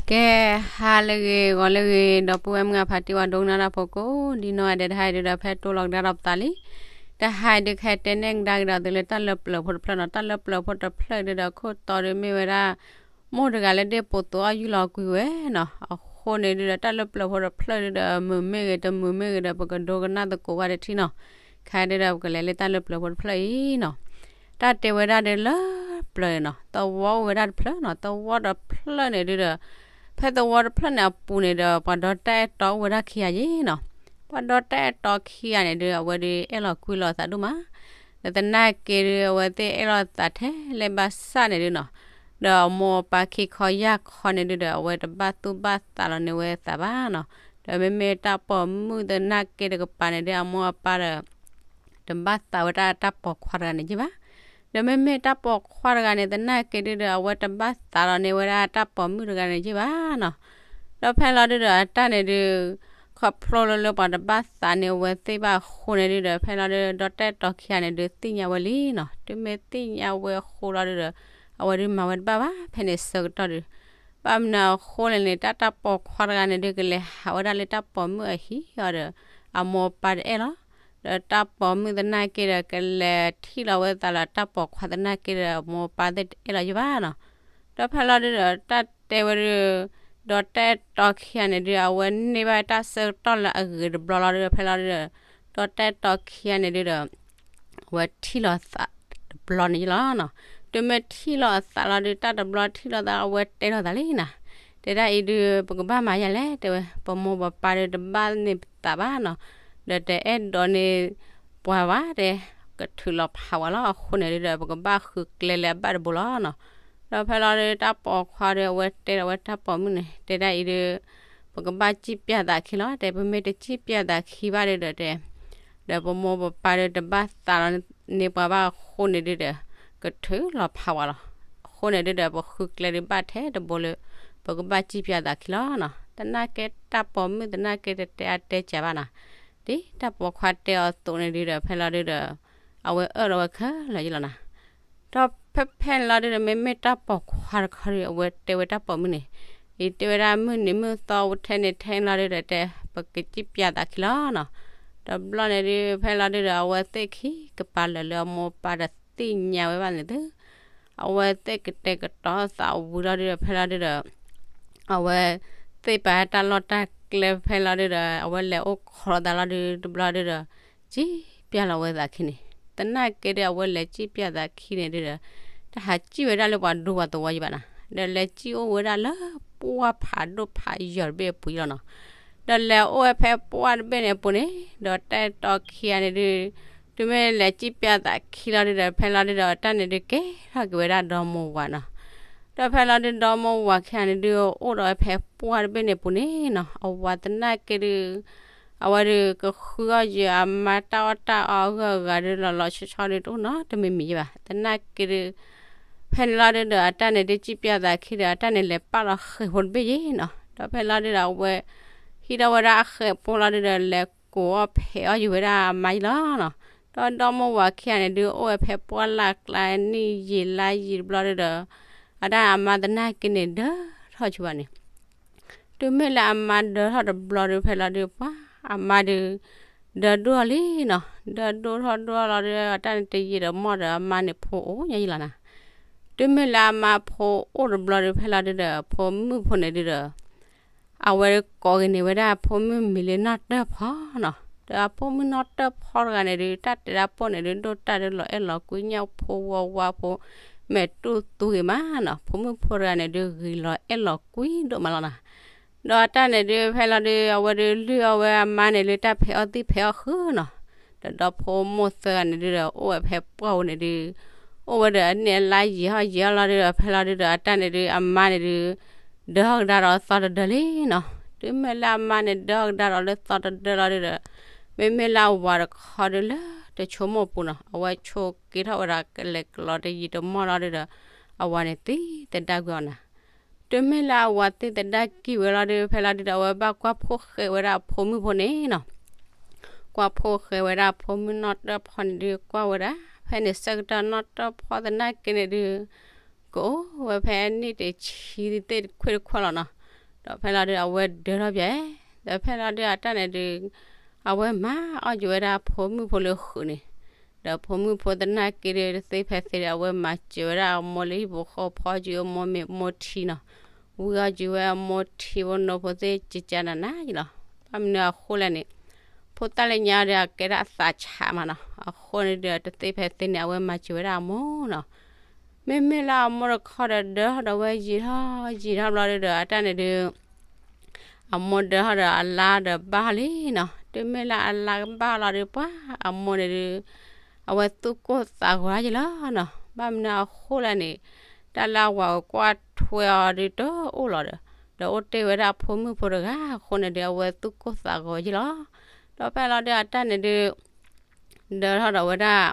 ကဲ, ဟါလၢအဂ့ၤ ဂီၤလၢအဂ့ၤ ဒီပုၢ်ဝဲၢ်မုၣ်ခွါ ဖါတံၢ်ဝါ ဒိကနၣ်တၢ်ဖိကိးဒ်နီၢ်ဂၤဒဲး, တဟါအံၤဒုဒီး ဖဲတိၢ်လီၤကဒါဒီးပသးလံ. တဟါအံၤဒု ကဟဲတဲနဲၣ်ကဒါက့ၤဒီးသုလၢ တၢ်လၢပျၢၤဖိတဖျၢၣ်နီၤ. တၢ်လၢပျၢၤဖိတဖျၢၣ်ဒုဒီး ခိၣ်တီဒုမ့ၢ်ဝဲဒၣ် မိၢ်တဂၤလၢဒ့ၣ်ပိာ်သူအီၣ်ယုၢ်လီၤကွံာ်ဝဲနီၤ. အဃိန့ၣ်ဒုဒီး တၢ်လၢပျၢၤဖိတဖျၢၣ်ဒုဒီး မုာ်မ့ၢ်ဂ့ၤ တမုာ်မ့ၢ်ဂ့ၤဒီး ပကဒိကနၣ်သကိးဝဲတထံၣ်နီၤ. ခဲဒုဒီး ပကလဲၤလၢတၢ်လၢပျၢၤဖိတဖျၢၣ်အံၤနီၤ. တၢ်တဲဝဲဒၣ်ဒုလၢပျၢၤနီၤ, သဝီအိၣ်ဝဲဒၣ်တဖျၢၣ်နီၤ. သဝီတဖျၢၣ်န့ၣ်ဒုဒီး ဖဲသဝီတဖျၢၣ်န့ၣ်အပူၤန့ၣ်ဒီး ပှၤဒီတၢ်အဲၣ်တီအိၣ်ဝဲဒၣ်ခံဂၤယ့ၤနီၤ. ပှၤဒီတၢ်အဲၣ်တီခံဂၤန့ၣ်ဒု အဝဲဒုအဲၣ်လီၤကွံလီၤအသးဒိၣ်မး. ဒီးသနာ်က့ဒု အဝဲသ့ၣ်အဲၣ်လီၤသးထဲလဲၣ်ဘၣ်ဆၣ်န့ၣ်ဒုနီၤ, ဒီးအမိၢ်အပၢ်ခံခီယၢ်ခီန့ၣ်ဒုဒီး အဝဲတဘၣ်သူၣ်ဘၣ်သးလီၤန့ၢ်ဝဲသးဘၣ်နီၤ. ဒီးမ့မ့ၢ်တၢ်ပိာ်မုၣ်သနာ်က့တကပၤန့ၣ်ဒု အမိၢ်အပၢ်ဒီး တဘၣ်သးဝဲဒၣ်တၢ်ပိာ်ခွါတဂၤန့ၣ်ယ့ၢ်ဘၣ်. ဒီးမ့မ့ၢ်တၢ်ပိာ်ခွါတဂၤန့ၣ် သနာ်က့ဒုဒီး အဝဲတဘၣ်သးလီၤန့ၢ်ဝဲဒၣ်တၢ်ပိာ်မုၣ်တဂၤန့ၣ်ယ့ၢ်ဘၣ်နီၤ. ဒီးဖဲလီၤဒုဒီး အတၢ်န့ၣ်ဒု ခီဖျိလၢလၢပှၤတဘၣ်သးန့ၢ်အဝဲသ့ၣ်ဘၣ်အဃိန့ၣ်ဒုဒီး ဖဲလီၤဒု ဒီတၢ်အဲၣ်တီခံဂၤန့ၣ်ဒု သ့ၣ်ညါဝဲလံနီၤ. တုၤမ့ၢ်သ့ၣ်ညါဝဲအဃိလီၤဒုဒီး အဝဲဒုမၤဝဲတဘၣ်ဘၣ် ဖဲန့ၣ်ဆၢကတီၢ်ဒု ဘၣ်မနုၤအဃိလဲၣ်န့ၣ် တၢ်တၢ်ပိာ်ခွါတဂၤန့ၣ်ဒု ကလဲၤဟးဝဲဒၣ်လၢတၢ်ပိာ်မုၣ်အဟံၣ်အီၤဒီး အမိၢ်အပၢ်တအဲၣ်လီၤ. ဒီးတၢ်ပိာ်မုၣ်သနာ်က့ဒီး ကလဲၤထံၣ်လီၤဝဲသးလၢတၢ်ပိာ်ခွါသနာ်က့ဒီး အမိၢ်အပၢ်သ့ၣ်တအဲၣ်လီၤယ့ၢ်ဘၣ်နီၤ. ဒီးဖဲလီၤဒုဒီး တၢ်တဲဝဲဒု ဒီတၢ်အဲၣ်တီခံဂၤန့ၣ်ဒု အဝဲန့ၢ်ဘၣ်တၢ်ဆၢကတီၢ်လၢအဂ့ၤတဘျီလီၤဒုဒီး ဖဲလီၤဒုဒီး ဒီတၢ်အဲၣ်တီခံဂၤန့ၣ်ဒုဒီး အဝဲထံၣ်လီၤသးတဘျီန့ၣ်ယ့ၢ်လီၤနီၤ. တုၤမ့ၢ်ထံၣ်လီၤအသးလီၤဒု တၢ်တဘျီထံၣ်လီၤသး အဝဲတဲလီၤသးလံနီၤ. တဲဒၣ်အံၤဒု ပကဘၣ်မၤယၤလဲၣ် တဲဝဲ, ပမိၢ်ပပၢ်ဒုတဘၣ်န့ၢ်ပသးဘၣ်နီၤ. ဒီးတအဲၣ်ဒိးန့ၢ်ပှၤဘၣ်တဲ, ကထုးလီၤဖးဝဲလီၤ. အဃိန့ၣ်ဒုဒီး ပကဘၣ်ဃုကျဲလၢအဘၣ်တဘိလီၤနီၤ. ဒီးဖဲလီၤဒု တၢ်ပိာ်ခွါဒီး အဝဲတဲလီၤဝဲတၢ်ပိာ်မုၣ်န့ၣ် တဲဒၣ်အံၤဒု ပကဘၣ်စံၣ်ပျၢ်သးခံလီၤ. တဲ ပမ့ၢ်တစံၣ်ပျၢ်သးခံဘၣ်ဒုဒီးတဲ ဒီးပမိၢ်ပပၢ်ဒီးတဘၣ်သးလီၤန့ၢ်ပှၤဘၣ်အဃိန့ၣ်ဒုဒီး ကထုးလီၤဖးဝဲလီၤ. အဃိန့ၣ်ဒုဒီး ပဃုကျဲဒုဘၣ်ထဲတဘိလၢ ပကဘၣ်စံၣ်ပျၢ်သးခံလီၤနီၤ. သနာ်က့တၢ်ပိာ်မုၣ်သနာ်က့တတဲအါတဲစှၤဘၣ်နီၤ. ဒ်တၢ်ပိာ်ခွါတဲအီၤအသိးန့ၣ်ဒုဒီး ဖဲလီၤဒုဒီး အဝဲအၢၣ်လီၤဝဲခဲလၢာ်ယ့ၢ်လီၤနီၤ. ဒီးဖဲဖဲန့ၣ်လီၤဒုဒီး မ့မ့ၢ်တၢ်ပိာ်ခွါတခီဒီး အဝဲတဲဝဲတၢ်ပိာ်မုၣ်န့ၣ်, အံၤတဲဝဲဒၣ်မုၢ်နံၤမုၢ်သီအိၣ်ထဲန့ၣ်ထဲန့ၣ်လီၤဒုဒီး တဲ ပကစံၣ်ပျၢ်သးခံလီၤနီၤ. ဒီးဘျီန့ၣ်ဒု ဖဲလီၤဒုဒီး အဝဲသ့ၣ်ခံကပၤလၢာ်လၢအမိၢ်အပၢ်ဒီးသ့ၣ်ညါဝဲဘၣ်န့ၣ်သု အဝဲသ့ၣ်ကတဲာ်ကတီၤသးဝံၤလီၤဒုဒီး ဖဲလီၤဒုဒီး အဝဲသ့ၣ်ပာ်တၢ်လီၢ်တၢ်ကျဲ ဖဲလီၤဒုဒီးအဝဲလဲၤအိၣ်ခိးလီၤသးလီၤဒုတဘျီဒုဒီး စံၣ်ပျၢ်လီၤဝဲသးခံန့ၣ်. သနာ်က့ဒီး အဝဲလဲၤစံၣ်ပျၢ်သးခံန့ၣ်ဒုဒီး တဟးစံၣ်ဝဲဒၣ်လၢပှၤဒူပှၤသဝီယံၤဘၣ်နီၤ. ဒီးလဲၤစံၣ်အိၣ်ဝဲဒၣ်လၢပှၢ်ဖးဒိၣ်ဖးယီၤတဘ့ၣ်အပူၤယံၤလီၤနီၤ. ဒီးလဲၤအိၣ်ဝဲဖဲပှၢ်တဘ့ၣ်န့ၣ်အပူၤန့ၣ် ဒီးတၢ်အဲၣ်တီခံဂၤန့ၣ်ဒု တုၤမ့ၢ်လဲၤစံၣ်ပျၢ်သးခံလီၤဒုဒီး ဖဲလီၤဒုဒီး တၢ်န့ၣ်ဒုကဲထီၣ်က့ၤဝဲဒၣ်ဒီမိၢ်ဝၤနီၤ. ဒီးဖဲလီၤဒုဒီမိၢ်ဝၤခံဂၤန့ၣ်ဒု အိၣ်ဒီးဝဲဖဲပှၢ်တဘ့ၣ်န့ၣ်အပူၤန့ၣ်နီၤ. အဝၤသနာ်က့ဒု အဝဲဒုကဃုအီၣ်ယံၤအမါတၢ်အီၣ်တၢ်အီအဂၢၢ်အဂၤဒု လီၤလီၤဆီဆီဒုတအိၣ်နီတမံၤမံၤယံၤဘၣ်. သနာ်က့ဒု ဖဲန့ၣ်လီၤဒုဒီး အတၢ်န့ၣ်ဒုစံၣ်ပျၢ်သးခံဒီး အတၢ်န့ၣ်လဲၤပာ်လီၤဃဲၤဖိတဘ့ၣ်ယံၤနီၤ. ဒီးဖဲလီၤဒုဒီး အဝဲဟံးထီၣ်ဝဲဒၣ်အဃဲၤဖိလီၤဒုဒီး လဲၤကိးအီၣ်ဖဲးအီၣ်ယံၤဝဲဒၣ်အမါယံၤလီၤနီၤ. ဒီးဒီမိၢ်ဝၤခံဂၤန့ၣ်ဒု အိၣ်ဝဲဖဲပှၢ်လၢ်ကျါနံၣ်ယံာ်လါယံာ်တဘျီဒုဒီး အတၢ်အမါသနာ်က့န့ၣ် ဒၢထီၣ်ဆိဘၣ်န့ၣ် တုၤမ့ၢ်လၢအမါဒၢထီၣ်တဘျီဒု ဖဲလီၤဒု ပှၤအမါဒု ဒၢဒိၣ်လံနီၤ. ဒၢဒိၣ်ထီၣ်ဒိၣ်လီၤဒု အတၢ်န့ၣ်တယံာ်ဒီးမီၢ်ဒီး အမါန့ၣ်ဖိအိၣ်ညါယံၤလီၤနီၤ. တုၤမ့ၢ်လၢအမါဖိအိၣ်တဘျီဒု ဖဲလီၤဒုဒီး ဖိမုၣ်ဖိန့ၣ်ဒုဒီး အဝဲကိးဂ့ၤန့ၢ်ဝဲဒၣ်အဖိမုၣ်မံၤလၢနီၢ်တၢၢ်ဖီနီၤ. ဒီးအဖိမုၣ်နီၢ်တၢၢ်ဖီတဂၤန့ၣ်ဒု တၢ်တဲဒၣ်ပိၢ်န့ၣ်ဒု ဒိၣ်တၢ်ဒုလီၤအဲၣ်လီၤကွံညၣ်ဖိဝါဝါဖိ မဲာ်တူၢ်သူဂ့ၤမးနီၤ. ဖိမုၣ်ဖိတဂၤန့ၣ်ဒု ဂ့ၤလီၤအဲၣ်လီၤကွံဒိၣ်မးလီၤနီၤ. ဒီးအတၢ်န့ၣ်ဒု ဖဲလီၤဒု အဝဲဒုလုၢ်အီၣ်ဝဲအမါန့ၣ်လၢတၢ်ဖဲးအီၣ်သံၣ်ဖဲးအီၣ်ဃုာ်နီၤ. ဒီးဒီဖိမိၢ်သၢဂၤန့ၣ်ဒုဒီး အိၣ်ဝဲဖဲပှၢ်ဧိၤန့ၣ်ဒု အိၣ်ဝဲဒီးအနံၣ်အလါယံာ်ဟီၣ်ယံာ်ဟီၣ်လီၤဒုဒီး ဖဲလီၤဒုဒီး အတၢ်န့ၣ်ဒု အမါန့ၣ်ဒု ဒၢဟီၣ်ကဒါဒီးသီတဒၢလံနီၤ. တုၤမ့ၢ်လၢအမါန့ၣ် ဒၢဟီၣ်ကဒါဒီးလၢသီတဒၢလီၤဒုဒီး မ့မ့ၢ်လၢအဝၤတခီဒုလၢတဆိကမိၣ်ပူၤနီၤ အဝဲဆိးက့ထီၣ်ဝဲဒၣ်ကလဲာ်ကလီၤတယံာ်တမီၢ်လီၤဒုဒီး အဝၤန့ၣ်သံသဒၣ်ကွံာ်အီၤနီၤ. တုၤမ့ၢ်လၢအဝၤသံသဒၣ်ကွံာ်ဝဲလီၤဒု ဖဲလီၤဒုဒီး အဝဲဘၣ်ကွၢ်ဖိၣ်ဃဲးဝဲဒၣ်အဖိမုၣ်ဖိန့ၣ်နီၤ. ကွၢ်ဖိၣ်ဃဲးဝဲဒၣ်အဖိမုၣ်နီၢ်တၢၢ်ဖီန့ၣ်ဒု ကွၢ်ဝဲဒၣ် ဖဲန့ၣ်ဆၢကတီၢ်နီၢ်တၢၢ်ဖီသနာ်က့န့ၣ်ဒု ကအိၣ်ဝဲဖဲအနံၣ်တဆံသ့ၣ်တခွ့ၣ်တခွဲၣ်လီၤနီၤ. ဒီးဖဲလီၤဒုး အဝဲဒၢထီၣ်ပၠး, ဒီးဖဲလီၤဒုး အတၢ်န့ၣ်ဒုး အဝဲမၤအီၣ်က့ၤဝဲဒၣ်အဖိမုၣ်ဖိလၢဃုာ်န့ၣ်, ဒီးဖိမုၣ်ဖိသနာ်က့ဒုး တသ့ဖဲသ့ဒီး အဝဲမၤစၢၤဝဲဒၣ်အမိၢ်လၢဟံၣ်ဖိဃီဖိ ဖီအီၣ်က့ၤအမိၢ်မ့ၤမိၢ်ထံနီၤ, ဝံအီၣ်က့ၤဝဲအမိၢ်ထံဖိနိဖိသ့ၣ် ကကနၤနၤယလီၤ. ဘၣ်မနုၤအဃိလဲၣ်န့ၣ်, ဖိသၣ်လၢညါဒီး အကဲဒၣ်အသးဆးမးနီၤ, အဃိန့ၣ်ဒီး တသ့ဖဲသ့န့ၣ် အဝဲမၤစၢၤဝဲဒၣ်အမိၢ်နီၤ. မ့မ့ၢ်လၢအမိၢ်တခီဒီး ဒၢထီၣ်ဒီးဝဲယံာ်ထီၣ်ယံာ်ထီၣ်ဘျီဒုးဒီး အတၢ်န့ၣ်ဒုး အမိၢ်ဒၢထီၣ်ဒီးအလါဒီးဘၣ်ထီၣ်လံနီၤ, တုၤမ့ၢ်လၢအလါကဘၣ်လီၤဒုး ပှၤအမိၢ်န့ၣ်ဒုး အဝဲသူၣ်ကိၢ်သးဂီၤယလီၤနီၤ. ဘၣ်မနုၤအဃိလဲၣ်န့ၣ်, တၢ်လၢအဝၤကကွၢ်ထွဲအီၤဒုးတအိၣ်လီၤဒီး, ဒီးအိၣ်တ့ၢ်ဝဲဒၣ်အဖိမုၣ်ဖိတဂၤအဃိန့ၣ်ဒုး အဝဲသူၣ်ကိၢ်သးဂီၤယလီၤ. ဒီးဖဲလီၤဒုးအတၢ်န့ၣ်ဒုး ဒၢထီၣ်ဒီးဝဲဒၣ်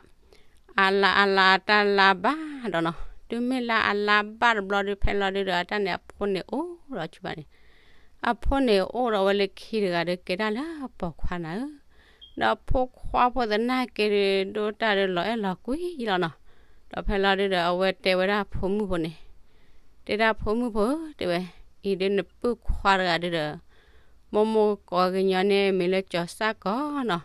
အလါအလါတၢ်လါဘၣ်ဒီးနီၤ, တုၤမ့ၢ်လၢအလါဘၣ်တဘျီဒုး ဖဲလီၤဒုးဒီး အတၢ်န့ၣ်အဖိန့ၣ်အိၣ်ဒီး ကဘၣ်န့ၣ်, အဖိန့ၣ်အိၣ်ဒီးဝဲလၢခံတဂၤဒီး ကဲဒၣ်လၢပိာ်ခွါနၤဧၢ, ဒီးဖိခွါဖိသနာ်က့ဒုး ဒိၣ်တၢ်ဒီးလီၤအဲၣ်လီၤကွံယလီၤနီၤ. ဒီးဖဲလီၤဒုးဒီး အဝဲတဲဝဲဒၣ်ဖိမုၣ်ဖိန့ၣ်, တဲဒၣ်ဖိမုၣ်ဖိဧၢ တဲဝဲ, အံၤဒုးနပုၢ်ခွါတဂၤဒုးဒီး မိၢ်မိၢ်ကိးကညီန့ၣ် မ့ၢ်လၢကၠီၤစၢ်ကီးနီၤ.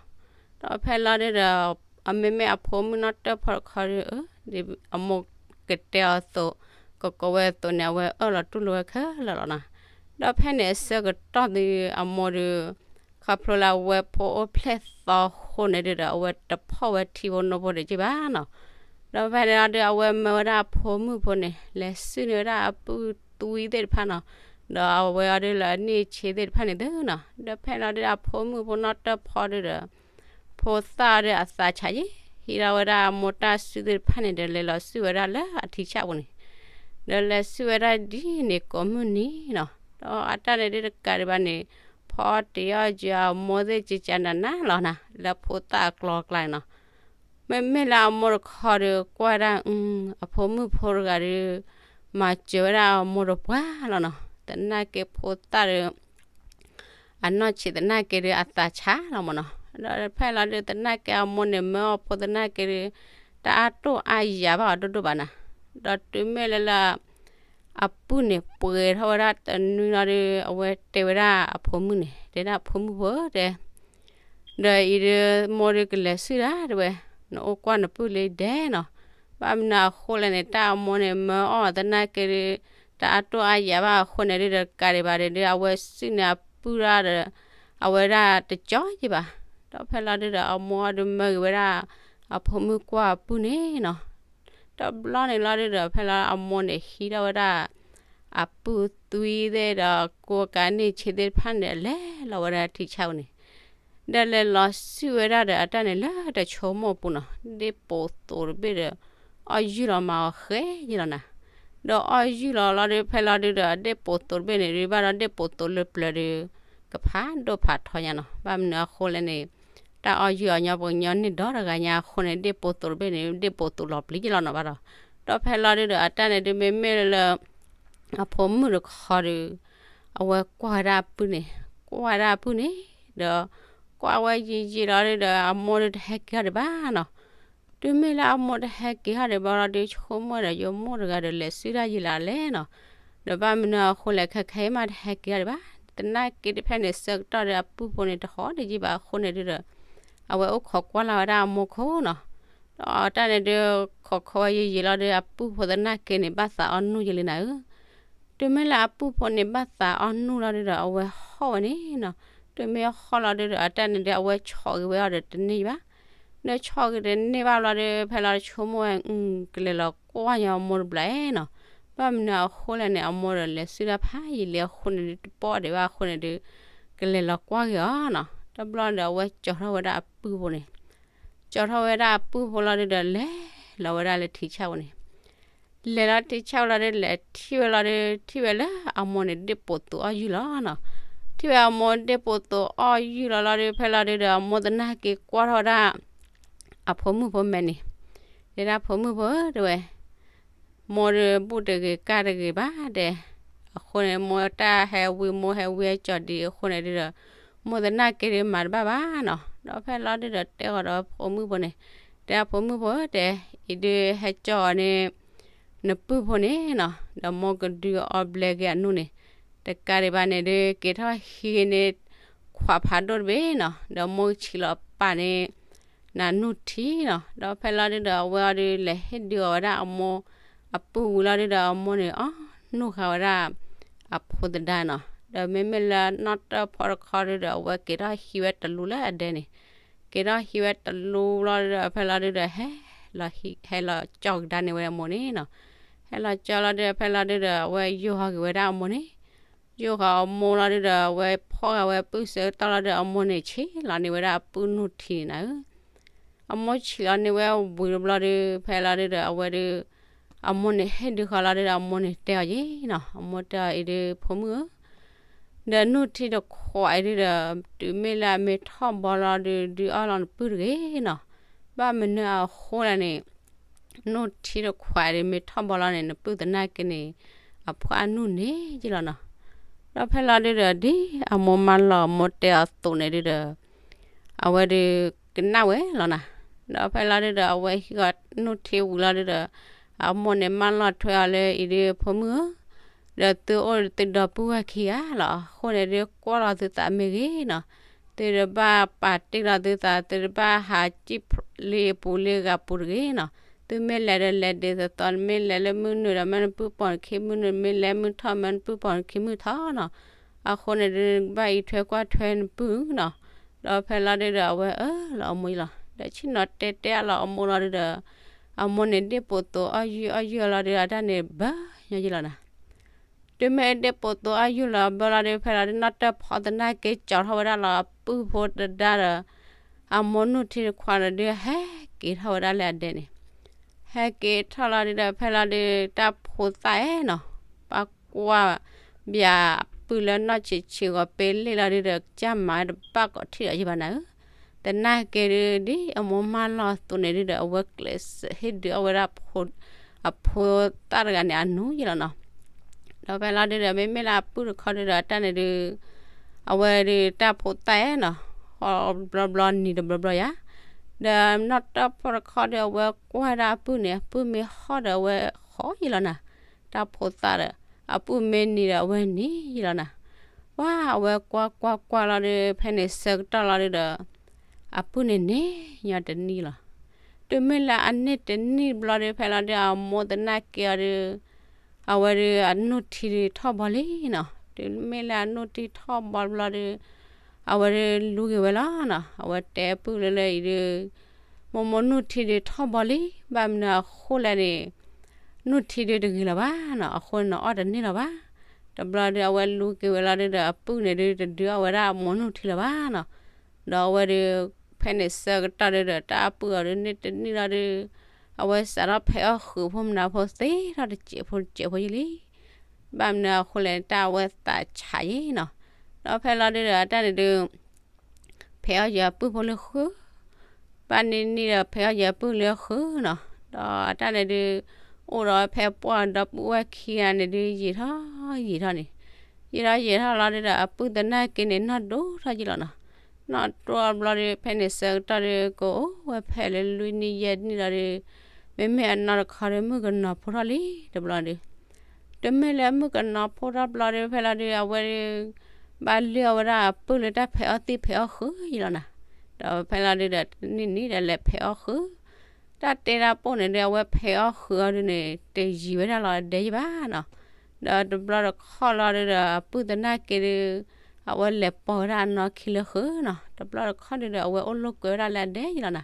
ဒီးဖဲလီၤဒုးဒီး အမ့မ့ၢ်အဖိမုၣ်နီၢ်တၢၢ်ဖီတခီဒုး အမိၢ်ကတဲအီၤအသိး ကကိးဝဲအသိးန့ၣ် အဝဲအၢၣ်လီၤတူၢ်လိာ်ဝဲခဲလၢာ်လီၤနီၤ. ဒီးဖဲန့ၣ်အဆၢကတီၢ်ဒုး အမိၢ်ဒုး ခီဖျိလၢအဝဲဖိအိၣ်ဖျဲၣ်သီအဃိန့ၣ်ဒုးဒီး အဝဲတဖီၣ်ဝဲထံဖိနိဖိဒံးက့ဘၣ်နီၤ. ဒီးဖဲန့ၣ်လီၤဒုး အဝဲမၢဝဲဒၣ်အဖိမုၣ်ဖိန့ၣ် လဲၤစုၣ်န့ၢ်ဝဲဒၣ်အပုၢ်သွံသ့ၣ်တဖၣ်နီၤ, ဒီးအဝဲအီၤဒုးလၢအန့ၢ်ဆံးသ့ၣ်တဖၣ်န့ၣ်သုနီၤ. ဒီးဖဲန့ၣ်လီၤဒုး အဖိမုၣ်ဖိနီၢ်တၢၢ်ဖီဒုးဒီး ဖိသၣ်အီၤဒုးအသးဆးယံာ်, ဟံးထီၣ်ဝဲဒၣ်အမိၢ်တၢ်စုသ့ၣ်တဖၣ်န့ၣ်ဒီး လဲၤလီၤစုၣ်ဝဲဒၣ်လၢအထံဆၣ်ပူၤန့ၣ်, ဒီးလဲၤစုၣ်ဝဲဒၣ်ဒ်န့ၣ်ကိးမုၢ်နံၤနီၤ. ဒီးအတၢ်န့ၣ်ဒုးတကးဒံးဘၣ်န့ၣ်, ဖီအီၣ်တ့ၤအီၣ်က့ၤအမိၢ်သ့ၣ် ကကနၤနၤလီၤနၤ လၢဖိသၣ်အကျိၤအကျဲန့ၣ်နီၤ. မ့မ့ၢ်လၢအမိၢ်တခီဒီး ကွၢ်ဝဲဒၣ် အဖိမုၣ်ဖိတဂၤဒီး မၤစၢၤဝဲဒၣ်အမိၢ်တပှၢ်လီၤနီၤ. သနာ်က့ဖိသၣ်ဒီး အနီၢ်ဆံးသနာ်က့ဒီး အသးဆးလီၤမးနီၤ. ဒီးဖဲလီၤဒုးသနာ်က့အမိၢ်န့ၣ် မၢအီၣ်ဖိသနာ်က့ဒီး တၢ်အါတိၢ်အါယၤဘၣ်အီၤဒိၣ်ဒိၣ်ဘၣ်နၤ. ဒီးတုၤမ့ၢ်လၢလၢ အပုၢ်န့ၣ်ပှဲၤထီၣ်ဝဲဒၣ်တနွံလီၤဒီး အဝဲတဲဝဲဒၣ်အဖိမုၣ်န့ၣ်, တဲဒၣ်ဖိမုၣ်ဖိဧၢ တဲ, ဒီးအံၤဒီးမိၢ်ဒီးကလဲၤစုၣ်ဒၣ်တဲဝဲ, နအိၣ်ကွၢ်နပုၢ်လၢဒဲးနီၤ. ဘၣ်မနုၤအဃိလဲၣ်န့ၣ် တၢ်အမိၢ်န့ၣ် မၢအီၣ်သနာ်က့ဒီး တၢ်အါတိၢ်အါယၤဘၣ်အဃိန့ၣ်ဒုးဒီး တကးဒံးဘၣ်ဒီး အဝဲစုၣ်န့ၢ်အပုၢ်ဒၣ်ဒီး အဝဲဒၣ်တကၠီယံာ်ဘၣ်. ဒီးဖဲလီၤဒုးဒီး အမိၢ်အီၤဒုးမၢဂ့ၤဝဲဒၣ် အဖိမုၣ်ကွၢ်အပုၢ်န့ၣ်နီၤ. တဘျီန့ၣ်လီၤဒုးဒီး ဖဲလီၤအမိၢ်န့ၣ်ဟံးထီၣ်ဝဲဒၣ် အပုၢ်သွံသ့ၣ်ဒီး ကိးကးန့ၢ်ဆံးသ့ၣ်တဖၣ်န့ၣ်ဒီး လဲၤလီၤဝဲဒၣ်ထံဆၣ်ပူၤန့ၣ်, ဒီးလဲၤလီၤစုၣ်ဝဲဒၣ်ဒီး အတၢ်န့ၣ်လၢတဆိကမိၣ်ပူၤနီၤ, ဒ့ၣ်ပိာ်သိးတဘ့ၣ်ဒီး အီၣ်ယုၢ်လီၤမးအီၤဃဲယံာ်လီၤနၤ. ဒီးအီၣ်ယုၢ်လီၤလီၤဒုး ဖဲလီၤဒုးဒီး ဒ့ၣ်ပိာ်သိးတဘ့ၣ်န့ၣ်ဒုး ဘၣ်ဒီးဒ့ၣ်ပိာ်သိးလၢပျၢၤဒီး ကဖးဒိၣ်ဖးထီညါနီၤ. ဘၣ်မနုၤအဃိလဲၣ်န့ၣ် တၢ်အီၣ်ယုၢ်အီၤညီ ပှၤကညီန့ၢ်ဒီတဂၤညါအဃိန့ၣ် ဒ့ၣ်ပိာ်သိးတဘ့ၣ်န့ၣ် ဒ့ၣ်ပိာ်သိးလီၤပျံၤယံာ်လီၤနီၤဘၣ်ဒီး. ဒီးဖဲလီၤဒုးဒီး အတၢ်န့ၣ်ဒုးမ့မ့ၢ်လၢ အဖိမုၣ်တခီဒီး အဝဲကွၢ်ဝဲဒၣ်အပုၢ်န့ၣ်, ကွၢ်ဝဲဒၣ်အပုၢ်န့ၣ်ဒီး ကွၢ်ဝဲယံာ်ယံာ်လီၤဒုးဒီး အမိၢ်ဒုးတဟဲက့ၤထီၣ်ဒံးဘၣ်နီၤ. တုၤမ့ၢ်လၢအမိၢ်တဟဲက့ၤထီၣ်ဒံးဘၣ်လီၤဒုး ဆိကမိၣ်ဒီး ယမိၢ်တဂၤဒီး လဲၤစုၣ်တၢ်ယံာ်လၢ်လဲၣ်နီၤ. ဒီးဘၣ်မနုၤအဃိလဲၣ် ခဲခဲအံၤမးတဟဲက့ၤထီၣ်ဒံးဘၣ်. သနာ်က့တဖဲန့ၣ် ဆၢကတီၢ်ဒီးအပုၢ်ဖိန့ၣ် တဟီၣ်ဒံးယံာ်ဘၣ်အဃိန့ၣ်ဒုးဒီး အဝဲအိၣ်ခိးကွၢ်လၢ်ဝဲဒၣ်အမိၢ်ခိၣ်နီၤ. ဒီးတၢ်န့ၣ်ဒုး ခိးခိးဝဲယံာ်ယံာ်လီၤဒုး အပုၢ်ဖိသနာ်က့န့ၣ် ဘၣ်သးအီၣ်နူၢ်ယလံနၤဧၢ. တုၤမ့ၢ်လၢအပုၢ်ဖိန့ၣ် ဘၣ်သးအီၣ်နူၢ်လီၤဒုးဒီး အဝဲဟီၣ်ဝဲန့ၣ်နီၤ. တုၤမ့ၢ်ဟီၣ်လီၤဒုးဒီး အတၢ်န့ၣ်ဒုး အဝဲဆီၣ်ဂ့ၤဝဲအီၤဒီးတန့ၢ်ဘၣ်. ဒီးဆီၣ်ဂ့ၤတန့ၢ်ဘၣ်လီၤဒုး ဖဲလီၤဆိကမိၣ်ဝဲ ကလဲၤလီၤကွၢ်ညီအမိၢ်တဘျီနီၤ. ဘၣ်မနုၤအဃိလဲၣ်န့ၣ် အမိၢ်ဒီးလဲၤစုၣ်တၢ်ဖးယံာ်လံအဃိန့ၣ်ဒုး တပိာ်ဒံးဘၣ်အဃိန့ၣ်ဒုး ကလဲၤလီၤကွၢ်က့ၤအီၤနီၤ. တဘျီန့ၣ်ဒီး အဝဲကၠီထီၣ်ဝဲဒၣ်အပုၢ်ဖိန့ၣ်, ကၠီထီၣ်ဝဲဒၣ်အပုၢ်ဖိလီၤဒုးဒီး လဲၤလီၤဝဲဒၣ်လၢထံဆၣ်ပူၤန့ၣ် လဲၤလီၤထံဆၣ်ပူၤလီၤဒုး လဲၤထံၣ်ဝဲလီၤဒုး ထံၣ်ဝဲလၢအမိၢ်န့ၣ် ဒ့ၣ်ပိာ်သိးအီၣ်ယုၢ်လီၤနီၤ. ထံၣ်ဝဲအမိၢ်ဒ့ၣ်ပိာ်သိးအီၣ်ယုၢ်လီၤလီၤဒုး ဖဲလီၤဒုးဒီး အမိၢ်သနာ်က့ကွၢ်ထီၣ်ဝဲဒၣ် အဖိမုၣ်ဖိမဲာ်န့ၣ်, တဲဒၣ်ဖိမုၣ်ဖိဧၢ တဲဝဲ, မိၢ်ဒုးဘူးတဂ့ၤကၢ်တဂ့ၤဘၣ်တဲ, အဃိန့ၣ် မိၢ်တၢ်ဟဲဝံမိၢ်ဟဲဝံအကၠီၤဒံးအဃိန့ၣ်ဒုးဒီး မိၢ်သနာ်က့ဒုးမၤတဘၣ်ဘၣ်နီၤ. ဒီးဖဲလီၤဒုးဒီး တဲအီၤဒီးဖိမုၣ်ဖိန့ၣ်, တဲအဖိမုၣ်ဖိဧၢ တဲ, အံၤဒုးဟဲကၠီအီၤန့ၣ် နပုၢ်ဖိန့ၣ်နီၤ, ဒီးမိၢ်ကဒုးအီဘျဲက့ၤအနူၢ်န့ၣ်, တ တကးဒံးဘၣ်န့ၣ်ဒုး က့ၤထီၣ်ဟံးန့ၢ် ခွးဖးဒိၣ်တဘ့ၣ်နီၤ, ဒီးမိၢ်ဆံးလီၤပာ်န့ၢ် နၤနူၢ်ထံနီၤ, ဒီးဖဲလီၤဒုးဒီး အဝဲအီၤဒုးလဲၤဟ့ၣ်ဒုးအီၤဝဲဒၣ်အမိၢ်အပုၢ်ဝံၤလီၤဒုးဒီး အမိၢ်န့ၣ်အီၣ်နူၢ်ဃာ်ဝဲဒၣ် အဖိသဒါနီၤ, ဒီးမ့မ့ၢ်လၢနီၢ်တၢၢ်ဖီတခီဒုးဒီး အဝဲက့ၤထီၣ်ဟံးဝဲတလူလၢအဒဲန့ၣ်, က့ၤထီၣ်ဟံးဝဲတလူလီၤဒုးဒီး ဖဲလီၤဒုးဒီး ဟဲလီၤဟံး ဟဲလီၤကၠီကဒါန့ၢ်ဝဲအမိၢ်န့ၣ်နီၤ, ဟဲလီၤကၠီလီၤဒုးဒီး ဖဲလီၤဒုးဒီး အဝဲယိာ်ဟီၣ်က့ၤဝဲဒၣ်အမိၢ်န့ၣ် ယိာ်ဃီၤအမိၢ်လီၤဒုးဒီး အဝဲဖီၣ်ဃာ်ဝဲပုၢ်ဆၢကတီၢ်လီၤဒုးဒီး အမိၢ်န့ၣ်ဆံးလီၤန့ၢ်ဝဲဒၣ်အပုၢ်နူၢ်ထံန့ၣ်နၤဧၢ, အမိၢ်ဆံးလီၤန့ၢ်ဝဲဝံၤတဘျီဒုး ဖဲလီၤဒုးဒီး အဝဲဒုး အမိၢ်န့ၣ်ဟ့ၣ်ဒုးဃီၤလီၤဒုးဒီး အမိၢ်န့ၣ်တဲအီၤယဲနီၤ, အမိၢ်တဲအီၤအံၤဒုး ဖိမုၣ်ဧၢ, ဒီးနူၢ်ထံတခွးအံၤဒုးဒီး တုၤမ့ၢ်လၢအမ့ၢ်ထီၣ်ဘီလီၤဒုး ဒုးအီၣ်လီၤနပုၢ်တဂ့ၤနီၤ, ဘၣ်မနုၤအဃိလဲၣ်န့ၣ် နူၢ်ထံတခွးအံၤဒုး မ့ၢ်ထီၣ်ဘီလီၤန့ၣ် နပုၢ်သနာ်က့န့ၣ် အဖှၣ်နူၢ်န့ၢ်ယလီၤနီၤ, ဒီးဖဲလီၤဒုးဒီး ဒ်အမိၢ်မၢလီၤအမိၢ်တဲအီၤအသိးန့ၣ်ဒုးဒီး အဝဲဒုးကနၣ်ဝဲလီၤနၤ, ဒီးဖဲလီၤဒုးဒီး အဝဲဟံးဃီၤနူၢ်ထံဝံၤလီၤဒုးဒီး အမိၢ်န့ၣ်မၢလီၤထွဲအီၤလၢအံၤဒုး ဖိမုၣ်ဧၢ, ဒီးသုအိၣ်သုဒီပုၢ်ဝဲၢ်ခံဂၤလီၤ, အဃိန့ၣ်ဒုး ကွၢ်လီၤသုသးမ့ၢ်ဂ့ၤနီၤ, သုတဘၣ်ပာ်တ့ၢ်လီၤသုသး သုတဘၣ်ဟးစံၣ်လံအပူၤလံဂၤပူၤတဂ့ၤနီၤ, သုမ့ၢ်လဲၤဒီးလဲၤဒ်သိးသိး နမ့ၢ်လဲၤလၢမုၢ်နုာ်ဒီး မၢနပုၢ်ပိာ်နခံမုၢ်နုာ် မ့ၢ်လဲၤမုၢ်ထီၣ် မၢနပုၢ်ပိာ်နခံမုၢ်ထီၣ်နီၤ, အဃိန့ၣ်ဒုး ဘၣ်အံးထွဲကွၢ်ထွဲနပုၢ်နီၤ, ဒီးဖဲလီၤဒုးဒီး အဝဲအၢၣ်လီၤအမိၢ်ယလီၤ, ဒီးဆ့ၣ်နီၤတဲတဲအလီၤအမိၢ်လီၤဒုးဒီး အမိၢ်န့ၣ်ဒ့ၣ်ပိာ်သိးအီၣ်ယုၢ်အီၣ်ယုၢ်လီၤဒုး အတၢ်န့ၣ်ဘၢယလီၤနၤ, တုၤမ့ၢ်ဒ့ၣ်ပိာ်သိးအီၣ်ယုၢ်လီၤဘၢလီၤဒုး ဖဲလီၤဒုး နီၢ်တၢၢ်ဖီသနာ်က့ ကၠီၤထီၣ်ဝဲဒၣ်လီၤအပုၢ်ဖိတဒါဒီး အမိၢ်နူၢ်ထံတခွးန့ၣ်ဒုး ဟဲက့ၤထီၣ်ဝဲဒၣ်လၢအဒဲန့ၣ်, ဟဲက့ၤထီၣ်လီၤဒုးဒီး ဖဲလီၤဒုး တၢ်ဖိသၣ်အဲၣ်နီၤ, ပၢ်ကွၢ်ဘၣ်အပုၢ်လၢနီၢ်ဆံးဆံးဂီၤ ပ့လ့ၣ်လီၤဒုးဒီး ကစၢ်မၤတဘၣ်ကိးထံၣ်ဒီးယဘၣ်နၤဧၢ, သနာ်က့ဒုး ဒ်အမိၢ်မၢလီၤအသိးန့ၣ်ဒုးဒီး အဝဲကျဲးစၢးဟ့ၣ်ဒုးအီၣ်ဝဲဒၣ် အဖိသၣ်တဂၤန့ၣ် အနူယလီၤနီၤ, ဒီးဖဲလီၤဒုးဒီး မ့မ့ၢ်လၢအပုၢ်တခီဒုးဒီး အတၢ်န့ၣ်ဒုး အဝဲဒုးတၢ်ဖိသၣ်အဲၣ်နီၤ, ဟီၣ်ဘျီဘျီနံၤတဘျီဘျီယါ, ဒီးနီၢ်တၢၢ်ဖီတခီဒုး အဝဲကွၢ်ဒၣ်အပုၢ်န့ၣ် အပုၢ်မ့ၢ်ဟီၣ်ဒီးအဝဲဟီၣ်ယလီၤနၤ, တၢ်ဖိသၣ်ဒီး အပုၢ်မ့ၢ်နံၤဒီးအဝဲနံၤယလီၤနၤ, ပှၢ်အဝဲကွၢ်ကွၢ်ကွၢ်လီၤဒုး ဖဲန့ၣ်ဆၢကတီၢ်လီၤဒုးဒီး အပုၢ်န့ၣ်န့ၣ်ညီတနံၣ်လီၤ, တုၤမ့ၢ်လၢအန့ၢ်တနံၣ်ဘျီဒုး ဖဲလီၤဒုး အမိၢ်သနာ်က့အီၤဒုး အဝဲဒုးအနူၢ်ထံဒုးထီၣ်ဘီလံနီၤ, တုၤမ့ၢ်လၢအနူၢ်ထံထီၣ်ဘီဘျီဒုး အဝဲဒုးလူၤက့ၤဝဲလီၤနီၤ, အဝဲတဲအပုၢ်လၢလၢအံၤဒုး မိၢ်မိၢ်နူၢ်ထံဒုးထီၣ်ဘီလံ, ဘၣ်မနုၤအဃိလဲၣ်န့ၣ် နူၢ်ထံဒုးတဂ့ၤလၢၤဘၣ်နီၤ, အဃိန့ၣ်အီၣ်တန့ၢ်လၢၤဘၣ်, တဘျီဒုး အဝဲလူၤက့ၤဝဲလီၤဒုးဒီး အပုၢ်န့ၣ်ဒုးတဒုးအီၣ်ဝဲဒၣ်အမိၢ်နူၢ်ထံလၢၤဘၣ်နီၤ, ဒီးအဝဲဒုး ဖဲန့ၣ်ဆၢကတီၢ်ဒုးဒီး တၢ်အပုၢ်အီၤဒုးန့ၢ်တနံၣ်လီၤဒုး အဝဲစးထီၣ်ဖဲးအီၣ်ဃုာ်ဖိမနုၤဖိသ့ထီၣ်တစဲးဖိတစဲးဖိယံၤလံ, ဘၣ်မနုၤအဃိလဲၣ် တၢ်အဝဲသးဆးယံၤနီၤ, ဒီးဖဲလီၤဒုးဒီး အတၢ်န့ၣ်ဒုး ဖဲးအီၣ်ယၤပုၢ်ဖိလၢဃုာ်, ဘၣ်န့ၢ်နံၣ်ဒီး ဖဲးအီၣ်ယၤပုၢ်လၢဃုာ်နီၤ, ဒီးအတၢ်န့ၣ်ဒုး အိၣ်ဒီးဖဲပှၢ်ဒီပုၢ်ဝဲၢ်ခံဂၤန့ၣ်ဒုး ယံာ်ထီၣ်ယံာ်ထီၣ်န့ၣ်, ယံာ်ထီၣ်ယံာ်ထီၣ်လီၤဒုးဒီး အပုၢ်သနာ်က့န့ၣ် နီၢ်ဒိၣ်ထီၣ်ယံာ်လီၤနီၤ, နီၢ်ဒိၣ်ဘျီဒုး ဖဲန့ၣ်ဆၢကတီၢ်ဒုး ကအိၣ်ဝဲဖဲလၢလွံၢ်နံၣ်ယဲၢ်နံၣ်လီၤဒုး မ့မ့ၢ်အနီၢ်တခီဒုး မုၣ်ကနီၤဖိထီၣ်လံတဘျီဒုး တုၤမ့ၢ်လၢမုၣ်ကနီၤဖိထီၣ်ဘျီဒုး ဖဲလီၤဒုး အဝဲဒုး ဘၣ်လုၢ်အီၣ်ဝဲဒၣ်အပုၢ်လၢတၢ်ဖဲးအီၣ်သံၣ်ဖဲးအီၣ်ဃုာ်ယံၤလီၤနၤ, ဒီးဖဲလီၤဒုးဒီး တနံၣ်နံၣ်ဒီးလဲၤဖဲးအီၣ်ဃုာ်, တၢ်တဲတၢ်ပိၢ်န့ၣ်ဒုး အဝဲဖဲးအီၣ်ဃုာ်အီၤဒုးန့ၣ် တယံာ်ဝဲဒၣ်လီၤအဒဲယံၤဘၣ်နီၤ, ဒီးတဘျီတခီၣ်လီၤဒုးဒီး အပုၢ်သနာ်က့ဒုး အဝဲလဲၤပိာ်ဝဲဒၣ်အနီၢ်ခံလၢဃုာ်နီၤ, တဘျီတခီၣ်ဒုးဒီး အဝဲအိၣ်လိာ်ကွဲဝဲဒၣ်လၢအဒဲယံၤလီၤနၤ,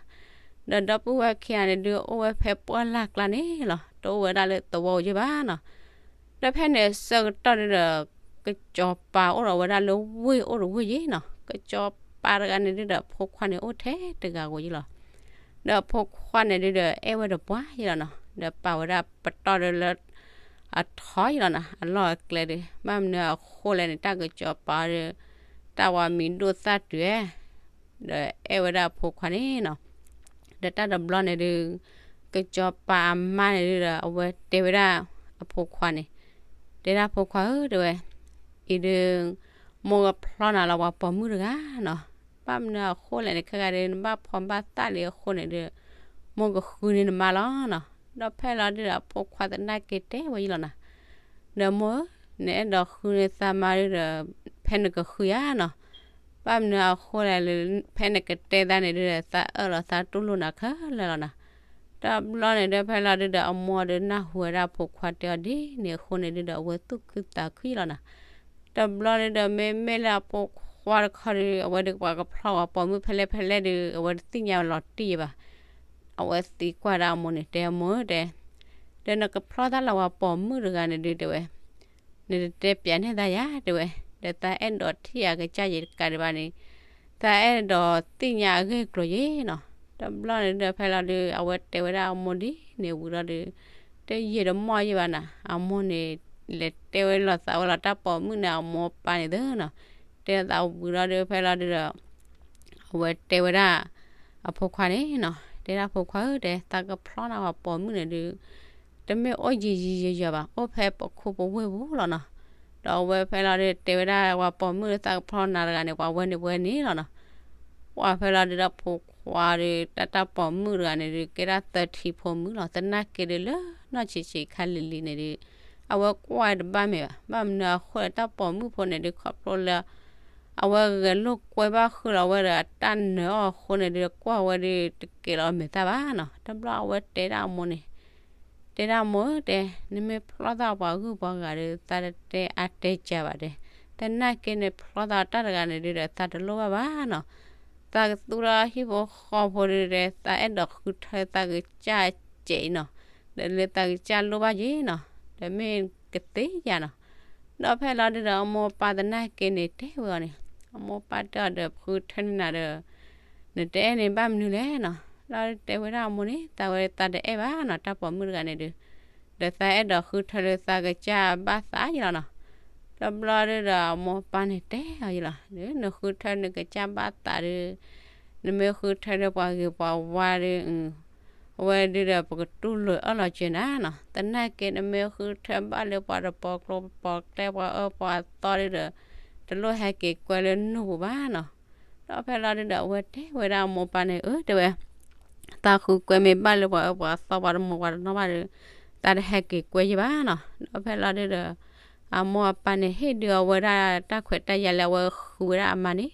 ဒီးဒီပုၢ်ဝဲၢ်ခံဂၤန့ၣ်ဒုး အိၣ်ဝဲဖဲပှၢ်လၢ်ကျါန့ၣ်လီၤ, တအိၣ်ဝဲဒၣ်လၢသဝီအိၣ်ယံၤဘၣ်နီၤ, ဒီးဖဲန့ၣ်ဆၢကတီၢ်ဒုးဒီး ကစီၤပၤအိၣ်ဒီးဝဲဒၣ်လၢဝ့ၢ်အိၣ်တဝ့ၢ်ယံၤနီၤ, ကစီၤပၤတဂၤန့ၣ်ဒုးဒီး အဖိခွါန့ၣ်အိၣ်ထဲတဂၤဧိၤယံၤလီၤ, ဒီးအဖိခွါန့ၣ်ဒုးဒီး အဲၣ်ဝဲတပှၢ်ယံၤလီၤနီၤ, ဒီးပာ်ဝဲဒၣ်ပတီၢ်ဒုးလၢ အထီယံၤလီၤနီၤ, အလီၢ်အကျဲဒုး ဘၣ်မနုၤအဃိလဲၣ်န့ၣ် တၢ်ကစီၤပၤဒုး တၢ်ဝဲမံၤဒိၣ်သၣ်တုၤဧဲ ဒီးအဲၣ်ဝဲဒၣ်အဖိခွါန့ၣ်နီၤ, ဒီးတၢ်တဘျီန့ၣ်ဒုး ကစီၤပၤအမါန့ၣ်ဒုးဒီး အဝဲတဲဝဲဒၣ်အဖိခွါန့ၣ်, တဲဒၣ်ဖိခွါဧၢ တဲဝဲ, အံၤဒုး မိၢ်ကဖျီနၤလီၤပှၤပိာ်မုၣ်တဂၤနီၤ, ဘၣ်မနုၤအဃိလဲၣ်န့ၣ် ခဲဂၤဒုး နဘၣ်ဖီဘၣ်သၣ်လံအဃိန့ၣ်ဒုး မိၢ်ကဃုန့ၢ်နမါလီၤနီၤ, ဒီးဖဲလီၤဒုးဒီး အဖိခွါသနာ်က့တဲဝဲယံၤလီၤနီၤ, ဒီးမိၢ်ဧၢ နအဲၣ်ဒိးဃုန့ၢ်သးမါဒုဒီး ဖဲနကဃုယၤနီၤ. ဘၣ်မနုၤအဃိလဲၣ်, ဖဲနကတဲသးန့ၣ်ဒုဒီး သးအၢၣ်လီၤသးတူၢ်လိာ်နၤခဲလၢာ်လီၤနီၤ. တဘျီန့ၣ်ဒုး ဖဲလီၤဒုဒီး အမိၢ်ဒုးနၢ်ဟူဝဲဒၣ်အဖိခွါတဲအီၤဒ်န့ၣ်အဃိန့ၣ်ဒုဒီး အဝဲသူၣ်ခုသးခုလီၤနီၤ. တဘျီဒုဒီး မ့မ့ၢ်လၢအဖိခွါတခီဒုး အဝဲဒုးပှၤကဖျီပှၤပိာ်မုၣ်ဖဲလဲၣ်ဖဲလဲၣ်ဒုး အဝဲတသ့ၣ်ညါလီၤတံၢ်ဘၣ်. အဝဲသံကွၢ်ဒၣ်အမိၢ်န့ၣ် တဲအမိၢ်ဧၢတဲ, ဒီးနကဖျီသးလၢပှၤပိာ်မုၣ်တဂၤန့ၣ်ဒုးတဲဝဲ, နတတဲပျးန့ၢ်သးယၤတဲဝဲ, ဒီးသးအဲၣ်ဒိးထံၣ်အကစၢ်ယဲတကးဒံးဘၣ်န့ၣ်, သးအဲၣ်ဒိးသ့ၣ်ညါအဂ့ၢ်အကျိၤယဲနီၤ. တဘျီန့ၣ်ဒုး ဖဲလီၤဒုး အဝဲတဲဝဲဒၣ်အမိၢ်ဒ်န့ၣ်ဝံၤလီၤဒုး, တယံာ်တမီၢ်ယဲဘၣ်နီၤ, အမိၢ်န့ၣ် လဲၤတဲဝဲလီၤသးဝဲလီၤတၢ်ပိာ်မုၣ်န့ၣ် အမိၢ်အပၢ်န့ၣ်သ့နီၤ. တဲသးဝံၤလီၤဒုး ဖဲလီၤဒုးဒီး အဝဲတဲဝဲဒၣ် အဖိခွါန့ၣ်နီၤ, တဲဒၣ်ဖိခွါဧၢတဲ, သးကဖျီနၤပှၤပိာ်မုၣ်န့ၣ်ဒုး တမ့ၢ်အိၣ်ယံာ်ယံာ်ယံာ်ယံာ်ဘၣ်, အိၣ်ဖဲပခိၣ်ပဝ့ၢ်ပူၤလီၤနီၤ. ဒီးအဝဲဖဲလီၤဒုးတဲဝဲဒၣ် ပှၤပိာ်မုၣ်သးကဖျီနၤတဂၤန့ၣ် ပှၤဝဲန့ၣ်ဝဲန့ၣ်လီၤနီၤ. ပှၤဖဲလီၤဒုးဒီးဖိခွါဒုး တၢ်တၢ်ပိာ်မုၣ်တဂၤန့ၣ်ဒုး ကဲဒၣ်သၢထံဖိမုၣ်လီၤ. သနာ်က့ဒုးလၢနီၢ်ဆံးဆံးခါလံၤလံၤန့ၣ်ဒုး အဝဲကွၢ်ဝဲတဘၣ်မ့ၢ်ဘၣ်. ဘၣ်မနုၤအဃိလဲၣ် တၢ်ပိာ်မုၣ်ဖိန့ၣ်ဒုး ခီဖျိလၢ အဝဲဂဲၤလိာ်ကွဲဘၣ်ဃုာ်လီၤဝဲဒီးအတၢ်နၢၤအီၤအဃိန့ၣ်ဒုး ကွၢ်ဝဲဒုးတကဲလီၤမဲာ်သၣ်ဘၣ်နီၤ. တဘျီအဝဲတဲဒၣ်အမိၢ်န့ၣ်, တဲဒၣ်မိၢ်ဧၢတဲ, နမ့ၢ်ဖျီသးပှၤဂုၢ်ပှၤဂၤဒီး သးတတဲအါတဲစှၤဘၣ်တဲ, သနာ်က့န့ၣ်ဖျီသးတၢ်တဂၤန့ၣ်ဒုးဒီး သးတလိၣ်ဘၣ်ဘၣ်နီၤ. သးကသူထီၣ်ဟံၣ်ဖိဃီဖိဒုးဒီး သးအဲၣ်ဒိးဃုထၢသးကစၢ်စဲးအံၤနီၤ, ဒီးလၢသးကစၢ်လိၣ်ဘၣ်ယဲနီၤ, ဒီးမ့ၢ်ကသ့ယၤနီၤ. ဒီးဖဲလီၤဒုးဒီး အမိၢ်ပၢ်သနာ်က့န့ၣ် တဲဝဲအီၤန့ၣ်, အမိၢ်ပၢ်တဲအီၤဒီး ပဃုထၢန့ၢ်နၤဒီး နတအဲၣ်န့ၣ်ဘၣ်မနုၤလဲၣ်နီၤ. လီၤတဲဝဲဒၣ်အမိၢ်န့ၣ် သးဝဲသးတအဲၣ်ဘၣ်နီၤ တၢ်ပိာ်မုၣ်တဂၤန့ၣ်ဒုး, ဒီးသးအဲၣ်ဒိးဃုထၢလၢသးကစၢ်ဘၣ်သးယဲလီၤနီၤ. တဘျီဒုးဒီး အမိၢ်ပၢ်န့ၣ်တဲအီၤယဲလီၤ, နဃုထၢနကစၢ်ဘၣ်သးဒုး, နမ့ၢ်ဃုထၢဒီးပှၤဂ့ၤပှၤဝါဒုး အဝဲဒုးဒီး ပကတူၢ်လိာ်အၢၣ်လီၤစၢၤနၤနီၤ. သနာ်က့နမ့ၢ်ဃုထၢဘၣ်လၢပှၤတပီၤကျိပီၤကျဲပှၤအၢပှၤသီဒုးဒီး တလိၣ်ဟဲက့ၤကွဲလၢနူၢ်ပူၤဘၣ်နီၤ. ဒီးဖဲလီၤဒုးဒီး အဝဲတဲဝဲဒၣ်အမိၢ်ပၢ်န့ၣ် အၢ တဲဝဲ, သးဃုကွဲမ့ၢ်ဘၣ်လၢပှၤအၢပှၤသီပှၤတမိၢ်ပှၤတနီၢ်ဘၣ်ဒီး သးတဟဲက့ၤကွဲယဲဘၣ်နီၤ. ဒီးဖဲလီၤဒုးဒီး အမိၢ်အပၢ်န့ၣ် ဟ့ၣ်ဒုးအဝဲဒၣ်တၢ်ခွဲးတၢ်ယာ်လၢအဝဲဃုဝဲဒၣ်အမါန့ၣ်,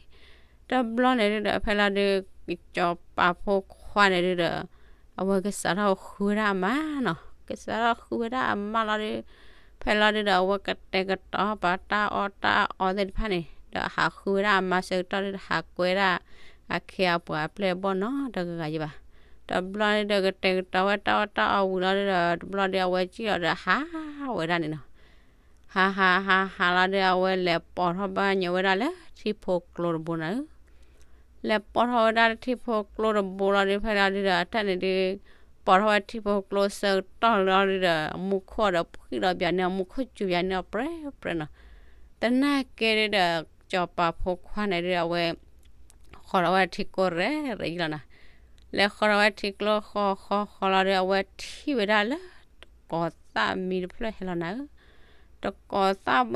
တဘျီန့ၣ်ဒုးဒီး ဖဲလီၤဒုး စီၤပၤဖိခွါန့ၣ်ဒုးဒီး အဝဲကစးထီၣ်ဃုဝဲဒၣ်အမါနီၤ. ကစးထီၣ်ဃုဝဲဒၣ်အမါလီၤဒုး, ဖဲလီၤဒုးဒီး အဝဲကတဲာ်ကတီၤပာ်တၢ်အီၣ်တၢ်အီသ့ၣ်တဖၣ်န့ၣ် ဒီးဟးဃုဝဲဒၣ်အမါဆၢကတီၢ်ဒုး ဟးကွဲဒၣ်အခ့အပှၤအပျဲၢ်အဘီၣ်နီတဂၤဂၤယဲဘၣ်. တဘျီန့ၣ်ဒီး ကတဲာ်ကတီၤဝဲတၢ်အီၣ်တၢ်အီဝံၤလီၤဒုးဒီး တဘျီဒုး အဝဲစံၣ်လီၤဒီးဟးဝဲဒၣ်န့ၣ်နီၤ. ဟးဟးဟးဟးလီၤဒုး အဝဲလဲၤပိာ်ထီၣ်ဘၣ်ညီဝဲဒၣ်လၢထံဖိကျိတဘိန့ၣ်ဧၢ. လဲၤပိာ်ထီၣ်ဝဲဒၣ်လၢထံဖိကျိတဘိလီၤဒုး ဖဲလီၤဒုးဒီး အတၢ်န့ၣ်ဒုး ပိာ်ထီၣ်ဝဲထံဖိကျိဆၢကတီၢ်လီၤဒုးဒီး အမူခိၣ်ဒီးဖှံၣ်ဒီးဘၣ်န့ၢ်အမူခိၣ်စူၤဘၣ်န့ၢ်အပြဲပြဲနီၤ. သနာ်က့ဒုးဒီး စီၤပၤဖိခွါန့ၣ်ဒုး အဝဲ ဃီၤထီၣ်ဝဲထံကျိရဲၣ်ရဲၣ်ယံၤလီၤနီၤ. လဲၤဃီၤထီၣ်ဝဲထံကျိဃီဃီဃီလီၤဒုး အဝဲထံၣ်ဝဲဒၣ်လၢ တကိးသၣ်မံတဖျၢၣ်ဟဲလီၤနၤဧၢ. တကိးသၣ်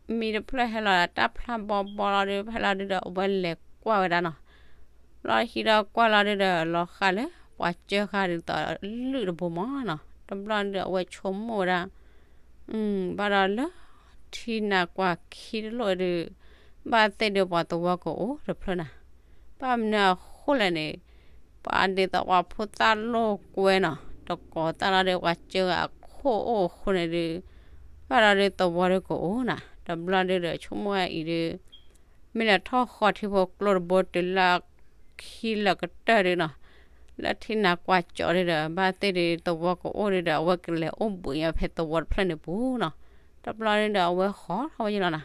မံတဖျၢၣ်ဟဲလီၤ တၢ်ဖျါဘီဘီလီၤဒုး ဖဲလီၤဒုးဒီး အဝဲလဲၤကွၢ်ဝဲဒၣ်နီၤ. လီၤဟံးဒီးကွၢ်လီၤဒုးဒီး လီၤဃၣ်လၢပှၤစၢဃာ်ဒ်သိးလွံၢ်တဘိမးနီၤ. တဘျီဒုးဒီး အဝဲဆိကမိၣ်ဝဲဒၣ် ဘၣ်ဒီးလၢထံနၤကွၢ်ခံတလိၣ်ဒုး ဘၣ်သ့ၣ်ဒုးပှၤသဝီကအိၣ်တဖျၢၣ်နၤ. ဘၣ်မနုၤအဃိလဲၣ်န့ၣ် ပှၤဒ်သိးပှၤဖိသၣ်လိာ်ကွဲနီၤ တကိးသၣ်လီၤဒုး ပှၤစၢဃာ်အခိၣ်အိၣ်အဃိန့ၣ်ဒုး ဘၣ်ဒီးဒုးသဝီဒုးကအိၣ်နၤ. တဘျီဒုးဒီး ဆိကမိၣ်ဝဲအံၤဒုး မ့ၢ်လဲၤထီၣ်ဃီထံဖိကျိတဘိတုၤလၢခံလၢာ်ကတၢၢ်ဒုးနီၤ လၢထံနၤကွၢ်ကၠီဒုးဒီး ဘၣ်သ့ၣ်ဒုးသဝီကအိၣ်ဒုးဒီး အဝဲကလဲၤအိၣ်ဘှံးညါဖဲသဝီတဖျၢၣ်န့ၣ်ပူၤနီၤ. တဘျီဒုးဒီး အဝဲဃီၤထီၣ်ဝဲယဲလီၤနၤ.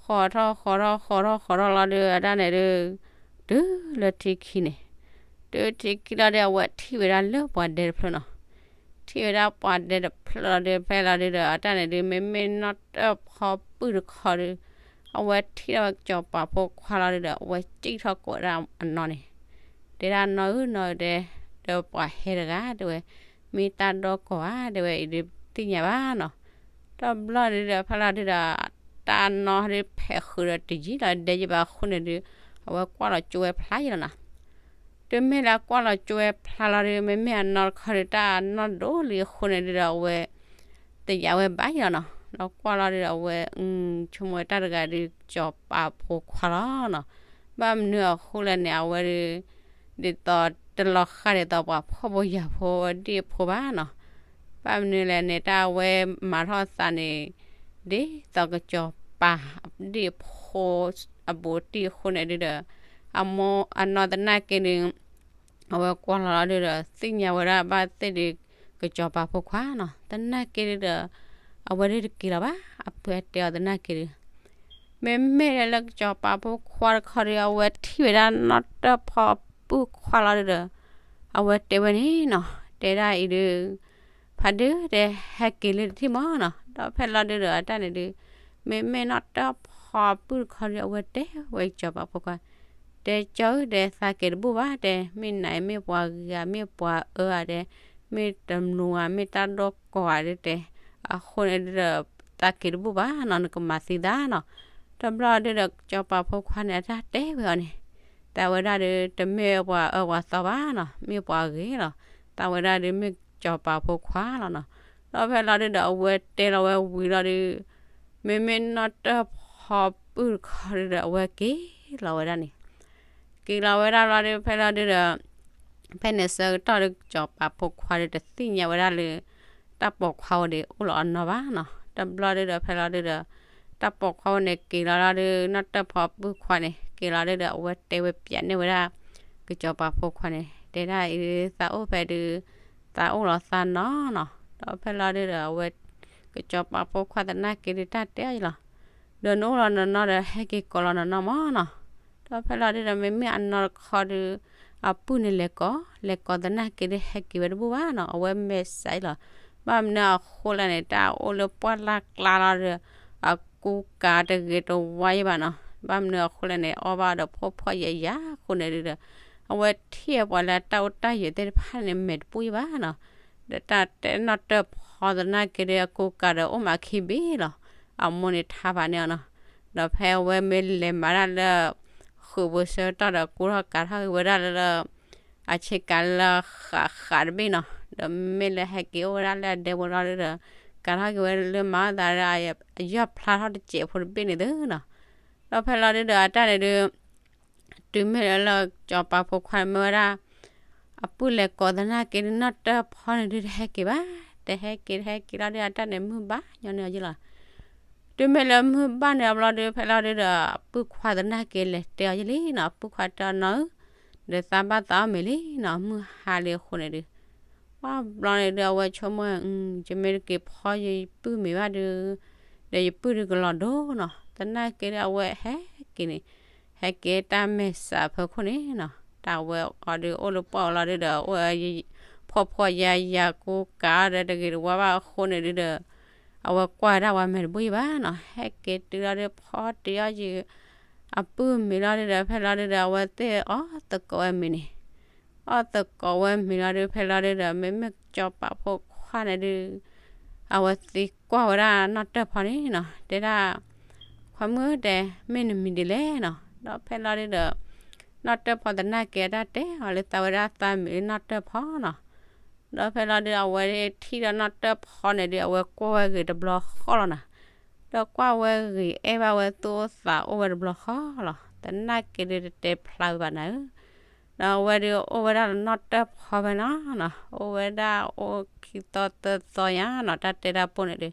ဃီၤထီၣ်ဃီၤထီၣ်ဃီၤထီၣ်ဃီၤထီၣ်လီၤဒုး အတၢ်န့ၣ်ဒုး တုၤလၢထံခံန့ၣ် တုၤထံခံလီၤဒုး အဝဲထံၣ်ဝဲဒၣ်လၢပှၤဒဲတဖျၢၣ်နီၤ. ထံၣ်ဝဲဒၣ်ပှၤဒဲတဖျၢၣ်လီၤဒုး ဖဲလီၤဒုးဒီး အတၢ်န့ၣ်ဒုး မ့မ့ၢ်နီၣ်တၢၣ်ဖီပုၢ်တခီဒုး အဝဲထံၣ်ထီၣ်ဝဲစီၤပၤဖိခွါလီၤဒုးဒီး အဝဲစံၣ်ထီၣ်ကိးဝဲဒၣ်အနီၢ်န့ၣ် တဲဒၣ်နီၢ်ဧၢ နီၢ်ဧၢတဲ, ဒီးပှၤဟဲတဂၤတဲဝဲ မ့ၢ်တၢ်ဒီကီၢ်ဧါ တဲဝဲ အံၤဒုးသ့ၣ်ညါဘၣ်နီၤ. တဘျီဒုးဒီး ဖဲလီၤဒုးဒီး တၢ်နီၢ်ဒုးဖဲးဃုာ်ဒီးတယံာ်လီၤဒဲယဲဘၣ်အဃိန့ၣ်ဒုး အဝဲကွၢ်လီၤကၠိဝဲဖျါယဲလီၤနီၤ. တုၤမ့ၢ်လၢကွၢ်လီၤကၠိဝဲဖျါလီၤဒုး မ့မ့ၢ်အနီၢ်တခီဒုး တၢ်နီၢ်ဒိၣ်လံအဃိန့ၣ်ဒုးဒီး အဝဲ တယာ်ဝဲဘၣ်ယဲလီၤနီၤ. ဒီးကွၢ်လီၤဒုဒီးအဝဲ ဆိကမိၣ်ဝဲတၢ်တဂၤဒုး ကစီၤပၤဖိခွါလီၤနီၤ. ဘၣ်မနုၤအဃိလဲၣ်န့ၣ် အဝဲဒုး ဒ်သိးတလီၤဃၣ်ဒ်သိးပှၤဖှီၣ်ဖိယာ်ဖိဒ့ၣ်ဖိဘၣ်နီၤ. ဘၣ်မနုၤလဲၣ်န့ၣ် တၢ်အဝဲမၤထီၣ်သးန့ၣ် ဒ်သိးကစီၤပၤဒ့ၣ်ဖိ အဘူးတံၢ်အဃိန့ၣ်ဒုဒီး အမိၢ်အနီၢ်သနာ်က့ဒုး အဝဲကွၢ်လီၤလီၤဒုဒီး သ့ၣ်ညါဝဲဒၣ်ဘၣ်သ့ၣ်ဒုး ကစီၤပၤဖိခွါနီၤ. သနာ်က့ဒုဒီး အဝဲဒုတက့ၤလီၤဘၣ် အဖုအတဲအီၤသနာ်က့ဒု မ့မ့ၢ်လၢကစီၤပၤဖိခွါတခီဒု အဝဲထံၣ်ဝဲဒၣ်နီၣ်တၢၢ်ဖီပုၢ်ခွါလီၤဒုဒီး အဝဲတဲဝဲန့ၣ်နီၤ တဲဒၣ်အံၤဒု ဖးဒုတဲ ဟဲက့ၤလၢတထံၣ်မးနီၤ. ဒီးဖဲလီၤဒုဒီးအတၢ်န့ၣ်ဒု မ့မ့ၢ်နီၣ်တၢၢ်ဖီပုၢ်တခီဒု အဝဲတဲဝဲကစီၤပၤဖိခွါ တဲကၠီဧၢ တဲသးက့ၤတဘူၣ်ဘၣ်တဲ မ့ၢ်နၤအံၤမ့ၢ်ပှၤဂ့ၤဧါ မ့ၢ်ပှၤအၢဧါတဲ မ့ၢ်တမူဧါ မ့ၢ်တၢ်ဒိၣ်ကီၤဧါဒုတဲ အဃိန့ၣ်ဒုဒီး သးက့ၤတဘူၣ်ဘၣ်နီၤ နကမၤသံသးနီၤ. တဘျီဒုဒီးကစီၤပၤဖိခွါန့ၣ် အတၢ်တဲဝဲအီၤန့ၣ် တဲဝဲဒၣ်ဒု တမ့ၢ်ပှၤအၢပှၤသီဘၣ်နီၤ မ့ၢ်ပှၤဂ့ၤလီၤ. တဲဝဲဒၣ်ဒု မ့ၢ်ကစီၤပၤဖိခွါလီၤနီၤ. ဒီးဖဲလီၤဒုဒီးအဝဲတဲလီၤဝဲဝံၤလီၤဒု မ့မ့ၢ်နီၣ်တၢၢ်ဖီပုၢ်တခီဒုဒီး အဝဲက့ၤလီၤဝဲဒၣ်န့ၣ် က့ၤလီၤဝဲဒၣ်လီၤဒု ဖဲလီၤဒုဒီး ဖဲန့ၣ်ဆၢကတီၢ်ဒု ကစီၤပၤဖိခွါဒု တသ့ၣ်ညါဝဲဒၣ်လၢ တၢ်ပိာ်ခွါဝဲဒၣ်အိၣ်လီၤအနီၢ်ဘၣ်နီၤ. တဘျီဒုဒီး ဖဲလီၤဒုဒီး တၢ်ပိာ်ခွါဝဲန့ၣ် က့ၤလီၤလီၤဒု နီၣ်တၢၢ်ဖီပုၢ်ခွါန့ၣ် က့ၤလီၤဒုဒီး အဝဲတဲဝဲပျးန့ၢ်ဝဲဒၣ် ကစီၤပၤဖိခွါန့ၣ် တဲဒၣ်အံၤ သးအိၣ်ဖဲဒု သးအိၣ်လီၤသးနီၤနီၤ. ဒီးဖဲလီၤဒုဒီး အဝဲ ကစီၤပၤဖိခွါသနာ်က့ဒု တၢ်တဲအီၤလီၤ ဒီးနအိၣ်လီၤနနီၢ်ဒီး ဟဲက့ၤကိးလီၤနနီၢ်မးနီၤ. ဒီးဖဲလီၤဒုဒီး မ့မ့ၢ်အနီၢ်တခီဒု အပုၢ်န့ၣ်လဲၤကိး လဲၤကိးသနာ်က့ဒု ဟဲက့ၤဝဲတဘူၣ်ဘၣ်နီၤ အဝဲမဲာ်ဆှးအံၤလီၤ. ဘၣ်မနုၤအဃိလဲၣ်န့ၣ် တၢ်အိၣ်လၢပှၢ်လၢ်ကျါလီၤဒီး အကူကၤတဂ့ၤတဝါယံၤဘၣ်နီၤ. ဘၣ်မနုၤအဃိလဲၣ်န့ၣ် အီၣ်ဘၣ်ဒီးဖှီၣ်ဖှီၣ်ယာ်ယာ်အဃိန့ၣ်ဒုဒီး အဝဲထံၣ်ပှၤလၢတၢ်အိၣ်တၢ်ယၢၤသ့ၣ်တဖၣ်န့ၣ် မဲာ်တပူၤယံၤဘၣ်နီၤ. ဒီးတၢ်တဲနီၣ်တၢၢ်ဖီသနာ်က့ဒီး အကူကၤဒီးအိၣ်မးခံဘ့ၣ်လီၤ. အမိၢ်န့ၣ်ထါဖးန့ၢ်အီၤနီၤ. ဒီးဖဲအဝဲမ့ၢ်လဲၤမၤတၢ်လၢ ဃုာ်ပူၤဆၢကတီၢ်ဒီး ကူထီၣ်ကၤထီၣ်က့ၤဝဲဒၣ်လၢ အဆ့ကၤလၢဃးဃးတဘ့ၣ်နီၤ. ဒီးမ့မ့ၢ်လၢဟဲက့ၤအိၣ်ဝဲဒၣ်လၢအဒဲပူၤလီၤဒုဒီး ကၤထီၣ်က့ၤဝဲလၢမၤအီၣ်သးဒီး အယီၢ်ဖျါထီၣ်တစဲးဖိတဘ့ၣ်န့ၣ်သုနီၤ. ဒီးဖဲလီၤဒုဒီးအတၢ်န့ၣ်ဒု တုၤမ့ၢ်လၢကစီၤပၤဖိခွါန့ၣ်မ့ၢ်ဝဲဒၣ် အပုၢ်လဲၤကိးသနာ်က့ဒု နီၣ်တၢၢ်ဖီန့ၣ်ဒု တဟဲက့ၤဘၣ်, တဟဲက့ၤ တဟဲက့ၤလီၤဒု အတၢ်န့ၣ်မုၢ်ဘၣ်ညီန့ၢ်အီၤယံၤလီၤ. တုၤမ့ၢ်လၢမုၢ်ဘၣ်န့ၣ်အဘျီဒု ဖဲလီၤဒုဒီး ပုၢ်ခွါသနာ်က့လဲၤတဲအီၤယံၤလံနီၤ, ပုၢ်ခွါတဲအီၤနီၤဧၢ, ဒီးသးဘၣ်သးအီၣ်မ့ၤလံနီၤ, မုၢ်ဟါလံအဃိန့ၣ်ဒု ပှၢ်ဘျီန့ၣ်ဒု အဝဲဆိကမိၣ်, ယမ့ၢ်တက့ၤဖီယပုၢ်မ့ၤဘၣ်ဒု, ဒီးယပုၢ်ဒုကလီၤဒိနီၤ, သနာ်က့ဒု အဝဲဟဲက့ၤန့ၣ်, ဟဲက့ၤတၢ်မဲာ်ဆှးအဖီခိၣ်န့ၣ်နီၤ, တၢ်ဝဲအီၤဒု အိၣ်လၢပှၢ်အလီၤဒုဒီး အိၣ်ဝဲ ဖှီၣ်ဖှီၣ်ယာ်ယာ်ကူကၤဒီးတဂ့ၤတဝါဘၣ်အဃိန့ၣ်ဒုဒီး အဝဲကွၢ်ဝဲဒၣ်ဝဲမဲာ်တဘိယံၤဘၣ်နီၤ, ဟဲက့ၤတုၤလီၤဒု ဖီတ့ၢ်အီၣ်ယံၤ အပုၢ်မ့ၤလီၤဒုဒီး ဖဲလီၤဒုဒီး အဝဲသ့ၣ်အီၣ်သကိးဝဲမ့ၤန့ၣ်, အီၣ်သကိးဝဲမ့ၤလီၤဒု ဖဲလီၤဒုဒီး မ့မ့ၢ်ကစီၤပၤဖိခွါန့ၣ်ဒု အဝဲသံကွၢ်ဝဲဒၣ်နီၣ်တၢၢ်ဖီန့ၣ်နီၤ, တဲဒၣ်, ခွါမုၣ်ဧၢ တဲ, မ့ၢ်နမံၤဒ်လဲၣ်နီၤ, ဒီးဖဲလီၤဒုဒီး နီၣ်တၢၢ်ဖီသနာ်က့အတၢ်တဲအီၤလၢ သးဝဲဒၣ်သးမံၤလၢနီၣ်တၢၢ်ဖီနီၤ, ဒီးဖဲလီၤဒု အဝဲထံၣ်ဒီးနီၣ်တၢၢ်ဖီန့ၣ်ဒု အဝဲကွၢ်ဝဲဂ့ၤတဘျီဃီလီၤနီၤ, ဒီးကွၢ်ဝဲဂ့ၤအဲၣ်ဘၣ်ဝဲသူၣ်အိၣ်သးအိၣ်ဝဲတဘျီဃီလီၤ, သနာ်က့ဒုတတဲဖျါဝဲဘၣ်နၤဧၢ ဒီးအဝဲဒု အိၣ်ဝဲဒၣ်လၢနီၣ်တၢၢ်ဖီဖဲနီၤနီၤ, အိၣ်ဝဲဒၣ်အိၣ်ခံသီသၢသီညါနီၤ, တၢ်တဲတၢ်ပိၢ်န့ၣ်ဒု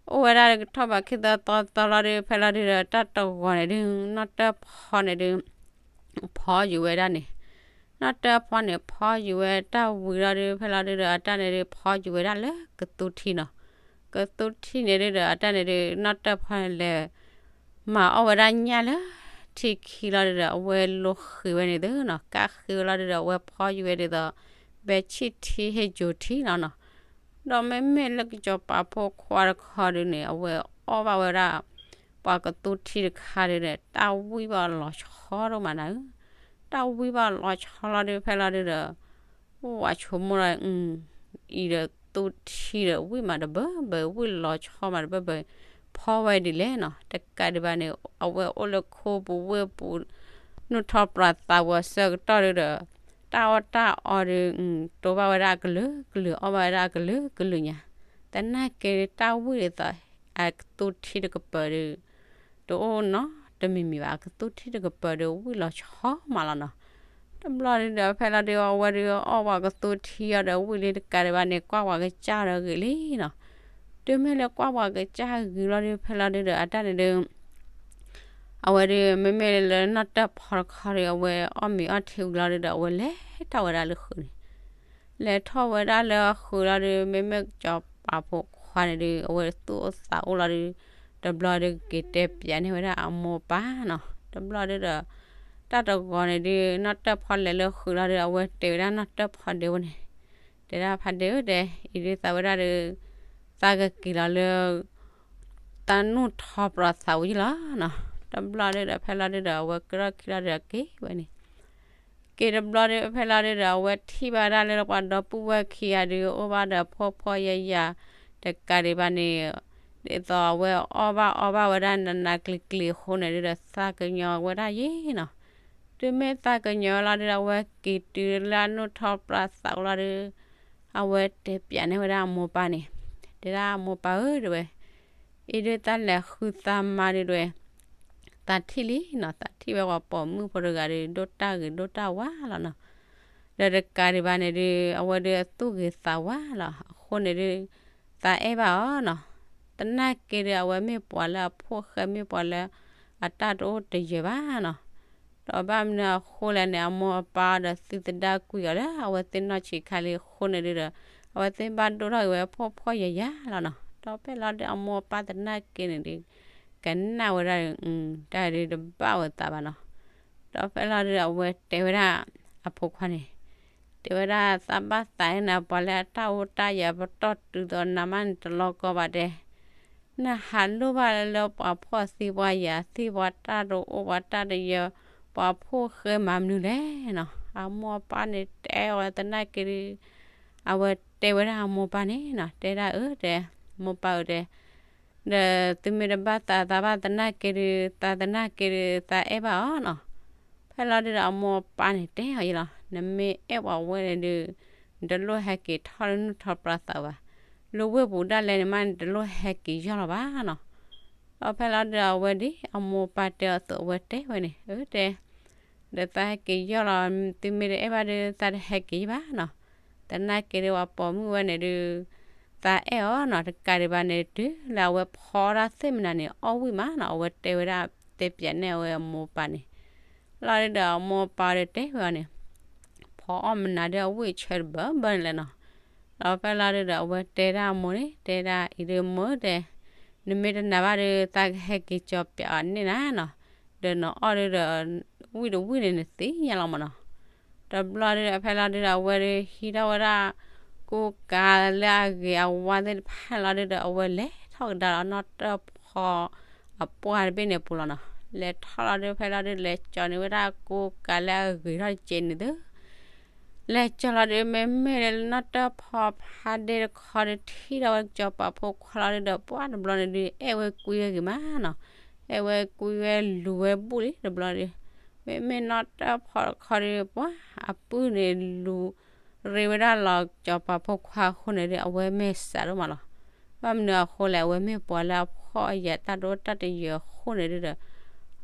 အိၣ်ဝဲဒၣ်လၢကထီၣ်ဘးခံသီသီသီလီၤဒု ဖဲလီၤဒုဒီး တၢ်တဂီၤန့ၣ်ဒု နီၣ်တၢၢ်ဖီန့ၣ်ဒု ဖီယူၤဝဲဒၣ်န့ၣ်, နီၣ်တၢၢ်ဖီန့ၣ် ဖီယူၤဝဲတၢ်ဝံၤလီၤဒု ဖဲလီၤဒုဒီး အတၢ်န့ၣ်ဒု ဖီယူၤဝဲဒၣ်လၢကသူထံနီၤ, ကသူထံန့ၣ်ဒုဒီး အတၢ်န့ၣ်ဒု နီၣ်တၢၢ်ဖီန့ၣ်လဲၤ မၤအီၣ်ဝဲဒၣ်ညၣ်လၢထံခံလီၤဒုဒီး အဝဲလိၤဃ့ဝဲန့ၣ်သုနီၤ, ကးဃ့ဝဲလီၤဒုဒီး အဝဲဖီယူၤဝဲဒ်သိး ဘဲဆံၣ်ထံဟ့ၣ်ယိၤထံလီၤနီၤ, ဒီးမ့မ့ၢ်လၢကစီၤပၤဖိခွါတခီဒုန့ၣ် အဝဲအီၣ်ဘၣ်ဝဲဒၣ် ပှၤကသူထံတခါဒုန့ၣ် တၢ်ဝံၣ်ဘၣ်လီၤဆီဒိၣ်မးနၤဧၢ, တၢ်ဝံၣ်ဘၣ်လီၤဆီလီၤဒု ဖဲလီၤဒုဒီး ဝၤဆိကမိၣ်လီၤ အံၤဒီးသူထံဒီး ဝံၣ်မးတဘၢဘၢ ဝံၣ်လီၤဆီမးတဘၢဘၢ ဖီဝဲဒ်လဲၣ်နီၤ, တကးဒံးဘၣ်န့ၣ် အဝဲအိၣ်လၢခိပူၤဝ့ၢ်ပူၤ နုာ်ထီၣ်ပြးသးဝဲအဆၢကတီၢ်ဒုဒီး တၢ်အီၣ်တၢ်အီဒု တိၢ်ဘၣ်ဝဲဒၣ်အကလုာ်ကလုာ် အီၣ်ဘၣ်ဝဲဒၣ်အကလုာ်ကလုာ်ညါ, သနာ်က့တၢ်ဝံၣ်ဒ်သိး အကသူထံတကပၤဒီး တအိၣ်နီတမံၤမံၤဘၣ်, အကသူထံတကပၤဒီး ဝံၣ်လီၤဆီမးလီၤနီၤ. တဘျီဒုဒီး ဖဲလီၤဒု အဝဲဒုအီၣ်ပှၤကသူထံအီၤဒီး ဝံၣ်လံတကးဒံးဘၣ်န့ၣ် ကွၢ်ပှၤကစၢ်ဒီးဂ့ၤလံနီၤ. တုၤမ့ၢ်လၢကွၢ်ပှၤကစၢ်ဂ့ၤလီၤဒု ဖဲလီၤဒုဒီး အတၢ်န့ၣ်ဒု အဝဲဒုမ့မ့ၢ်လၢနီၣ်တၢၢ်ဖီတခီဒီး အဝဲအီၣ်မ့ၤအီၣ်ထံဝံၤလီၤဒုဒီး အဝဲလဲၤထီၣ်ဝဲဒၣ်လၢဃုာ်န့ၣ်, လဲၤထီၣ်ဝဲဒၣ်လၢဃုာ်လီၤဒု မ့မ့ၢ်စီၤပၤဖိခွါန့ၣ်ဒု အဝဲသူၣ်အိၣ်သးအိၣ်လီၤဒု, တဘျီဒုက့ၤတဲပၠးန့ၢ်ဝဲဒၣ်အမိၢ်ပၢ်နီၤ. တဘျီဒုဒီး တၢ်တဂီၤန့ၣ်ဒု နီၣ်တၢၢ်ဖီလဲၤလၢဃုာ်လီၤဒု အဝဲတဲဝဲဒၣ်နီၣ်တၢၢ်ဖီဒ့ဝဲန့ၣ်, တဲဒၣ်ဖါဒ့ဧၢဒဲး အံၤဒုသးဝဲဒၣ်ဒု သးကက့ၤလီၤလၢ သးနူၢ်ထီပြးသးဝံၤလီၤနီၤ. တဘျီဒုဒီး ဖဲလီၤဒုဒီး အဝဲကရီၣ်ခံလီၤဒုဒီးက့ၤဝဲန့ၣ်, က့ၤတဘျီဒု ဖဲလီၤဒုဒီး အဝဲထံၣ်ဘၣ်ဒၣ်လၢပှၤဒီပုၢ်ဝဲၢ်ခံဂၤဒု အိၣ်ဘၣ်ဒီးဖှီၣ်ဖှီၣ်ယာ်ယာ် တကးဒံးဘၣ်န့ၣ်, ဒ်သိးအဝဲအီၣ်ဘၣ်အီဘၣ်ဝဲဒၣ်နးနးကျံၤကျံၤအဃိန့ၣ်ဒုဒီး သးကညီၤဝဲဒၣ်ယဲနီၤ. တုၤမ့ၢ်သးကညီၤလီၤဒုဒီး အဝဲက့ၤတုၤလၢအနူၢ်ထီပြးသးဝံၤလီၤဒု အဝဲတဲပၠးန့ၢ်ဝဲဒၣ်အမိၢ်ပၢ်န့ၣ်, တဲဒၣ်အမိၢ်ပၢ်ဧၢဒဲးဝဲ အံၤဒုသးလဲၤဃုသးမါဒုဒဲး သးထံၣ်လံနီၤ, သးထံၣ်ဝဲပှၤပိာ်မုၣ်ဖိတဂၤဒု ဒိၣ်တၢ်ဂ့ၤဒိၣ်တၢ်ဝါလီၤနီၤ. ဒီးတကးဒံးဘၣ်န့ၣ်ဒု အဝဲဒုအသူၣ်ဂ့ၤသးဝါလီၤ. အဃိန့ၣ်ဒု သးအဲၣ်ဘၣ်အီၤနီၤ. သနာ်က့ဒု အဝဲမ့ၢ်ပှၤလၢအဖိၣ်ဃဲ မ့ၢ်ပှၤလၢအတၢ်တအိၣ်တယၢၤဘၣ်နီၤ. ဒီးဘၣ်မနုၤအဃိလဲၣ်န့ၣ် အမိၢ်အပၢ်ဒီးသုသဒါကွံာ်အီၤလၢ အဝဲသ့ၣ်နီၢ်ဆံးခါလံအဃိန့ၣ်ဒုဒီး အဝဲသ့ၣ်ဘၣ်ဒိၣ်ထီၣ်က့ၤဝဲဖှီၣ်ဖှီၣ်ယာ်ယာ်လီၤနီၤ. ဒီးဖဲလီၤဒု အမိၢ်အပၢ်သနာ်က့န့ၣ်ဒု ကနၣ်ဝဲဒၣ် တၢ်ဒုတဘၣ်ဝဲသးဘၣ်နီၤ. ဒီးဖဲလီၤဒု အဝဲတဲဝဲဒၣ် အဖိခွါန့ၣ်, တဲဝဲဒၣ်သးဘၣ်သးန့ၣ် ပှၤလၢအတၢ်အိၣ်တၢ်ယၢၤပတီၢ်တုၤသိးနၤမးန့ၣ် တလီၤကီဘၣ်တဲ နဟးလိၣ်ဘၣ်လၢပှၤဖှီၣ်သံပှၤယာ်သံ ပှၤတၢ်တအိၣ်ပှၤတၢ်တယၢၤ ပှၤဖိၣ်ဃဲမၤမနုၤလဲၣ်နီၤ. အမိၢ်အပၢ်န့ၣ်တဲအီၤဝဲသနာ်က့ အဝဲတဲဝဲဒၣ်အမိၢ်ပၢ်န့ၣ်နီၤ, တဲဒၣ်အၢတဲ, မိၢ်ပၢ်ဧၢတဲ, ဒီးသုမ့ၢ်တဘၣ်သးသးဘၣ်သနာ်က့ဒု သးသနာ်က့ဒု သးအဲၣ်ဘၣ်အီၤနီၤ. ဖဲလီၤဒုဒီးအမိၢ်အပၢ်န့ၣ်တဲအီၤယလီၤ, နမ့ၢ်အဲၣ်ပှၤဝဲန့ၣ်ဒု နတလိၣ်ဟဲက့ၤထီၣ်လၢနူၢ်ထီပြးသးဘၣ်. လၢဝ့ၢ်ပူၤဒၣ်လဲာ်န့ၣ်မး နတလိၣ်ဟဲက့ၤယီၢ်လီၤဘၣ်နီၤ. ဒီးဖဲလီၤဒုဒီးအဝဲဒ်အမိၢ်အပၢ်တဲအီၤအသိး အဝဲတဲဝဲန့ၣ် အၢတဲ ဒီးသးဟဲက့ၤယီၢ်လီၤ, သုမ့ၢ်တအဲၣ်ဘၣ်ဒု သးတဟဲက့ၤယီၢ်ဘၣ်နီၤ. သနာ်က့ဒု ပှၤပိာ်မုၣ်ဝဲန့ၣ်ဒု သးအဲၣ်အီၤနီၤ, တကးဒံးဘၣ်န့ၣ် တုၤလၢအဝဲဖီအီၣ်တၢ်သ့ၣ်မနၤန့ၣ် အီၣ်ဝံၣ်မးနီၤ, အဝဲတဲဝဲဒၣ်တဲပၠးန့ၢ်အဝဲအမိၢ်အပၢ်န့ၣ် လီၤဒုဒီးအမိၢ်အပၢ်ဒီးတဲဝဲအီၤန့ၣ်, ဖီအီၣ်မနုၤဒု အဝံၣ်ဆၢတဘၢဘၢန့ၣ်လဲၣ်နီၤ. ဒီးဖဲလီၤဒုဒီးအဝဲတဲဒၣ်အမိၢ်န့ၣ်, တဲဒၣ်အံၤဒုမိၢ်တဲ, နမ့ၢ်တနာ်ဘၣ်ဒု သးကဟဲက့ၤကၠီၤပၠးအီၤန့ၢ်နၤနီၤ, ဒီးနအီၣ်ဒုဒီး ဝံၣ်တဝံၣ်န့ၣ်နသ့ၣ်ညါလီၤမးနီၤ. တဘျီဒုဒီးဖဲလီၤဒုဒီး အဝဲဒုဟံးထီၣ်ဝဲဒၣ် ကိးကၤလၢအဂ့ၤအဝါသ့ၣ်တဖၣ်လီၤဒုဒီး အဝဲလဲၤထီၣ်ကဒါလီၤနီၣ်တၢၢ်ဖီအပှၢ်တဘ့ၣ်န့ၣ်ပူၤလီၤနီၤ. လဲၤထီၣ်လီၤဒု ဖဲလီၤဒု လဲၤကၠီၤန့ၢ်ဝဲဒၣ်ကိးကၤလၢအဂ့ၤထီၣ်တကဲးန့ၣ်သု လဲၤကၠီၤလီၤဒု မ့မ့ၢ်လၢနီၣ်တၢၢ်ဖီဖးဒ့တခီဒု ထံၣ်ထီၣ်ဝဲစီၤပၤဖိခွါလီၤဒုဒီး ပှၢ်တဘျီန့ၣ်ဒု အဲၣ်ဝဲကွံဝဲဂ့ၤမးနီၤ. အဲၣ်ဝဲကွံဝဲလူၤဝဲဘူၣ်လံတဘျီဒု မ့မ့ၢ်နီၣ်တၢၢ်ဖီတခီဒု ပှၢ်အပုၢ်န့ၣ်လူၤ ရ့ဝဲဒၣ်လီၤစီၤပၤဖိခွါအဃိန့ၣ်ဒု အဝဲမဲာ်ဆှးဒိၣ်မးလီၤ. ဘၣ်မနုၤအဃိလဲၣ် အဝဲမ့ၢ်ပှၤလၢအဖှီၣ်အယာ်တၢ်တအိၣ်တၢ်တယၢၤအဃိန့ၣ်ဒုဒီး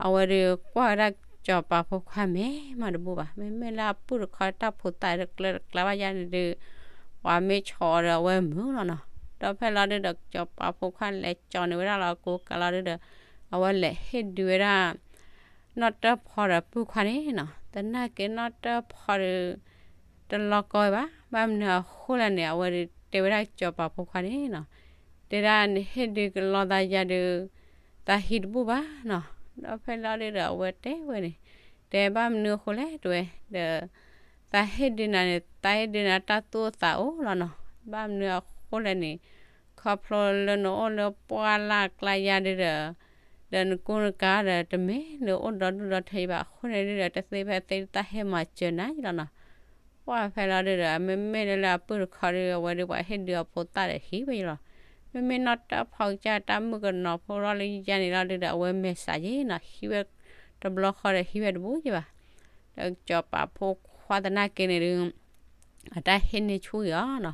အဝဲဒုကွၢ်ဝဲဒၣ်စီၤပၤဖိခွါမဲာ်မးတဘူၣ်ဘၣ်. မ့မ့ၢ်လၢအပုၢ်တခီတၢ်ဖိသၣ်တကျၢတကျါဘၣ်ယါန့ၣ်ဒု ပှၤမ့ၢ်ဆီၣ်အီၤဒီးအဝဲမုာ်လီၤနီၤ. ဒီးဖဲလီၤဒုဒီး စီၤပၤဖိခွါလဲၤကၠီၤန့ၢ်ဝဲဒၣ်လီၤကိးကၤလီၤဒုဒီး အဝဲလဲၤဟ့ၣ်ဒုးဝဲဒၣ် နီၣ်တၢၢ်ဖီဒီးပုၢ်ခွါန့ၣ်နီၤ. သနာ်က့နီၣ်တၢၢ်ဖီဒု တလီၤကီဝဲဘၣ်. ဘၣ်မနုၤအဃိလဲၣ်န့ၣ် အဝဲဒုတဲဝဲဒၣ်စီၤပၤဖိခွါန့ၣ်နီၤ, တဲဒၣ်နဟ့ၣ်ဒုးကလီသးယၤဒု သးဟံးတဘူၣ်ဘၣ်နီၤ. ဒီးဖဲလီၤဒုဒီးအဝဲတဲဝဲန့ၣ်, တဲဘၣ်မနုၤအဃိလဲၣ်တဲဝဲဒီး သးဟ့ၣ်ဒုးနၤန့ၣ် သးဟ့ၣ်ဒုးနၤတၢ်သူၣ်အိၣ်သးအိၣ်လီၤနီၤ. ဘၣ်မနုၤအဃိလဲၣ်န့ၣ် ခီဖျိလၢနအိၣ်လၢပှၢ်လၢ်ကျါယါဒုဒီး ဒီးနကူနကၤဒီးတမ့ၢ်လၢအိၣ်ဒီဒူၣ်ဒီထၢဘၣ်အဃိန့ၣ်ဒုဒီး တသ့ဖဲသ့တၢ်ဟဲမၤစၢၤနၤယလီၤနီၤ. ပှၢ်ဖဲလီၤဒုဒီး မ့မ့ၢ်လၢအပုၢ်တခီဒု အဝဲဒုပှၤဟ့ၣ်ဒုးအဖိသၣ်ဒီးဟံးဝဲယလီၤ. မ့မ့ၢ်နီၣ်တၢၢ်ဖီကစၢ်တၢ်မုၣ်ကနီၤဖိလီၤလၢယါန့ၣ်လီၤဒုဒီး အဝဲမဲာ်ဆှးယဲနီၤ ဟံးဝဲတဘျီဃီဒီးဟံးဝဲတဘူၣ်ယဲဘၣ်. ဒီးစီၤပၤဖိခွါသနာ်က့န့ၣ်ဒု အတၢ်ဟ့ၣ်န့ၢ်ဆူၣ်ဂ့ၤအီၤနီၤ.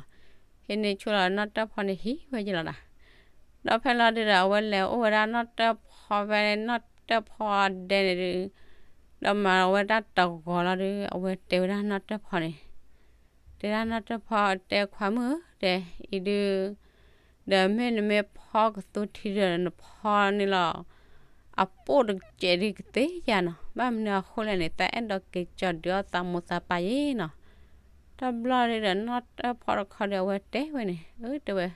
ဟ့ၣ်န့ၢ်ဆူၣ်လီၤနီၣ်တၢၢ်ဖီန့ၣ်ဟံးဝဲယလီၤနီၤ. ဒီးဖဲလီၤဒုဒီး အဝဲလဲၤအိၣ်ဝဲဒၣ်နီၢ်တၢၢ်ဖီဖဲနီၢ်တၢၢ်ဖီဒဲန့ၣ်ဒုး, ဒီးမၤဝဲဒၣ်တဂီၤလီၤဒုး အဝဲတဲဝဲဒၣ်နီၢ်တၢၢ်ဖီန့ၣ်, တဲဒၣ်နီၢ်တၢၢ်ဖီတဲခွါမုၣ်ဧၢ တဲ, အံၤဒုး ဒီးမ့ၢ်နမ့ၢ်ဖီကသူထံဒီးနဖီန့ၣ်လီၤ, အပိၢ်တကဲးဒုးကသ့ဧါနီၤ, ဘၣ်မနုၤအဃိလဲၣ်န့ၣ် သးအဲၣ်ဒိးက့ၤကၠီၤဒုးအီၣ်သးမိၢ်သးပၢ်ယ့ၣ်နီၤ. တဘျီဒုဒီးနီၢ်တၢၢ်ဖီတခီဒီး အဝဲတဲဝဲန့ၣ်, အၢ တဲဝဲ,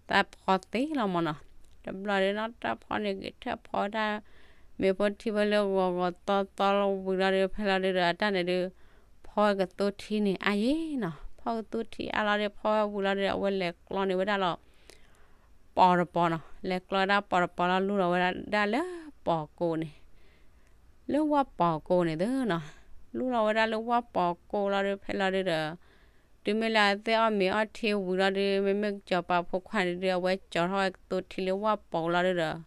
သးဖီသ့လီၤမၢ်နီၤ. တဘျီဒုနီၢ်တၢၢ်ဖီန့ၣ် က့ၤထၢၣ်ဖီဝဲဒၣ် မ့ၤဖိထံဖိလၢဂီၤဂီၤသီသီလီၤဝံၤလီၤဒုး ဖဲလီၤဒုဒီး အတၢ်န့ၣ်ဒုး ဖီဝဲကသူထံန့ၣ်အါယ့ၣ်နီၤ. ဖီကသူထံအါလီၤဒုး ဖီဝဲဝံၤလီၤဒုး အဝဲလဲၤကျီန့ၢ်ဝဲဒၣ်လီၤ ပိာ်တပိာ်နီၤ. လဲၤကျီဝဲဒၣ်ပိာ်တပိာ်လီၤ လူလီၤဝဲဒၣ်လၢပိာ်ကိးန့ၣ်, လၢဝၣ်ပိာ်ကိးန့ၣ်သနီၤ. လူလီၤဝဲဒၣ်လၢဝၣ်ပိာ်ကိးလီၤဒုး ဖဲလီၤဒုဒီး တုၤမ့ၢ်လၢအသ့ၣ်အီၣ်မ့ၤအီထံဝံၤလီၤဒုး မ့မ့ၢ်ကစီၤပၤဖိခွါန့ၣ်ဒုး အဝဲကၠီထီၣ်ဝဲကသူထံလၢဝၣ်ပိာ်လီၤဒုဒီး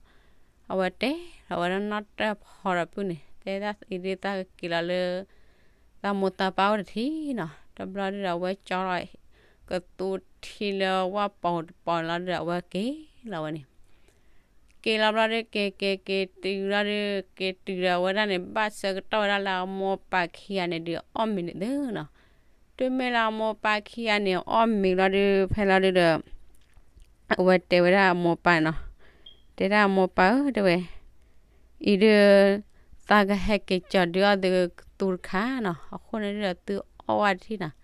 အဝဲတဲထီၣ်ဝဲဒၣ်နီၢ်တၢၢ်ဖီဒီးပုၢ်န့ၣ် တဲဒၣ်အံၤဒုးသးကက့ၤလီၤလၢ သးမိၢ်သးပၢ်အိၣ်တထံၣ်နီၤ. တဘျီဒုဒီး အဝဲကၠီထီၣ် ကသူထံလၢဝၣ်ပိာ်တပိာ်န့ၣ်လီၤဒုဒီး အဝဲက့ၤလီၤဝဲန့ၣ် က့ၤလီၤဘျီဒုး က့ၤက့ၤက့ၤတုၤလီၤဒုး က့ၤတုၤဒီးဝဲဒၣ်န့ၣ် ဘၣ်ဆၢကတီၢ်ဝဲဒၣ်လၢအမိၢ်ပၢ်ခံဂၤန့ၣ်ဒုး အီၣ်မ့ၤန့ၣ်သနီၤ. တုၤမ့ၢ်လၢအမိၢ်ပၢ်ခံဂၤန့ၣ် အီၣ်မ့ၤလီၤဒုး ဖဲလီၤဒုဒီး အဝဲတဲဝဲဒၣ်အမိၢ်ပၢ်န့ၣ်နီၤ, တဲဒၣ်အမိၢ်ပၢ်ဧၢ တဲဝဲ, အံၤဒုး သးကဟဲက့ၤကၠီၤဒုးအီၣ်သုကသူတခါနီၤ, အဃိန့ၣ်ဒုဒီးသုအီၣ်ဝဲတထံၣ်နီၤ.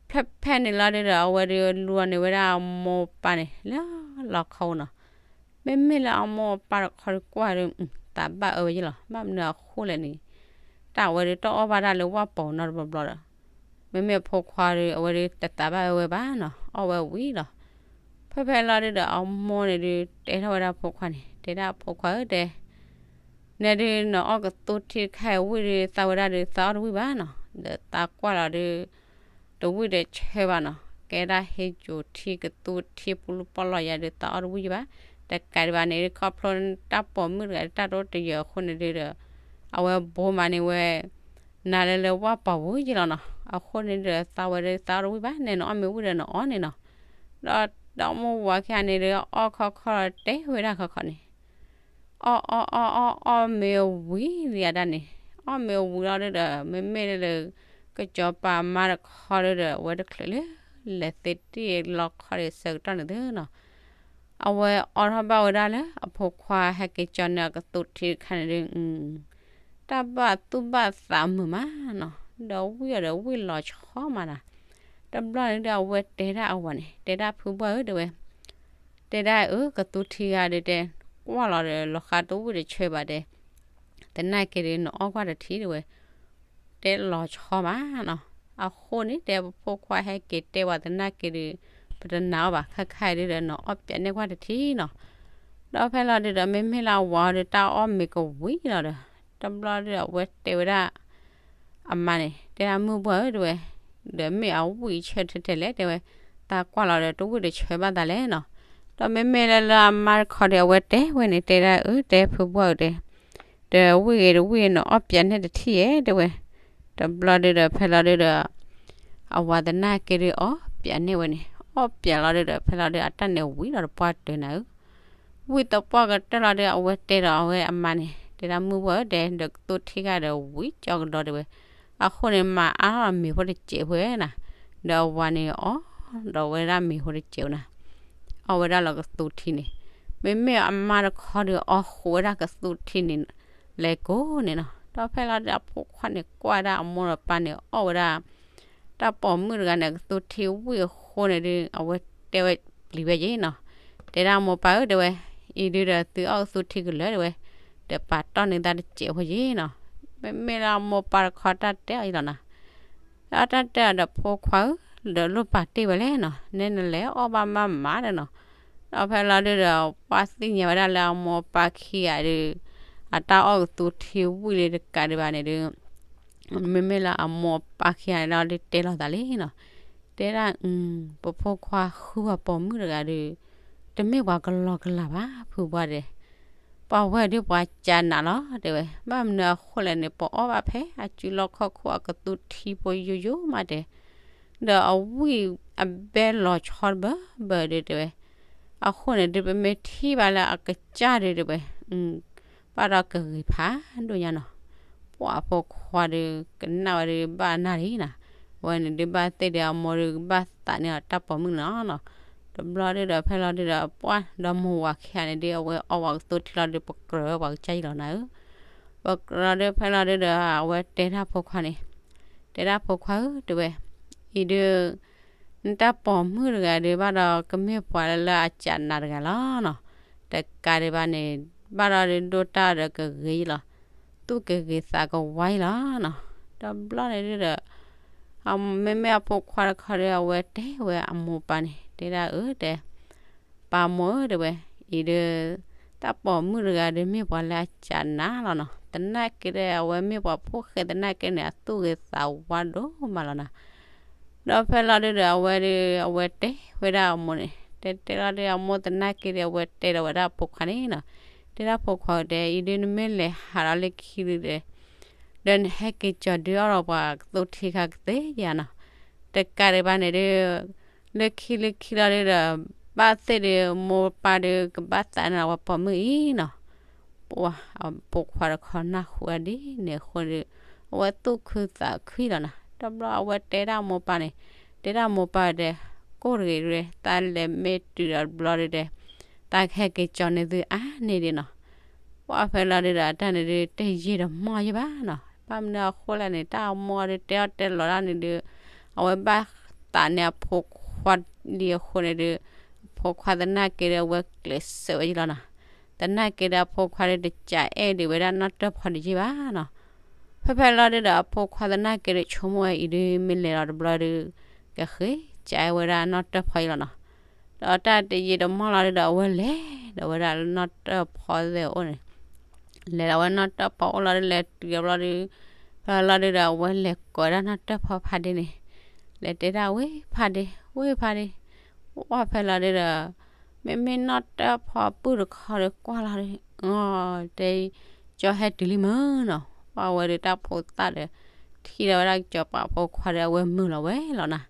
ဖဲဖဲန့ၣ်လီၤဒုဒီး အဝဲဒုးလူန့ၢ်ဝဲဒၣ်အမိၢ်ပၢ်န့ၣ် လၢလီခီနီၤ. မ့မ့ၢ်လၢအမိၢ်အပၢ်တခီဒုးကွၢ်ဒုး သးဘၣ်အၢဝဲယ့ၣ်လီၤ. ဘၣ်မနုၤအဃိလဲၣ်န့ၣ် တၢ်အဝဲဒုးတအီၣ်ဘၣ်တၢ်လၢဝၣ်ပိာ်နီတဘျီဘျီဒီး မ့မ့ၢ်အဖိခွါဒီး အဝဲဒုးတသးဘၣ်အၢဝဲဘၣ်နီၤ, အီၣ်ဝဲဝံၤလီၤ. ဖဲဖဲလီၤဒုဒီး အမိၢ်န့ၣ်ဒုး တဲထီၣ်ဝဲဒၣ်အဖိခွါန့ၣ် တဲဒၣ်အဖိခွါဧၢ တဲ နဲဒုးနအီၣ်ကသူထံတခါအံၤဝံၤဒုး သးဝဲဒၣ်ဒုးသးအီၣ်တဝံၣ်ဘၣ်နီၤ, ဒီးသးကွၢ်လီၤဒုး တဝံၣ်တဆၢဘၣ်နီၤ, ကဲဒၣ်ဟ့ၣ်ယိၤထံကသူထံပူၤလူၤပီၢ်လီၤယၤဒုးသးအီၣ်တဝံၣ်ဘၣ်. တကးဒံးဘၣ်န့ၣ် ခီဖျိတၢ်ပိာ်မုၣ်တဂၤတၢ်တအိၣ်တယၢၤအဃိန့ၣ်ဒုဒီး အဝဲဘိးမးန့ၢ်ဝဲ နၤလၢလၢဝၣ်ပိာ်ဝံၤယ့ၣ်လီၤနီၤ. အဃိန့ၣ်ဒီး သးဝဲဒၣ်သးအီၣ်တဝံၣ်ဘၣ် နဲနအီၣ်မ့ၤဝံၤဒီးနအီၣ်န့ၣ်နီၤ. ဒီးဒီမါဝၤခံဂၤန့ၣ်ဒုး အီၣ်ခီခီလီၤတဲဝဲဒၣ်ခီခီန့ၣ် အီၣ်အီၣ်အီၣ်အီၣ်အီၣ်မ့ၤဝံၤဒံးဒၣ်န့ၣ်, အီၣ်မ့ၤဝံၤလီၤဒုဒီး မ့မ့ၢ်လၢ ကစီၤပၤမါတခီဒုဒီး အဝဲတချုးလၢ လဲၤသ့တံၢ်လီခီဒံးဆၢကတီၢ်န့ၣ်သနီၤ, အဝဲအိးထီၣ်ဘၣ်ဝဲဒၣ်လၢအဖိခွါဟဲက့ၤကၠီၤန့ၢ်အကသူထံတခါန့ၣ်ဒုး တၢ်ဘၣ်သူၣ်ဘၣ်သးမုာ်မးနီၤ, ဒီးဝံၣ်အီၤဒီးဝံၣ်လီၤဆီမးနီၤ. တဘျီန့ၣ်ဒီး အဝဲတဲဒၣ်အဝၤန့ၣ် တဲဒၣ်ဖုဘှၢ်ဧၢ တဲဝဲ, တဲဒၣ်အၢ ကသူထံဂၤဒုးတဲ ကွၢ်လီၤဒီးလီၤဃးတဝံၣ်တဆၢဘၣ်တဲ, သနာ်က့ဒုးနအီၣ်ကွၢ်တထံၣ်တဲဝဲ, တဲလီၤဆီမးနီၤ. အဃိန့ၣ် တဲပဖိခွါဟဲက့ၤတဲဝဲသနာ်က့ဒုး ပတနာ်အီၤဘၣ် ခါခါအံၤဒုဒီးနအီၣ်ပၠးန့ၢ်ကွၢ်တထံၣ်နီၤ. ဒီးဖဲလီၤဒုဒီး မ့မ့ၢ်လၢအဝၤအီၤဒုး တၢ်အီၣ်မ့ၤကဝံၤလီၤဒီး တဘျီဒုဒီး အဝဲတဲဝဲဒၣ် အမါန့ၣ် တဲဒၣ်မုၢ်ဘှၢ်ဧၢ တဲဝဲ, ဒီးမ့ၢ်အဝံၣ်ဆၢထဲထဲလဲၣ် တဲဝဲ, သးကွၢ်လီၤဒီးတဝံၣ်တဆၢဘၣ်သးလဲၣ်နီၤ. ဒီးမ့မ့ၢ်လၢလၢအမါတခီဒီး အဝဲတဲဝဲန့ၣ် တဲဒၣ်အၢ တဲဖုဘှၢ်ဧၢ တဲ, ဒီးဝံၣ်ဂ့ၤတဝံၣ်ဂ့ၤ နအီၣ်ပၠးန့ၢ်တထံၣ်ဧါ တဲဝဲ. တဘျီဒုဒီး ဖဲလီၤဒုဒီး အဝၤသနာ်က့ဒုးအီၣ်ပၠးန့ၢ်ဝဲန့ၣ် အီၣ်ပၠးလီၤဒုဒီး ဖဲလီၤဒုဒီး အတၢ်န့ၣ်ဝံၤလီၤတပှၢ်တၢၢ်နၤဧၢ ဝံၣ်သပှၢ်ကတၢၢ်လီၤဒီး အဝဲတဲဒီးအဝဲအမါန့ၣ် တဲဒၣ်မုၢ်ဘှၢ်ဧၢ တဲ, ဒီးကသူထံဂၤဒီးဝံၣ်ကၠီကဒီးတဲဝဲ, အဃိန့ၣ် မၤအါထီၣ်မ့ၤဖိတစဲးဖိနၤ, ဒီးအဝၤန့ၣ်အီၣ်ဒီးဝဲဒၣ်မ့ၤဖိတစဲးနၤ, အီၣ်ဝဲဒၣ်လီၤကသူထံန့ၣ်, မ့မ့ၢ်အမါတခီဒီးအီၣ်ဃုာ်ဝဲဒၣ်ကသူထံန့ၣ် လဲၤကိးန့ၣ်နီၤ. ဒီးဖဲလီၤဒုဒီးအဖိခွါန့ၣ်ကွၢ်ဒၣ်အမိၢ်ဒီးပၢ်န့ၣ် အီၣ်ဝဲဒၣ် တၢ်ပိာ်မုၣ်တဂၤန့ၣ် ကသူထံဝံၣ်အဃိန့ၣ်ဒုး အဝဲတဲဝဲပျံၤဝဲယ့ၣ်နီၤ, တဲဒၣ်မိၢ်ပၢ်ဧၢ တဲဝဲ, အံၤဒုဒီးသုအီၣ်ကသူထံကလၢာ်တဲဝဲ, ဒီးပာ်တီၢ်န့ၢ်သးတစဲးဖိယ့ၣ်နီၤ. မ့မ့ၢ်လၢအမိၢ်ပၢ်တခီတၢ်တဲအီၤယ့ၣ်လီၤနၤ, ဒီးတၢ်တဲအီၤဒီးဖိခွါဧၢ, ဒီးလိၣ်ပာ်တ့ၢ်ဝဲလဲၣ်နီၤ, နဲနလဲၤအီၣ်ဘၣ်မးမးဒီးနီၤ. ဒီးဖဲလီၤဒုဒီး ပှၢ်သ့ၣ်ညါဝဲဒၣ်လၢအမိၢ်အပၢ်ခံဂၤဒုး အတၢ်အီၣ်ကသူထံဝံၣ်လံတကးဒံးဘၣ်န့ၣ်ဒုး မ့မ့ၢ်လၢအမိၢ်အပၢ်ခံဂၤန့ၣ်ဒီးဒုးတဲလိာ်သးလံနီၤ, တဲဒၣ်, ပဖိခွါဃုပှၤပိာ်မုၣ်တဂၤဒုး တမ့ၢ်ပှၤကလီကလီဘၣ် ဖုဘှၢ်တဲ, ပှၤဝဲဒုးပှၤကနးလီၤတဲဝဲ, ဘၣ်မနုၤအဃိလဲၣ်န့ၣ် ပအီၣ်ဘၣ်ဖဲအစုလီၢ်ခီၣ်ခိၣ်အကသူထံဖိယိယိမးတဲ ဒီးအဝံၣ်အဘဲလီၤဆီတဘၢဘၢဒုးတဲဝဲ, အဃိန့ၣ်ဒုး ပမ့ၢ်ထံၣ်ဘၣ်လၢအကစၢ်ဒုးတဲဝဲ, ဘၣ်ဒီးကဂ့ၤဖးဒိၣ်ညါနီၤ. ပှၢ်ဖိခွါဒီး ကနၣ်ဝဲဒီးဘၣ်နၢ်လံနီၤ. ဝဲန့ၣ်ဒုးဘၣ်သ့ၣ်ဒီးအမိၢ်ဒီးကဘၣ်သးန့ၢ်အီၤတၢ်ပိာ်မုၣ်န့ၣ်လီၤနီၤ. တဘျီဒုးဒီးဖဲလီၤဒုးဒီး ပှၢ်ဒီးမိၢ်ဝၤခံဂၤန့ၣ်ဒုး အဝဲအီဝဲကသိထံလီၤဒုး ပကြၢးဝဲပှၤကစၢ်ယံလီၤနၤဧၢ. ပကြၢးလီၤဒုးဖဲလီၤဒုးဒီး အဝဲတဲတၢ်ဖိခွါန့ၣ်, တဲတၢ်ဖိခွါဧၢ တဲဝဲ, အံၤဒုး နတၢ်ပိာ်မုၣ်တဂၤဒုးဘၣ်ဒီးကမ့ၢ်ပှၤလၢလၢအစးနၤတဂၤလီၤနီၤ. တကးဒံးဘၣ်န့ၣ် ဘၣ်ဒီးဒုးဒိၣ်တၢ်ဒီးကဂ့ၤလီၤ, သူၣ်ကဂ့ၤသးကဝါလီၤနီၤ. တဘျီန့ၣ်ဒုးဒီး မ့မ့ၢ်အဖိခွါတခီဒီး အဝဲတဲဝဲအမိၢ်ပၢ်န့ၣ် တဲဒၣ်အၢတဲ ပၢ်မိၢ်ဧၢ တဲဝဲ, အံၤဒုး တၢ်ပိာ်မုၣ်တဂၤဒုးမ့ၢ်ပှၤလၢအစးနၤလီၤနီၤ. သနာ်က့ဒီး အဝဲမ့ၢ်ပှၤဖိၣ်ဃဲသနာ်က့န့ၣ် အသူၣ်ဂ့ၤသးဝါဒိၣ်မးလီၤနၤ. ဒီးဖဲလီၤဒုးဒီး အဝဲဒုး အဝဲတဲဝဲဒၣ်အမိၢ်န့ၣ် တဲတဲလီၤဒုးအမိၢ်သနာ်က့ဒီး အဝဲတဲဒီးဝဲဒၣ်အဖိခွါန့ၣ်နီၤ, တဲဒၣ်ဖိခွါတဲ အံၤဒုးနမ့ၢ်လဲၤဟးဒီးလၢခံဒုးဒီး ဒီးနဟဲက့ၤကၠီၤဒုးအီၣ်ဒီးပှၤကသိထံခါကသ့ဧါနီၤ. တကးဒံးဘၣ်န့ၣ်ဒုး လၢခံလၢခံလီၤဒုးဒီး ဘၣ်သ့ၣ်ဒီးမိၢ်ပၢ်ဒီးကဘၣ်သးန့ၢ်အီၤပှၤပိာ်မုၣ်အံၤနီၤ. ပှၢ်အဖိခွါတခီနၢ်ဟူဝဲဒ်န့ၣ်အဃိဒီး အဝဲသူၣ်ခုသးခုလီၤနီၤ. တဘျီအဝဲတဲဒၣ်မိၢ်ပၢ်န့ၣ်, တဲဒၣ်မိၢ်ပၢ်ဒီး ကိၢ်တဂ့ၤဒုး တၢ်လဲၤမ့ၢ်တုၤဒီးတဘျီဒုးဒီး တၢ်ကဟဲက့ၤကၠီၤန့ၢ်သုအါန့ၢ်ဒံးနီၤ. ပှၢ်ဖဲလီၤဒုးဒီး အတၢ်န့ၣ်ဒုး တယံာ်တမီၢ်ယံၣ်ဘၣ်နီၤ. ဘၣ်မနုၤအဃိလဲၣ်န့ၣ် တၢ်အမိၢ်အီၤဒုးတဲအီၣ်တဲလီၤတၢ်န့ၣ်ဒုး အဝဲဘၣ်သးန့ၢ်အဖိခွါလံအဃိန့ၣ်ဒုး အဖိခွါသနာ်က့ဒီး အဝဲကျဲးစၢးဝဲယံၣ်လီၤနီၤ. သနာ်က့ဒီးအဖိခွါဒုး တစးအဲၣ်ဒံးဝဲဒၣ်နီၣ်တၢၢ်ဖီဒံးယံၣ်ဘၣ်နီၤ. ဖဲဖဲလီၤဒုးဒီး အဖိခွါသနာ်က့ဒီး ဆိကမိၣ်ဝဲအံၤဒုး မ့ၢ်လဲၤလီၤတဘျီဒုး ကဃ့ကးဝဲဒၣ်နီၣ်တၢၢ်ဖီယံၣ်လီၤနီၤ. ဒီးတၢ်တယံာ်တမီၢ်လီၤဒုးဒီး အဝဲလဲၤဒီးဝဲဒၣ်လၢနီၣ်တၢၢ်ဖီသ့ၣ်အအိၣ်န့ၣ် လဲၤဒီးဝဲနီၣ်တၢၢ်ဖီအိၣ်လီၤဒုး လဲၤတုၤတဘျီဒုး ဖဲလီၤဒုးဒီး အဝဲလဲၤကိးဝဲဒၣ်နီၣ်တၢၢ်ဖီဖးဒ့န့ၣ် လဲၤတဲဒၣ်ဝ့ၢ်ဖးဒ့ ဝ့ၢ်ဖးဒ့, ပှၢ်ဖဲလီၤဒုးဒီး မ့မ့ၢ်နီၣ်တၢၢ်ဖီပုၢ်တခီဒီးကွၢ်လီၤဒုး အတဲ ကၠီဟဲတုၤလံမ့ၢ်နီၤ. ပှၢ်ဝဲဒုးတၢ်ဖိသၣ်ဒီး ထံၣ်ဒီးဝဲဒၣ်ကစီၤပၤဖိခွါဒီး အဝဲမုာ်လီၤဝဲလီၤနၤ.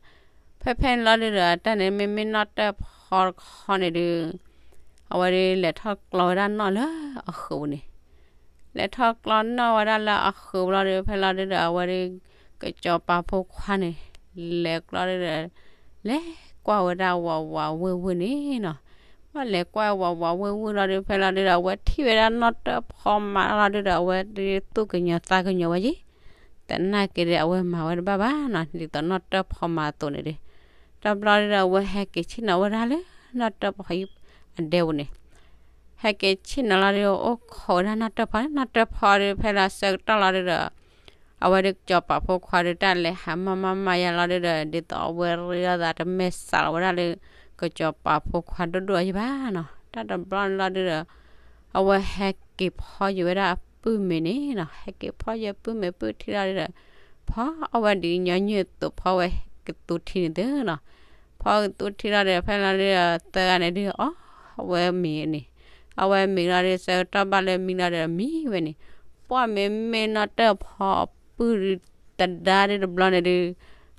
ဖဲဖဲန့ၣ်လီၤဒုးဒီး အတၢ်န့ၣ် မ့မ့ၢ်နီၣ်တၢၢ်ဖီတခီန့ၣ်ဒုး အဝဲဒုးလဲၤထီၣ်ကျီဝဲဒၣ်နီၣ်လၢအဃုာ်ပူၤန့ၣ် လဲၤထီၣ်ကျီနီၣ်ဝဲဒၣ်လၢအဃုာ်ဘျီဒီး ဖဲလီၤဒုးဒီး အဝဲဒုး ကစီၤပၤဖိခွါန့ၣ် လဲၤကျီဒုးဒီး လဲၤကွၢ်ဝဲဒၣ်ဝးဝးဝ့ၢ်ဝ့ၢ်န့ၣ်နီၤ. ဘၣ်လဲၤကွၢ်ဝးဝးဝ့ၢ်ဝ့ၢ်လီၤဒုး ဖဲလီၤဒုးဒီး အဝဲထံၣ်ဝဲဒၣ်နီၣ်တၢၢ်ဖီမၤလီၤဒုးဒီး အဝဲဒုးသူၣ်ကညီၤသးကညီၤဝဲယံၤ သနာ်က့ဒီး အဝဲမၤဝဲတဘၣ်ဘၣ်နီၤ ဒ်သိးနီၣ်တၢၢ်ဖီမၤအသိးန့ၣ်ဒီး တဘျီဒုးဒီး အဝဲဟဲက့ၤဆ့ၣ်နီၤဝဲဒၣ်လၢ နီၣ်တၢၢ်ဖီအဒဲပူၤန့ၣ် ဟဲက့ၤဆ့ၣ်နီၤလီၤဒုး အိၣ်ခိးဝဲဒၣ်နီၣ်တၢၢ်ဖီန့ၣ် နီၣ်တၢၢ်ဖီဒုး ဖဲလၢအဆၢကတီၢ်လီၤဒုးဒီး အဝဲဒုးကစီၤပၤဖိခွါဒုး တၢ်လဲၤဟးမၤမၤမၤယါလီၤဒုးဒီး ဒ်သိးအဝဲရ့လိာ်သးတမ့ၢ်စးလီၤဝဲဒၣ်လၢ ကစီၤပၤဖိခွါဒိၣ်ဒိၣ်အယံၤဘၣ်နီၤ. တၢ်တဘျီန့ၣ်လီၤဒုးဒီး အဝဲဟဲက့ၤဖီယံၤဝဲဒၣ်အပုၢ်မ့ၤန့ၣ်နီၤ. ဟဲက့ၤဖီယံၤပုၢ်မ့ၤပုၢ်ထံလီၤဒုးဒီး ဖီအီၣ်ဝဲဒ်ညီနုၢ်အသိး ဖီဝဲကသူထံန့ၣ်သုနီၤ. ဖီကသူထံလီၤဒုး ဖဲလီၤဒုးဒီး သၢဂၤန့ၣ်ဒုး အီၣ်ဝဲမ့ၤန့ၣ် အဝဲမ့ၤလီၤဒုး ဆၢကတီၢ်ဘၣ်လၢမံလီၤဒီးမံဝဲန့ၣ် ပှၢ်မ့မ့ၢ်နီၣ်တၢၢ်ဖီအပုၢ်ဒုး တဒါဒုးတဘျီန့ၣ်ဒုး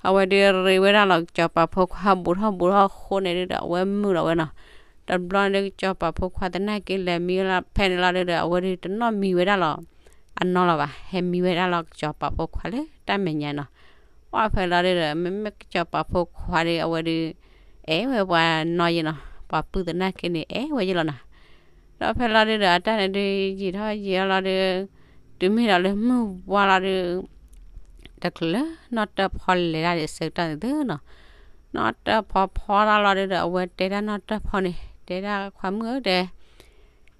အဝဲဒုးရ့ဝဲဒၣ်လီၤ ကစီၤပၤဖိခွါဘူးထီၣ်ဘူးထီၣ်အဃိန့ၣ်ဒုးဒီး အဝဲမုာ်လီၤဝဲနီၤ. တဘျီန့ၣ်ဒုး ကစီၤပၤဖိခွါသနာ်က့လဲၤမံဝဲလၢဖဲန့ၣ်လီၤဒုးဒီး အဝဲဒုးတနီၣ်မံဝဲဒၣ်လီၤ အနီၢ်လီၤဘၣ် ဟဲမံဝဲဒၣ်လီၤ ကစီၤပၤဖိခွါလၢတၢ်မဲာ်ညါနီၤ. ပှၢ်ဖဲလီၤဒုးဒီး မ့မ့ၢ်ကစီၤပၤဖိခွါဒုး အဝဲဒုး အဲၣ်ဝဲပှၤနီၢ်ယံၤနီၤ ပှၤပုၢ်သနာ်က့န့ၣ် အဲၣ်ဝဲယံၤလီၤနီၤ. ဒီးဖဲလီၤဒုးဒီး အတၢ်န့ၣ်ဒုး ယံာ်ထီၣ်ယံာ်ထီၣ်လီၤဒုး တုၤမ့ၢ်ဒီးလၢမုၢ်ဝါလီၤဒုး တချုးလၢနီၣ်တၢၢ်ဖီလဲၤတၢ်ဒံးဆၢကတီၢ်န့ၣ်သုနီၤ. နီၣ်တၢၢ်ဖီဖီတၢ်လီၤဒုးဒီး အဝဲတဲဒၣ်နီၣ်တၢၢ်ဖီန့ၣ် တဲဒၣ်ခွါမုၣ်ဧၢတဲ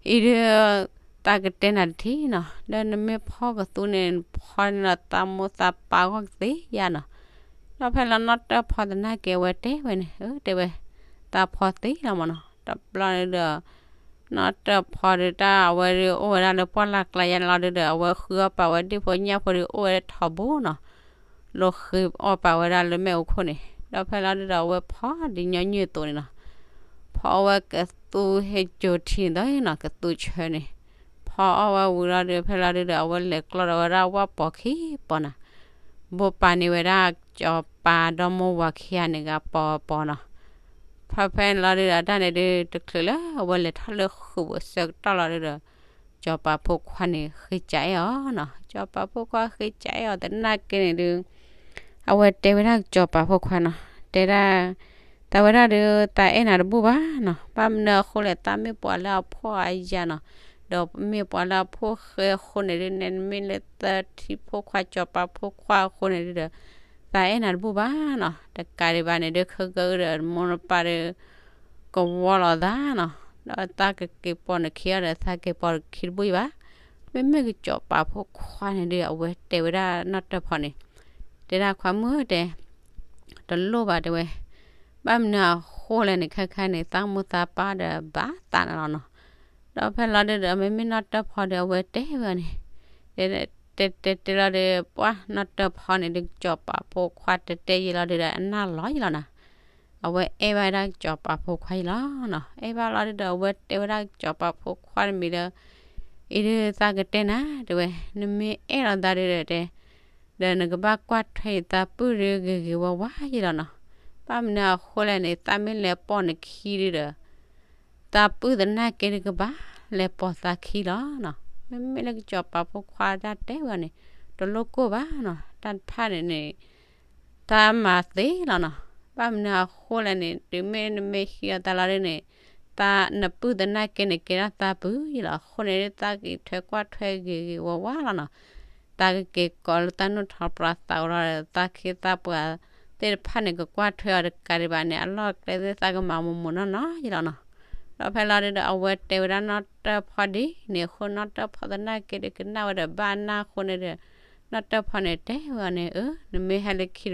အံၤဒုး သးကတဲနၤတထံၣ်နီၤ ဒီးနမ့ၢ်ဖီကသူန့ၣ် နဖီန့ၣ်ဒီးသးမိၢ်သးပၢ်ဂီၢ်ကသ့ဧါနီၤ. ဒီးဖဲလီၤနီၣ်တၢၢ်ဖီသနာ်က့ အဝဲတဲဝဲန့ၣ် အၢ တဲဝဲ သးဖီသ့လီၤမးနီၤ. တဘျီန့ၣ်ဒီး နီၣ်တၢၢ်ဖီဒုးတၢ်အဝဲဒုးအိၣ်ဝဲဒၣ်လၢပှၢ်လၢ်ကျါယါန့ၣ်လီၤဒုးဒီး အဝဲဃုအီၣ်ပာ်ဝဲဒ့ၣ်ဖိညၣ်ဖိဒုးအိၣ်ဝဲဒၣ်ထီဘိနီၤ. လိာ်ဃ့အီၣ်ပာ်ဝဲဒၣ်လၢမ့ၣ်အူခိၣ်န့ၣ် ဒီးဖဲလီၤဒုးဒီး အဝဲဖီဒ်ညီနုၢ်အသိးန့ၣ်နီၤ. ဖီအီၣ်ဝဲကသူဟ့ၣ်ကၠိထံန့ၣ်ဒီးနီၤ ကသူဆၢန့ၣ် ဖီအီၣ်ဝဲဝံၤလီၤဒုး ဖဲလီၤဒုးဒီး အဝဲလဲၤကျီဒီးဝဲဒၣ်ဝၣ်ပိာ်ခံပိာ်နီၤ. ဘိးပာ်န့ၢ်ဝဲဒၣ်ကစီၤပၤဒီမိၢ်ဝၤခံဂၤန့ၣ်ဂၤပိာ်ပိာ်နီၤ. ဖဲဖဲန့ၣ်လီၤဒုဒီး အတၢ်န့ၣ်ဒု တချုးလၢအဝဲလဲၤထီၣ်လၢဃုာ်ပူၤအဆၢကတီၢ်လီၤဒုဒီး စီၤပၤဖိခွါန့ၣ် ဃ့ကးအဲၣ်အီၤနီၤ. စီၤပၤဖိခွါဃ့ကးအဲၣ်အီၤ သနာ်က့န့ၣ်ဒု အဝဲတဲဝဲဒၣ်စီၤပၤဖိခွါနီၤ, တဲဒၣ်, သးဝဲဒၣ်ဒု သးအဲၣ်နၤတဘူၣ်ဘၣ်နီၤ. ဘၣ်မနုၤအဃိလဲၣ် သးမ့ၢ်ပှၤလၢအဖှီၣ်အယာ်နီၤ, ဒီးမ့ၢ်ပှၤလၢအဖှီၣ်ဃဲအဃိန့ၣ်ဒု နဲနမ့ၢ်လၢသထံဖိခွါ စီၤပၤဖိခွါအဃိန့ၣ်ဒုဒီး သးအဲၣ်နၤတဘူၣ်ဘၣ်နီၤ. တကးဒံးဘၣ်န့ၣ်ဒု ခဲကနံၣ်အံၤဒီး မိၢ်နပၢ်ဒီး ကဝီလီၤသးနီၤ, ဒီးသးကက့ၤပိာ်နခံအီၤဒီး သးက့ၤပိာ်နခံတဘူၣ်အံၤဘၣ်. မ့မ့ၢ်ကစီၤပၤဖိခွါန့ၣ်ဒု အဝဲတဲဝဲဒၣ်နီၢ်တၢၢ်ဖီန့ၣ်, တဲဒၣ်ခွါမုၣ်ဧၢ တဲ, တလိၣ်ဘၣ်တဲဝဲ, ဘၣ်မနုၤအဃိလဲၣ်န့ၣ် ခဲခါန့ၣ် သးမိၢ်သးပၢ်ဒီးဘၣ်သးနၤလီၤနီၤ. ဒီးဖဲလီၤဒုဒီး မ့မ့ၢ်နီၢ်တၢၢ်ဖီဒီး အဝဲတဲဝဲန့ၣ်, တဲတဲတဲလီၤဒု ပှၢ်နီၢ်တၢၢ်ဖီန့ၣ်ဒု စီၤပၤဖိခွါတဲတဲယံာ်လီၤဒုဒီး အနၢ်လီၤယံာ်လီၤနီၤ. အဝဲအဲၣ်ဘၣ်ဝဲဒၣ်စီၤပၤဖိခွါအံၤလီၤနီၤ. အဲၣ်ဘၣ်လီၤဒုဒီး အဝဲတဲဝဲဒၣ်စီၤပၤဖိခွါတမံၤဒီး, အံၤဒု သးကတဲနၤ တဲဝဲ, နမ့ၢ်အဲၣ်လီၤသးဒုဒီးတဲ, ဒီးနကဘၣ်ကွၢ်ထွဲယသးပုၢ်ဒုဂ့ၤဂ့ၤဝါဝါယံာ်လီၤနီၤ. ဘၣ်မနုၤအဃိလဲၣ်န့ၣ် သးမ့ၢ်လဲၤပိာ်နခံဒုဒီး သးပုၢ်သနာ်က့ဒုကဘၣ်လဲၤပိာ်သးခံလီၤနီၤ. မ့မ့ၢ်လၢကစီၤပၤဖိခွါတၢ်တဲဝဲန့ၣ် တလိၣ်ကိၢ်ဘၣ်နီၤ. တၢ်တဖၣ်န့ၣ်န့ၣ် တၢ်မၤသ့လီၤနီၤ. ဘၣ်မနုၤအဃိလဲၣ်န့ၣ် တုၤမ့ၢ်နမ့ၢ်ဟံးအီၤသးလီၤဒုန့ၣ် သးနပုၢ်သနာ်က့န့ၣ် ကဲထီၣ်သးပုၢ်ယံာ်လီၤ. အဃိန့ၣ် သးက့ၤထွဲကွၢ်ထွဲဂ့ၤဂ့ၤဝါဝါလီၤနီၤ. သးကက့ၤကိးလၢသးနုၢ်ထီၣ်ပြးသးအိၣ်လီၤဒီး သးခ့သးပှၤသ့ၣ်တဖၣ်န့ၣ် ကကွၢ်ထွဲအီၤတကးဒံးဘၣ်န့ၣ် အလီၢ်အကျဲသ့ၣ်သးကမၤမိၢ်မိၢ်နီၢ်နီၢ်ယံာ်လီၤနီၤ. ဒီးဖဲလီၤဒုဒီး အဝဲတဲဝဲဒၣ်နီၢ်တၢၢ်ဖီဒ်န့ၣ်အဃိ နီၢ်တၢၢ်ဖီသနာ်က့ဒုကနၣ်ဝဲဒီးဘၣ်နၢ်အဃိန့ၣ်ဒီး နီၢ်တၢၢ်ဖီန့ၣ်တဲဝဲန့ၣ် အၢ နမ့ၢ်ဟဲလၢခံတဘျီဒီး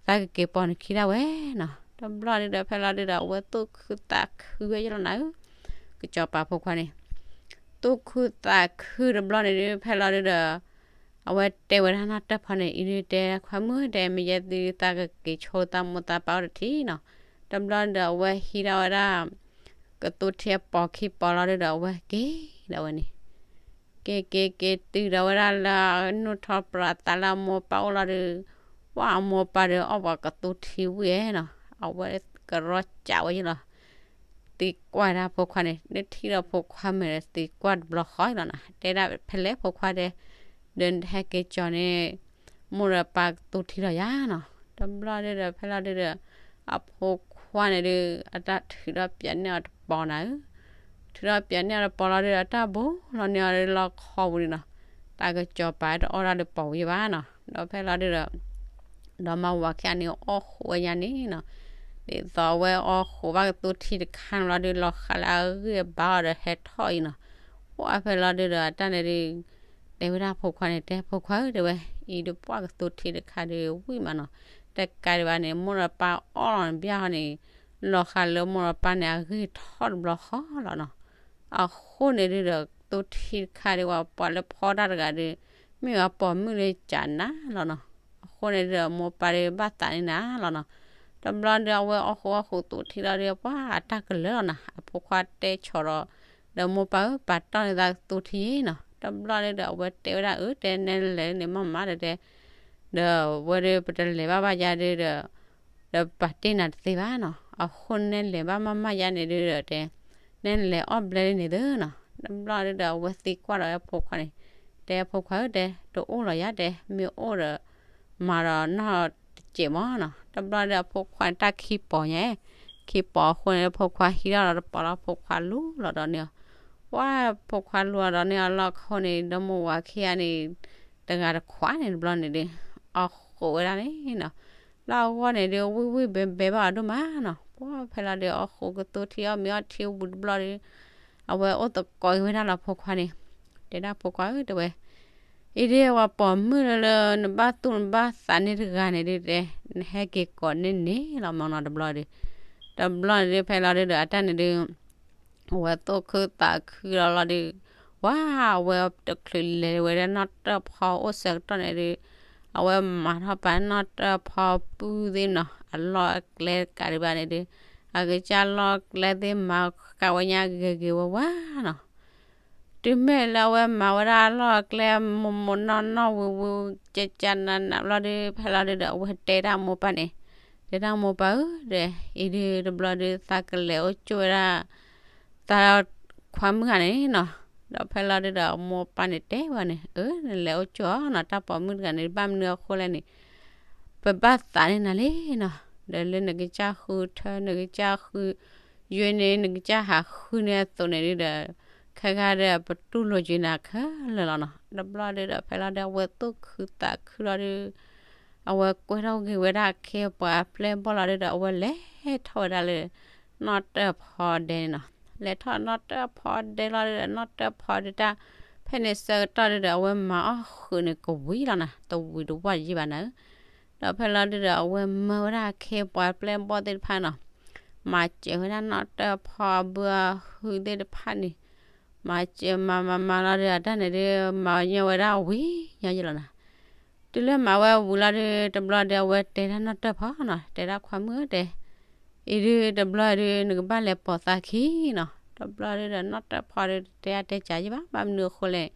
သးကက့ၤပိာ်နခံဒၣ်ဝဲနီၤ. တဘျီဒုဒီး ဖဲလီၤဒုဒီး အဝဲသူၣ်ခုသးခုဝဲယံာ်လီၤနၤဧၢ, ကစီၤပၤဖိခွါန့ၣ် သူၣ်ခုသးခုတဘျီန့ၣ်ဒု ဖဲလီၤဒုဒီး အဝဲတဲဝဲဒၣ်နီၢ်တၢၢ်ဖီန့ၣ် အံၤဒုတဲခွါမုၣ်တဲ မ့ၢ်ယဲသုသးကက့ၤဆိသးမိၢ်သးပၢ်အိၣ်တထံၣ်နီၤ. တဘျီဒုဒီး အဝဲဟံးထီၣ်ဝဲဒၣ် ကသူထံအပိာ်ခံပိာ်လီၤဒုဒီး အဝဲက့ၤဒီးဝဲန့ၣ် က့ၤက့ၤက့ၤတုၤဒီးဝဲဒၣ်လၢအနုၢ်ထီၣ်ပြးသးလၢအမိၢ်ပၢ်အိၣ်လီၤဒု, ပှၢ်အမိၢ်ပၢ်ဒီးအီၣ်ပှၤကသူထံဝံၣ်နီၤ, အဝဲကရီစးဝဲယံာ်လီၤ. သံကွၢ်ဒၣ်ဖိခွါန့ၣ် နထံၣ်ဒီးဖိခွါမဲာ်ဒီးသံကွၢ်တဘျီဃီလီၤနီၤ, တဲဒၣ်ဖဲလဲၣ်ဖိခွါတဲ, ဒီးဟဲက့ၤကၠီၤန့ၣ် မိၢ်ဒီးပၢ်ကသူထံလီၤယၤနီၤ. တဘျီဒုဒီးဖဲလီၤဒုဒီး အဖိခွါန့ၣ်ဒု အတၢ်ထုးထီၣ်ပၠးန့ၢ်အီၤတပီၤနၤဧၢ, ထုးထီၣ်ပၠးန့ၢ်အီၤတပီၤလီၤဒုဒီး တၢ်ဘိလီၤန့ၢ်အီၤလၢလီခီပူၤန့ၣ်နီၤ, တၢ်ကစီၤပၤတအီၣ်ဒၣ်လၢပိာ်ဝံၤဘၣ်နီၤ. ဒီးဖဲလီၤဒုဒီး ဒီးမါဝၤခံဂၤန့ၣ်အီၣ်ဃိးဝဲညါန့ၣ်နီၤ, ဒ်သိးအဝဲအီၣ်ဃိးဘၣ်ကသူထံတခါန့ၣ်လီၤဒု လီၤဃးလၢအဂံၢ်အဘါအီၤဒီးဟဲထီၣ်အံၤနီၤ. ပှၢ်ဖဲလီၤဒုဒီးအတၢ်န့ၣ်ဒု တဲဝဲဒၣ်ဖိခွါန့ၣ် တဲဖိခွါဧၢ တဲဝဲ, အံၤဒုပှၢ်ကသူထံတခါဒုဝံၣ်မးနီၤ, တကးဒံးဘၣ်န့ၣ် မိၢ်ဒီးပၢ်အီၣ်လီၤန့ၣ်ဘၣ်ဟီန့ၣ်, လီၤဃးလၢမိၢ်ဒီးပၢ်န့ၣ် အဂံၢ်ထီၣ်တဘျီဃီလီၤနီၤ. အဃိန့ၣ်ဒုဒီး သူထံတခါဒု ပှၤလၢဖီတၢ်တဂၤဒု မ့ၢ်ဝဲပိာ်မုၣ်လၢကနၤလီၤနီၤ. အဃိန့ၣ်ဒုဒီး မိၢ်ပၢ်ဒုဘၣ်သးန့ၢ်နၤလီၤနီၤ. တဘျီဒု အဝဲအီၣ်ဃိးအီၣ်ဃိးသူထံလီၤဒု ပှၢ်အတၢ်ကလၢာ်လီၤနီၤ, အဖိခွါတဲဆီၣ်ဒီး ဒီးမိၢ်ပၢ်ဧၢ ပာ်တီၢ်န့ၢ်သးသူထံနီၤ. တဘျီဒုဒီး အဝဲတဲဝဲဒၣ်အၢ တဲနဲလဲၣ်န့ၣ်မ့ၢ်မးဒီးတဲ ဒီးဝဲဒု ပတလဲၤဘၣ်ဘၣ်ယါဒုဒီး ဒီးပပာ်တ့ၢ်နၤတသ့ဘၣ်နီၤ. အဃိနဲလဲၤဘၣ်မးမးယါန့ၣ်ဒုဒီးတဲ နဲလဲၤအီၣ်ဘျဲလံန့ၣ်သ့နီၤ. တဘျီဒုဒီး အဝဲသံကွၢ်ဒီးအဖိခွါန့ၣ် တဲအဖိခွါဧၢ တဲ တအိၣ်လီၤယါတဲ မ့ၢ်အိၣ်ဒီး မၤဒီးနီၢ်တစဲးမးနီၤ. တဘျီဒုအဖိခွါန့ၣ် တၢ်ခံပိာ်ညါ, ခံပိာ်အဃိန့ၣ် အဖိခွါဟံးထီၣ်လီၤတပီၤလီၤ အဖိခွါလူလီၤဒီးန့ၢ်အီၤ, ပှၢ်အဖိခွါလူလီၤဒီးန့ၢ်အီၤလီၢ်ခိၣ်န့ၣ် ဒီမိၢ်ဝၤခံဂၤန့ၣ် တဂၤတခွးန့ၣ်တဘျီန့ၣ်ဒု အီၣ်ဃိးဝဲဒၣ်န့ၣ်နီၤ. လၢအဂီၢ်န့ၣ်ဒု ဝံၣ်ဝံၣ်ဘဲဘဲဘၣ်အီၤဒိၣ်မးနီၤ. ပှၢ်ဖဲလီၤဒု အီၣ်ဃိးကသူထံအီၣ်မ့ၤအီထံဝံၤတဘျီဒု အဝဲအိၣ်သကိးက့ၤဝဲဒၣ်လီၤဖိခွါန့ၣ်, တဲဒၣ်ဖိခွါဧၢ တဲဝဲ, အံၤဒု ပှၤပိာ်မုၣ်လၢလၢနဘၣ်သူၣ်နဘၣ်သးန့ၢ်တဂၤန့ၣ်ဒုတဲ နဟဲက့ၤကိးန့ၢ်န့ၣ်လီၤမးနီၤတဘျီဒု. တဘျီန့ၣ်ဒု ဖဲလီၤဒုဒီးအတၢ်န့ၣ်ဒု အဝဲသူၣ်ခုသးခုလီၤလီၤဒု ပှၢ်အဝဲတချုးလဲၤဝဲဒၣ်နီၢ်တၢၢ်ဖီအိၣ်ဆၢကတီၢ်န့ၣ်ဒု အဝဲမၤထီၣ်ပာ်နီၢ်တၢၢ်ဖီပုၢ်သ့ၣ်နီၤ အလီၢ်အကျဲတကးဒံးဘၣ်န့ၣ်ဒု အကစၢ်လီၢ်ကျဲသ့ၣ်မၤဃာ်ဝဲညါဂ့ၤဂ့ၤဝါဝါနီၤ. တုၤမ့ၢ်လၢအဝဲမၤဝဲဒၣ်အလီၢ်အကျဲ မိၢ်မိၢ်နီၢ်နီၢ်ဝံၤဝံၤ ကကနနဘျီဒု ဖဲလီၤဒုဒီး အဝဲတဲဒၣ်မိၢ်ပၢ်န့ၣ်, တဲဒၣ်မိၢ်ပၢ်ဧၢဒီး အံၤဒုးတဘျီဒုးသးကလဲၤအိၣ်ကၠိဝဲဒၣ် သးခွါမုၣ်ဂၤန့ၣ်နီၤ. ဒီးဖဲလီၤဒုးဒီးမိၢ်ပၢ်န့ၣ်တဲဝဲန့ၣ် အၢ နလဲၤအိၣ်ကၠိအီၤနီၤ တၢ်ပိာ်မုၣ်တဂၤန့ၣ် ဘၣ်မနုၤအဃိလဲၣ်န့ၣ် ပဘၣ်သးန့ၢ်နၤလံနီၤ. ဒီးလၢနကစၢ်ဃုထၢ နကစၢ်ဃုယွ့န့ၣ် နကစၢ်ဟးဃုန့ၢ်အသိးန့ၣ်ဒုးဒီး ခဲဂၤဒီးပတူၢ်လိာ်က့ၤနၤခဲလၢာ်လီၤနီၤ. တဘျီဒုးဒီးဖဲလီၤဒုး အဝဲသူၣ်ခုသးခုလီၤဒုး အဝဲကွဲထီၣ်က့ၤဝဲဒၣ်အခ့အပှၤအပျဲၢ်အဘီၣ်လီၤဒုးဒီး အဝဲလဲၤထီၣ်ဝဲဒၣ်လၢ နီၣ်တၢၢ်ဖီဒဲန့ၣ်နီၤ. လဲၤထီၣ်နီၣ်တၢၢ်ဖီဒဲလီၤဒုးဒီး နီၣ်တၢၢ်ဖီဒဲတၢ် ဖဲန့ၣ်ဆၢကတီၢ်ဒုးဒီး အဝဲမၤအီၣ်ဃုာ်န့ၣ်ကဝံၤလီၤနၤ, တဝံၤတဝီယံာ်ဘၣ်နၤဧၢ. ဒီးဖဲလီၤဒုးဒီး အဝဲမၢဝဲဒၣ်အခ့အပှၤအပျဲၢ်အဘီၣ်သ့ၣ်တဖၣ်နီၤ, မၤစၢၤဝဲဒၣ်နီၣ်တၢၢ်ဖီအဘုအဟုသ့ၣ်တဖၣ်န့ၣ်, မၤစၢၤမၤမၤမၤလီၤဒုး အတၢ်န့ၣ်ဒုး မၤညီဝဲဒၣ်ဝံၤညီယံာ်လီၤနၤ. တုၤလၢမၤဝဲဝံၤလီၤဒုး တဘျီဒုး အဝဲတဲတၢ်နီၣ်တၢၢ်ဖီနီၤ, တဲဒၣ်ခွါမုၣ်ဧၢတဲ, အံၤဒုးတဘျီဒုး နကဘၣ်လဲၤပိာ်သးခံနီၤ. တဘျီဒုးဒီး နီၣ်တၢၢ်ဖီဒုး တတဲအါတဲစှၤယံာ်ဘၣ်, ဘၣ်မနုၤအဃိလဲၣ်,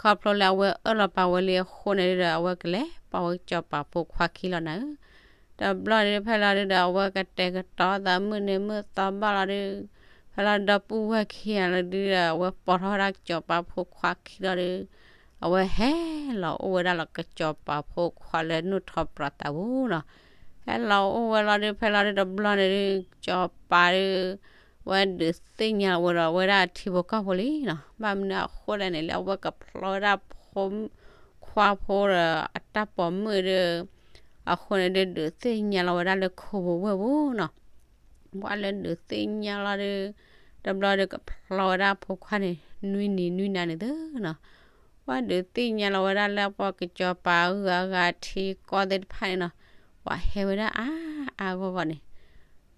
ခီဖျိလၢအဝဲအၢၣ်လီၤပာ်ဝဲလံအဃိန့ၣ်ဒုးဒီး အဝဲကလဲၤပိာ်ဝဲကစီၤပၤဖိခွါခံလီၤနၤဧၢ. တဘျီဒုး ဖဲလီၤဒုးဒီး အဝဲကတဲာ်ကတီၤသးမုၢ်နံၤမုၢ်သီဘၣ်လီၤဒုး, ဖဲလီၤဒီပုၢ်ဝဲၢ်ခံဂၤလီၤဒုးဒီး အဝဲပိာ်ထီၣ်ဝဲဒၣ်ကစီၤပၤဖိခွါခံလီၤဒုး, အဝဲဟဲလီၤအိၣ်ဝဲဒၣ်လီၤကစီၤပၤဖိခွါလၢနူၢ်ထီပြးသးပူၤနီၤ. ဟဲလီၤအိၣ်ဝဲလီၤဒုး ဖဲလီၤဒုးတဘျီန့ၣ်ဒုး ကစီၤပၤဒုး ဝဲဒုးသ့ၣ်ညါလီၤဝဲဒီး အဝဲဒၣ်အထံဖိကီၢ်ဖိလံနီၤ. ဘၣ်မနုၤအဃိလဲၣ်န့ၣ် လၢအဝဲကဖျီဝဲဒၣ်ဖိ ခွါဖိဒီးအတၢ်ပိာ်မုၣ်ဒုး, အဃိန့ၣ်ဒုး ဒုးသ့ၣ်ညါလီၤဝဲဒၣ်လၢခိပူၤဝဲၢ်ပူၤနီၤ. ပှၤလၢဒုးသ့ၣ်ညါလီၤဒုး, တဘျီဒုးကဖျီဝဲဒၣ်ဖိခွါန့ၣ် နွံနံၤနွံနၤန့ၣ်သုနီၤ. ပှၤဒုးသ့ၣ်ညါလီၤဝဲဒၣ်လၢပှၤကစီၤပၤအဂၤဂၤထံကီၢ်သ့ၣ်တဖၣ်န့ၣ်နီၤ, ပှၤဟဲဝဲဒၣ်အါအါဂီၢ်ဂီၢ်န့ၣ်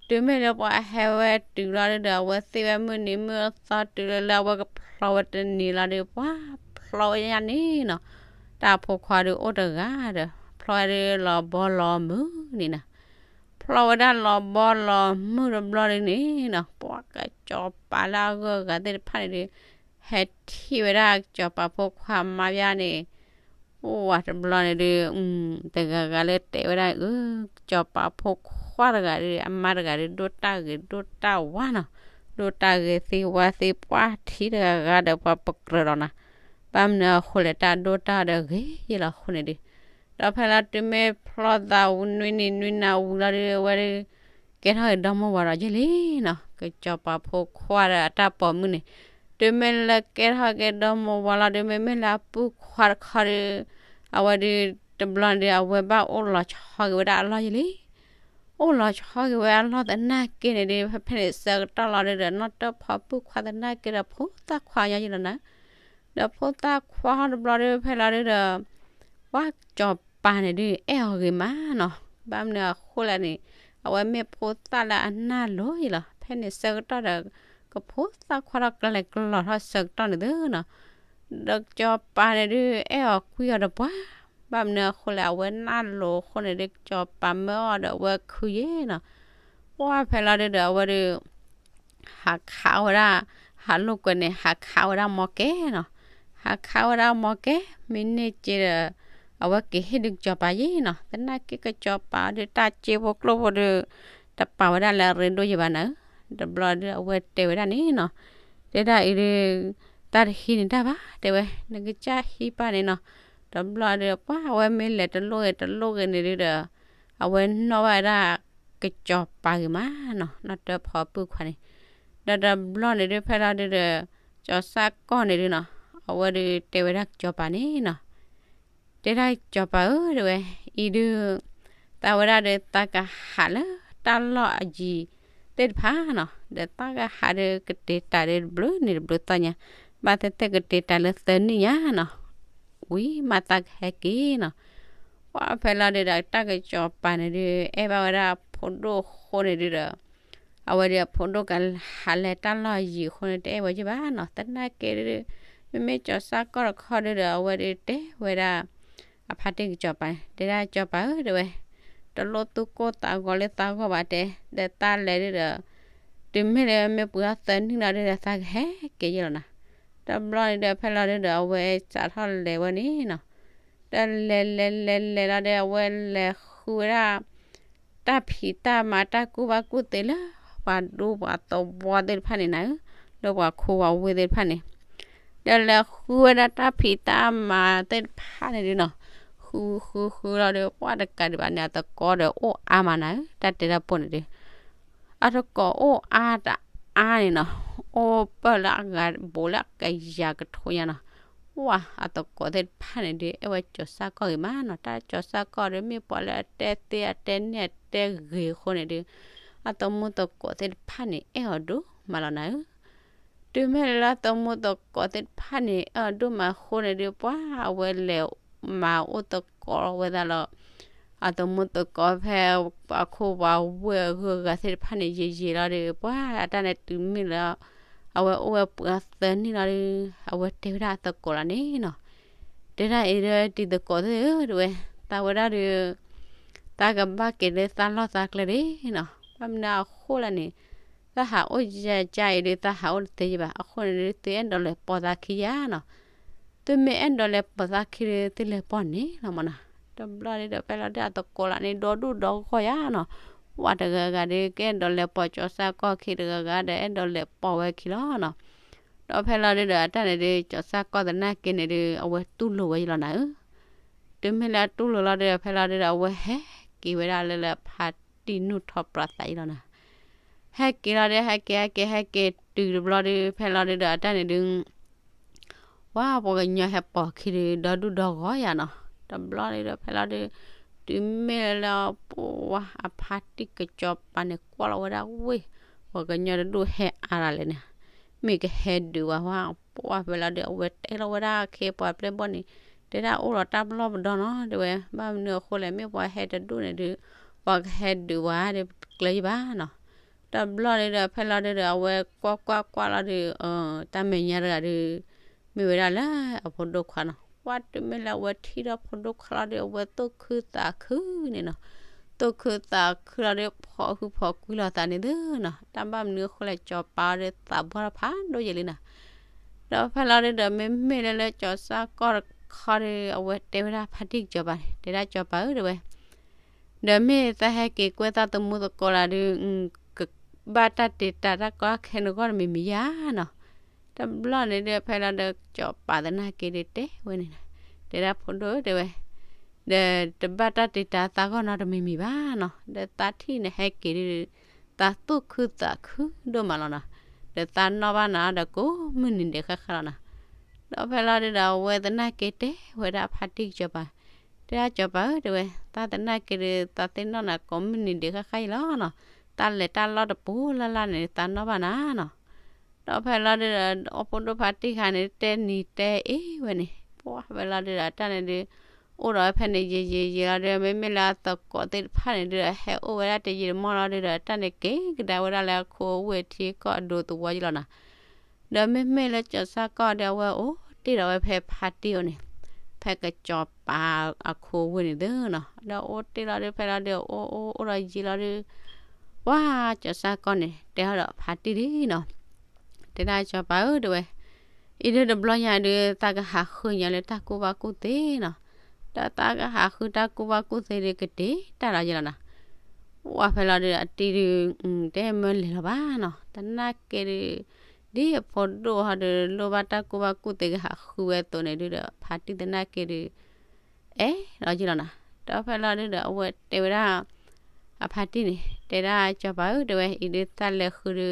တုၤမ့ၢ်လၢပှၤဟဲဝဲတုၤလီၤဒုးဒီး အဝဲသ့ၣ်ဝဲမုၢ်နံၤမုၢ်သီတုၤလၢလၢအဝဲကဖျီဝဲတနံၤလီၤဒုး ပှၤဖျီဝဲညါန့ၣ်နီၤ, တၢ်ဖိခွါဒုးအိၣ်တဂၤဒီး ဖျီဝဲဒုးလီၤဘီလီၤမုၢ်န့ၣ်နီၤ. ဖျီဝဲဒၣ်လီၤဘီလီၤမုၢ်တဘျီဒုးန့ၣ်နီၤ, ပှၤကစီၤပၤလၢအဂုၤအဂၤသ့ၣ်တဖၣ်န့ၣ်ဒုး ဟဲထံၣ်ဝဲဒၣ်ကစီၤပၤဖိခွါမါပျါန့ၣ် အိၣ်ဝဲတဘျီန့ၣ်ဒုး, တဂၤဂၤလၢတဲဝဲဒၣ်အၢ, ကစီၤပၤဖိခွါတဂၤဒုး အမါတဂၤဒုး ဒိၣ်တၢ်ဂ့ၤဒိၣ်တၢ်ဝါနီၤ, ဒိၣ်တၢ်ဂ့ၤသ့ဝါသ့ ပှၤထံတဂၤဂၤဒီးပှၤပကြၢးလီၤနၤ. ဘၣ်မနုၤအဃိလဲၣ် တၢ်ဒိၣ်တၢ်ဒီးဂ့ၤယဲၢ်လီၤအဃိန့ၣ်ဒုး, ဒီးဖဲလီၤတုၤမ့ၢ်ဖျီသးဝံၤနွံနံၤနွံနၤဝံၤလီၤဒုး အဝဲဒုး ကဲထီၣ်က့ၤဒီမါဝၤဒီးယဲၢ်လံနီၤ, ကစီၤပၤဖိခွါဒီးအတၢ်ပိာ်မုၣ်န့ၣ်, တုၤမ့ၢ်လၢကဲထီၣ်က့ၤဒီမါဝၤလီၤဒုး မ့မ့ၢ်လၢအပုၢ်ခွါတခီဒုး, အဝဲဒုး တဘျီန့ၣ်ဒုး အဝဲဘၣ်အိၣ်လီၤဆီက့ၤဝဲဒၣ်အလီၢ်ယဲၢ်လံ အိၣ်လီၤဆီက့ၤဝဲအလီၢ်သနာ်က့န့ၣ်ဒုး ဖဲဖဲန့ၣ်ဆၢကတီၢ်လီၤဒုးဒီး နီၣ်တၢၢ်ဖီပုၢ်ခွါသနာ်က့ဒီး ဖိသၣ်ခွါညီယဲၢ်လီၤနၤ. ဒီးဖိသၣ်ခွါတဘျီဒုးဖဲလီၤဒုးဒီး ပှၤကစီၤပၤန့ၣ်ဒုး အဲၣ်အီၤဂ့ၤမးနီၤ. ဘၣ်မနုၤအဃိလဲၣ်န့ၣ် အဝဲမ့ၢ်ဖိသၣ်လၢအနၢ်လိၤယဲၢ်လီၤ. ဖဲန့ၣ်ဆၢကတီၢ်ဒီး ကဖိသၣ်ခွါထီၣ်ကလဲၤကလီၤထီၣ်ဆၢကတီၢ်န့ၣ်သုနီၤ. ဒီးကစီၤပၤန့ၣ်ဒုး အဲၣ်အီၤကွံအီၤဒီးပှၤ, ဘၣ်မနုၤအဃိလဲၣ် အဝဲနၢ်လိၤအဃိန့ၣ်ဒုး ကစီၤပၤမၢအီၤဒီးအဝဲခုယဲၢ်နီၤ. ပှၤဖဲလီၤဒုးဒီး အဝဲဒုး ဟးခးဝဲဒၣ်, ဟးလိာ်ကွဲန့ၣ် ဟးခးဝဲဒၣ်မီကဲနီၤ. ဟးခးဝဲဒၣ်မီကဲ မ့ၢ်န့ၢ်က့ဒီး အဝဲက့ၤဟ့ၣ်ဒုးကစီၤပၤယဲၢ်နီၤ. သနာ်က့ကစီၤပၤဒုး တၢ်စ့ဖိကျိၣ်ဖိဒုး တပာ်ဝဲဒၣ်လၢအရ့ဒိၣ်ယဲၢ်ဘၣ်နၤဧၢ. တဘျီဒုးအဝဲတဲဝဲဒၣ်န့ၣ်နီၤ, တဲဒၣ်အံၤဒုး တၢ်တဟံးန့ၢ်တၢ်ဘၣ် တဲဝဲ, နကစၢ်ဟံးပၢ်န့ၣ်နီၤ. တဘျီဒုး ပှၤအဝဲမ့ၢ်လဲၤတလိၣ်ဂ့ၤတလိၣ်ဂ့ၤန့ၣ်ဒုးဒီး အဝဲနီၣ်ဝဲဒၣ်ကစီၤပၤဂ့ၤမးနီၤ, နီၣ်တၢၢ်ဖီပုၢ်ခွါန့ၣ်. ဒီးတဘျီန့ၣ်ဒုး ဖဲလီၤဒုးဒီး ကၠီၤစၢ်ကီၢ်န့ၣ်ဒုးနီၤ, အဝဲဒုးတဲဝဲဒၣ်ကစီၤပၤန့ၣ်နီၤ, တဲဒၣ်ကစီၤပၤဧၢ တဲဝဲ, အံၤဒုး သးဝဲဒၣ်ဒီး သးကဟးလၢတၢ်လီၢ်အယံၤသ့ၣ်တဖၣ်နီၤ, ဒီးသးကဟးဒီး ကတ့ၤတၢ်ဒီးတဘျုးနံၤတဘျုးသီညါ, ဘၣ်သ့ၣ်သ့ၣ်ကတ့ၤတၢ်လၢသၢနံၣ်ညါနီၤ, ဝံၤမးသးကဟဲက့ၤနီၤ. ပှၤဖဲလီၤဒုးဒီး တၢ်ကစီၤပၤန့ၣ်ဒုး အဲၣ်ဘၣ်ဝဲဒၣ်အဖိဒိၣ်အဃိန့ၣ်ဒုးဒီး အဝဲဒုးအဖိဒိၣ်ကဟးလၢတၢ်လီၢ်ယံၤအဃိန့ၣ် တအဲၣ်ဝဲယဲၢ်ဘၣ်နီၤ. သနာ်က့ဒုး မ့မ့ၢ်ကၠီၤစၢ်ကီၢ်တခီဒုးဒီး အဝဲဒုးတဲဝဲဒၣ် အဖါတံၢ်ကစီၤပၤန့ၣ် တဲဒၣ်ကစီၤပၤဧၢ တဲဝဲ, တလိၣ်သူၣ်ကိၢ်သးဂီၤလၢသးဂီၢ်ဘၣ်တဲ, ဒီးသးလဲၤဒုးဒီး တုၤမ့ၢ်လၢမ့ၢ်ပှဲၤထီၣ်သၢနံၣ်လီၤဒုးဒီး သးကဟဲက့ၤယဲၢ်လီၤနီၤ. တဘျီန့ၣ်ဒီး ဖဲလီၤဒုးဒီး အဝဲစးထီၣ်လဲၤဝဲန့ၣ်နီၤ, ဒီးလဲၤလဲၤလဲၤလဲၤလီၤဒီး အဝဲလဲၤဃုဝဲဒၣ် လဲၤဃုဝဲဒၣ်တၢ်ဖံးတၢ်မၤတၢ်ကူၣ်ဘၣ်ကူၣ်သ့လၢ ပှၤဒူပှၤသဝီသ့ၣ်တဖၣ်န့ၣ်နၤဧၢ, လၢပှၤခိပှၤဝ့ၢ်သ့ၣ်တဖၣ်န့ၣ် ဒီးလဲၤဃုဝဲဒၣ်တၢ်ဖံးတၢ်မၤသ့ၣ်တဖၣ်န့ၣ်ဒုနီၤ, ဃုဃုဃုလီၤဒီး ပှၢ်တကးဒံးဘၣ်န့ၣ် အသကိးဒီးအိၣ်အါမးနၤဧၢ, တၢ်တဲတၢ်ပိၢ်န့ၣ်ဒု အသကိးအိၣ်အါတအါန့ၣ်နီၤ, အိၣ်ပၢၢ်လၢအဂၤဘူးလၢအကယၤကထိညါနီၤ, ဝဲအသကိးသ့ၣ်တဖၣ်န့ၣ်ဒု အဲၣ်ဝဲကၠီၤစၢ်ကီၢ်ဂ့ၤမးနီၤ, တၢ်ကၠီၤစၢ်ကီၢ်ဒီး မ့ၢ်ပှၤလၢအတဲသ့အတဲနဲၣ်အတဲဂ့ၤအဃိန့ၣ်ဒု အသမူသကိးသ့ၣ်တဖၣ်န့ၣ် အဲၣ်အီၤဒိၣ်မးလီၤနၤဧၢ. တုၤမ့ၢ်လၢအသမူသကိးသ့ၣ်တဖၣ်န့ၣ် အဲၣ်အီၤဒိၣ်မးအဃိန့ၣ်ဒု ပှၢ်အဝဲလဲၤမၤအိၣ်သကိးဝဲဒၣ်လီၤ. အသမူသကိးဖဲပှၤခိပှၤဝ့ၢ်အဂုၤအဂၤသ့ၣ်တဖၣ်န့ၣ် ယံာ်ယံာ်လီၤဒီး ပှၢ်အတၢ်န့ၣ်တုၤမ့ၢ်လၢ အဝဲအိၣ်ဝဲပှဲၤသၢနံၣ်လီၤဒီး အဝဲတဲဝဲဒၣ်အသကိးလီၤန့ၣ်နီၤ, တဲဒၣ်အံၤဒီး တံၤသကိးသ့ၣ်ဧၢ တဲဝဲ, သးဝဲဒၣ်ဒီး သးကဘၣ်က့ၤလၢသးလီၢ်သးကျဲဒၣ်နီၤ, ဘၣ်မနုၤအဃိလဲၣ်န့ၣ် သးဟးအိၣ်ယကါအံၤဒီး သးဟးအိၣ်တသ့ယဘၣ်, အဃိန့ၣ်ဒု သုအဲၣ်ဒိးလဲၤပိာ်သးခံယါနီၤ. သုမ့ၢ်အဲၣ်ဒိးလဲၤပိာ်သးခံဒီး သုလဲၤပိာ်န့ၣ်လီၤမးနီၤ. တဘျီဒုဒီး ဖဲလီၤဒုဒီးအသကိးလီၤန့ၣ် ဒီဒူၣ်ဒီဂီၢ်ယါနီၤ, ဝဲတဂၤဂၤဒီး ကအဲၣ်ဒိးလဲၤပိာ်ကၠီၤစၢ်ကီၢ်ခံ, တဂၤဂၤဒီး အဲၣ်ဒိးလဲၤပိာ်ဝဲခံလီၤနီၤ. ဒီးဖဲလီၤဒုဒီး အတၢ်န့ၣ်ဒု ကၠီၤစၢ်ကီၢ်သနာ်က့န့ၣ်ဒု အဝဲတူၢ်လိာ်ဝဲယလီၤနၤဧၢ. တုၤမ့ၢ်လၢအတူၢ်လိာ်လီၤဒီး ဖဲလီၤဒုဒီး အဝဲဟဲက့ၤဝဲဒၣ်လၢလၢဖါတံၢ်နူၢ်ထီၣ်ပြးသးယလီၤနၤ. ဟဲက့ၤလီၤဒီး ဟဲက့ၤ ဟဲက့ၤ ဟဲက့ၤတုၤတဘျီဒု ဖဲလီၤဒုဒီး အတၢ်န့ၣ်ဒု ဝဲပှၤကညီဟဲပိာ်ခံဒု ဒီဒူၣ်ဒီဂီၢ်ယါနီၤ. တဘျီဒုဒီး ဖဲလီၤဒု တုၤမ့ၢ်လၢ ပှၤအဖါတံၢ်ကစီၤပၤန့ၣ် ကွၢ်လီၤဝဲဒၣ်ဝ့ၢ် ပှၤကညီတဒူၣ်ဟဲအါဒၣ်လဲာ်န့ၣ် မ့ၢ်ကဟဲဒုးဝဲ ဝဲပှၢ်ဖဲလီၤဒု အဝဲတဲလီၤဝဲဒၣ်အခ့အပှၤပျဲၢ်ဘီၣ်န့ၣ် တဲဒၣ်အိၣ်ဒီးတၢ်ပလီၢ်ပဒီနီၤ တဲဝဲ, ဘၣ်မနုၤအဃိလဲၣ် မ့ၢ်ပှၤဟဲတဒူၣ်န့ၣ်ဒု ပှၤကဟဲဒုးဝဲဒီး ပတကျၢၤယဘၣ်နီၤ. တဘျီဒုဒီး ဖဲလီၤဒုဒီး အဝဲကွၢ်ကွၢ်ကွၢ်လီၤဒု တၢ်မဲာ်ညါတဂၤဒု မ့ၢ်ဝဲဒၣ်လၢအဖိဒိၣ်ခွါနီၤ. ပှၢ်တုၤမ့ၢ်လၢအဝဲထံၣ်ဒီးဖိဒိၣ်ခွါလီၤဒု အဝဲသူၣ်ခုသးခုန့ၣ်နီၤ. သူၣ်ခုသးခုလီၤဒု ဖီၣ်ဟုၣ်ဖီၣ်ကွံာ်လိာ်သးန့ၣ်သုနီၤ. တၢ်ဘၣ်မနုၤအဃိလဲၣ် ကၠီၤပၤအီၤဒီး သးဘှီထီၣ်ဖးဒိၣ်ယဲၢ်လံနီၤ. ဒီးဖဲလီၤဒုဒီး မ့မ့ၢ်လၢလၢကၠီၤစၢ်ကီၢ်တခီဒီး အဝဲတဲဝဲဒၣ်ဖါတံၢ်ကစီၤပၤန့ၣ် တဲဒၣ်ကၠီၤပၤဧၢ တဲဝဲ ဒီးမ့ၢ်သးဟဲက့ၤကွဲသးသမူသကိးလၢဒု ကဘၣ်တၢ်တ့တၢ်တၢ်ကီတၢ်ခဲနဂီၢ်တမံၤမံၤယါနီၤ. တဘျီန့ၣ်ဒီး ဖဲလီၤဒီး ကၠီၤပၤသနာ်က့ဒုတဲဝဲန့ၣ်နီၤ, တဲဒၣ်ဖိဒိၣ်ဧၢ တဲဝဲ, ဒီးတဘၣ်တၢ်တ့တၢ်သးဂီၢ်နီတမံၤမံၤဘၣ်နီၤ, ဒီးသးထံၣ်န့ၣ်ဟဲက့ၤဒု သးသူၣ်ခုသးခုဒိၣ်မးလီၤနီၤ, ဒီးသးနီၣ်ဘၣ်နၤဒီးကိးမုၢ်နံၤဒဲးဃၣ်ဃၣ်လီၤနီၤ. ဒီးဖဲလီၤဒုဒီး အဝဲသနာ်က့တဲဝဲဒၣ်ဖါတံၢ်ကစီၤပၤ, တဲဒၣ်ကစီၤပၤဧၢ တဲဝဲ, သးသနာ်က့ဒု သးသ့ၣ်နီၣ်နၤကိးမုၢ်နံၤဒဲးဃၣ်ဃၣ်အံၤလီၤနီၤ, တၢ်လဲၤတၢ်လီၢ်တပူၤလၢ်လၢ်န့ၣ် သးနီၣ်ဘၣ်နၤနီၤ. ဒီးဖဲလီၤဒုဒီး အိၣ်ဖိဒိၣ်ဖါတံၢ်ခါန့ၣ် တဲနံၤတဲအ့ၣ်ဝဲန့ၣ် ပှၢ်ဖဲလီၤဒုဒီး အတၢ်န့ၣ်ဒု အိၣ်ဒီးဖဲန့ၣ်ယံာ်ယံာ်ယံာ်လီၤဒု မ့မ့ၢ်လၢအသကိးသ့ၣ်တဖၣ်န့ၣ်ဒု ဟဲအိၣ်ဝဲဒၣ်တယံာ်တမီၢ်လီၤဒုဒီး အတၢ်န့ၣ်က့ၤကဒါဝဲဒၣ်လၢအခိအဝ့ၢ်ထံကီၢ်အဒိသဝီယလီၤနီၤ. ဒီးမ့မ့ၢ်လၢကၠီၤစၢ်ကီၢ်ဒီး အဝဲအိၣ်တ့ၢ်ဒီးဝဲဖဲဖါတံၢ်အအိၣ်န့ၣ်, ဖဲကစီၤပၤအခိအဝ့ၢ်န့ၣ်သုနီၤ. ဒီးအိၣ်တ့ၢ်လီၤဒု ဖဲလီၤဒု အိၣ်အိၣ်အိၣ်ဒီးယံာ်လီၤဒု ပှၢ်ကၠီၤစၢ်ကီၢ်န့ၣ် တဲအီၤဒီးဖါတံၢ်ဒုနီၤ, တဲဒၣ်ကစီၤပၤဧၢ တဲဝဲ, အံၤဒုတဘျီညါဒု သးကဟးဃုညါလၢတၢ်ကူၣ်ဘၣ်ကူၣ်သ့နီၤ, ဒီးသးကဟးဃုတၢ်ကူၣ်ဘၣ်ကူၣ်သ့ဒု ကတ့ၢ်တၢ်လီၤယလီၤနီၤ. ပှၢ်ဖဲလီၤဒု အတံၢ်ဒု တဲမၢလဲၤလီၤဘၣ်နီၤ, သနာ်က့ဒု ဒ်အဖိဒိၣ်ဟီဒု လိၣ်ဘၣ်တၢ်ကူၣ်ဘၣ်ကူၣ်သ့ကဟးဃုဝဲအသိးန့ၣ်ဒုဒီး ဖါတံၢ်သနာ်က့ဒု အဲၣ်လီၤယလီၤနီၤ. ဒီးဖဲလီၤဒုဒီး အဝဲတဲဝဲဒၣ် အဖါတံၢ်န့ၣ် တဲဒၣ်ကစီၤပၤဧၢ တဲဝဲ အံၤဒုသးလဲၤဃုဒု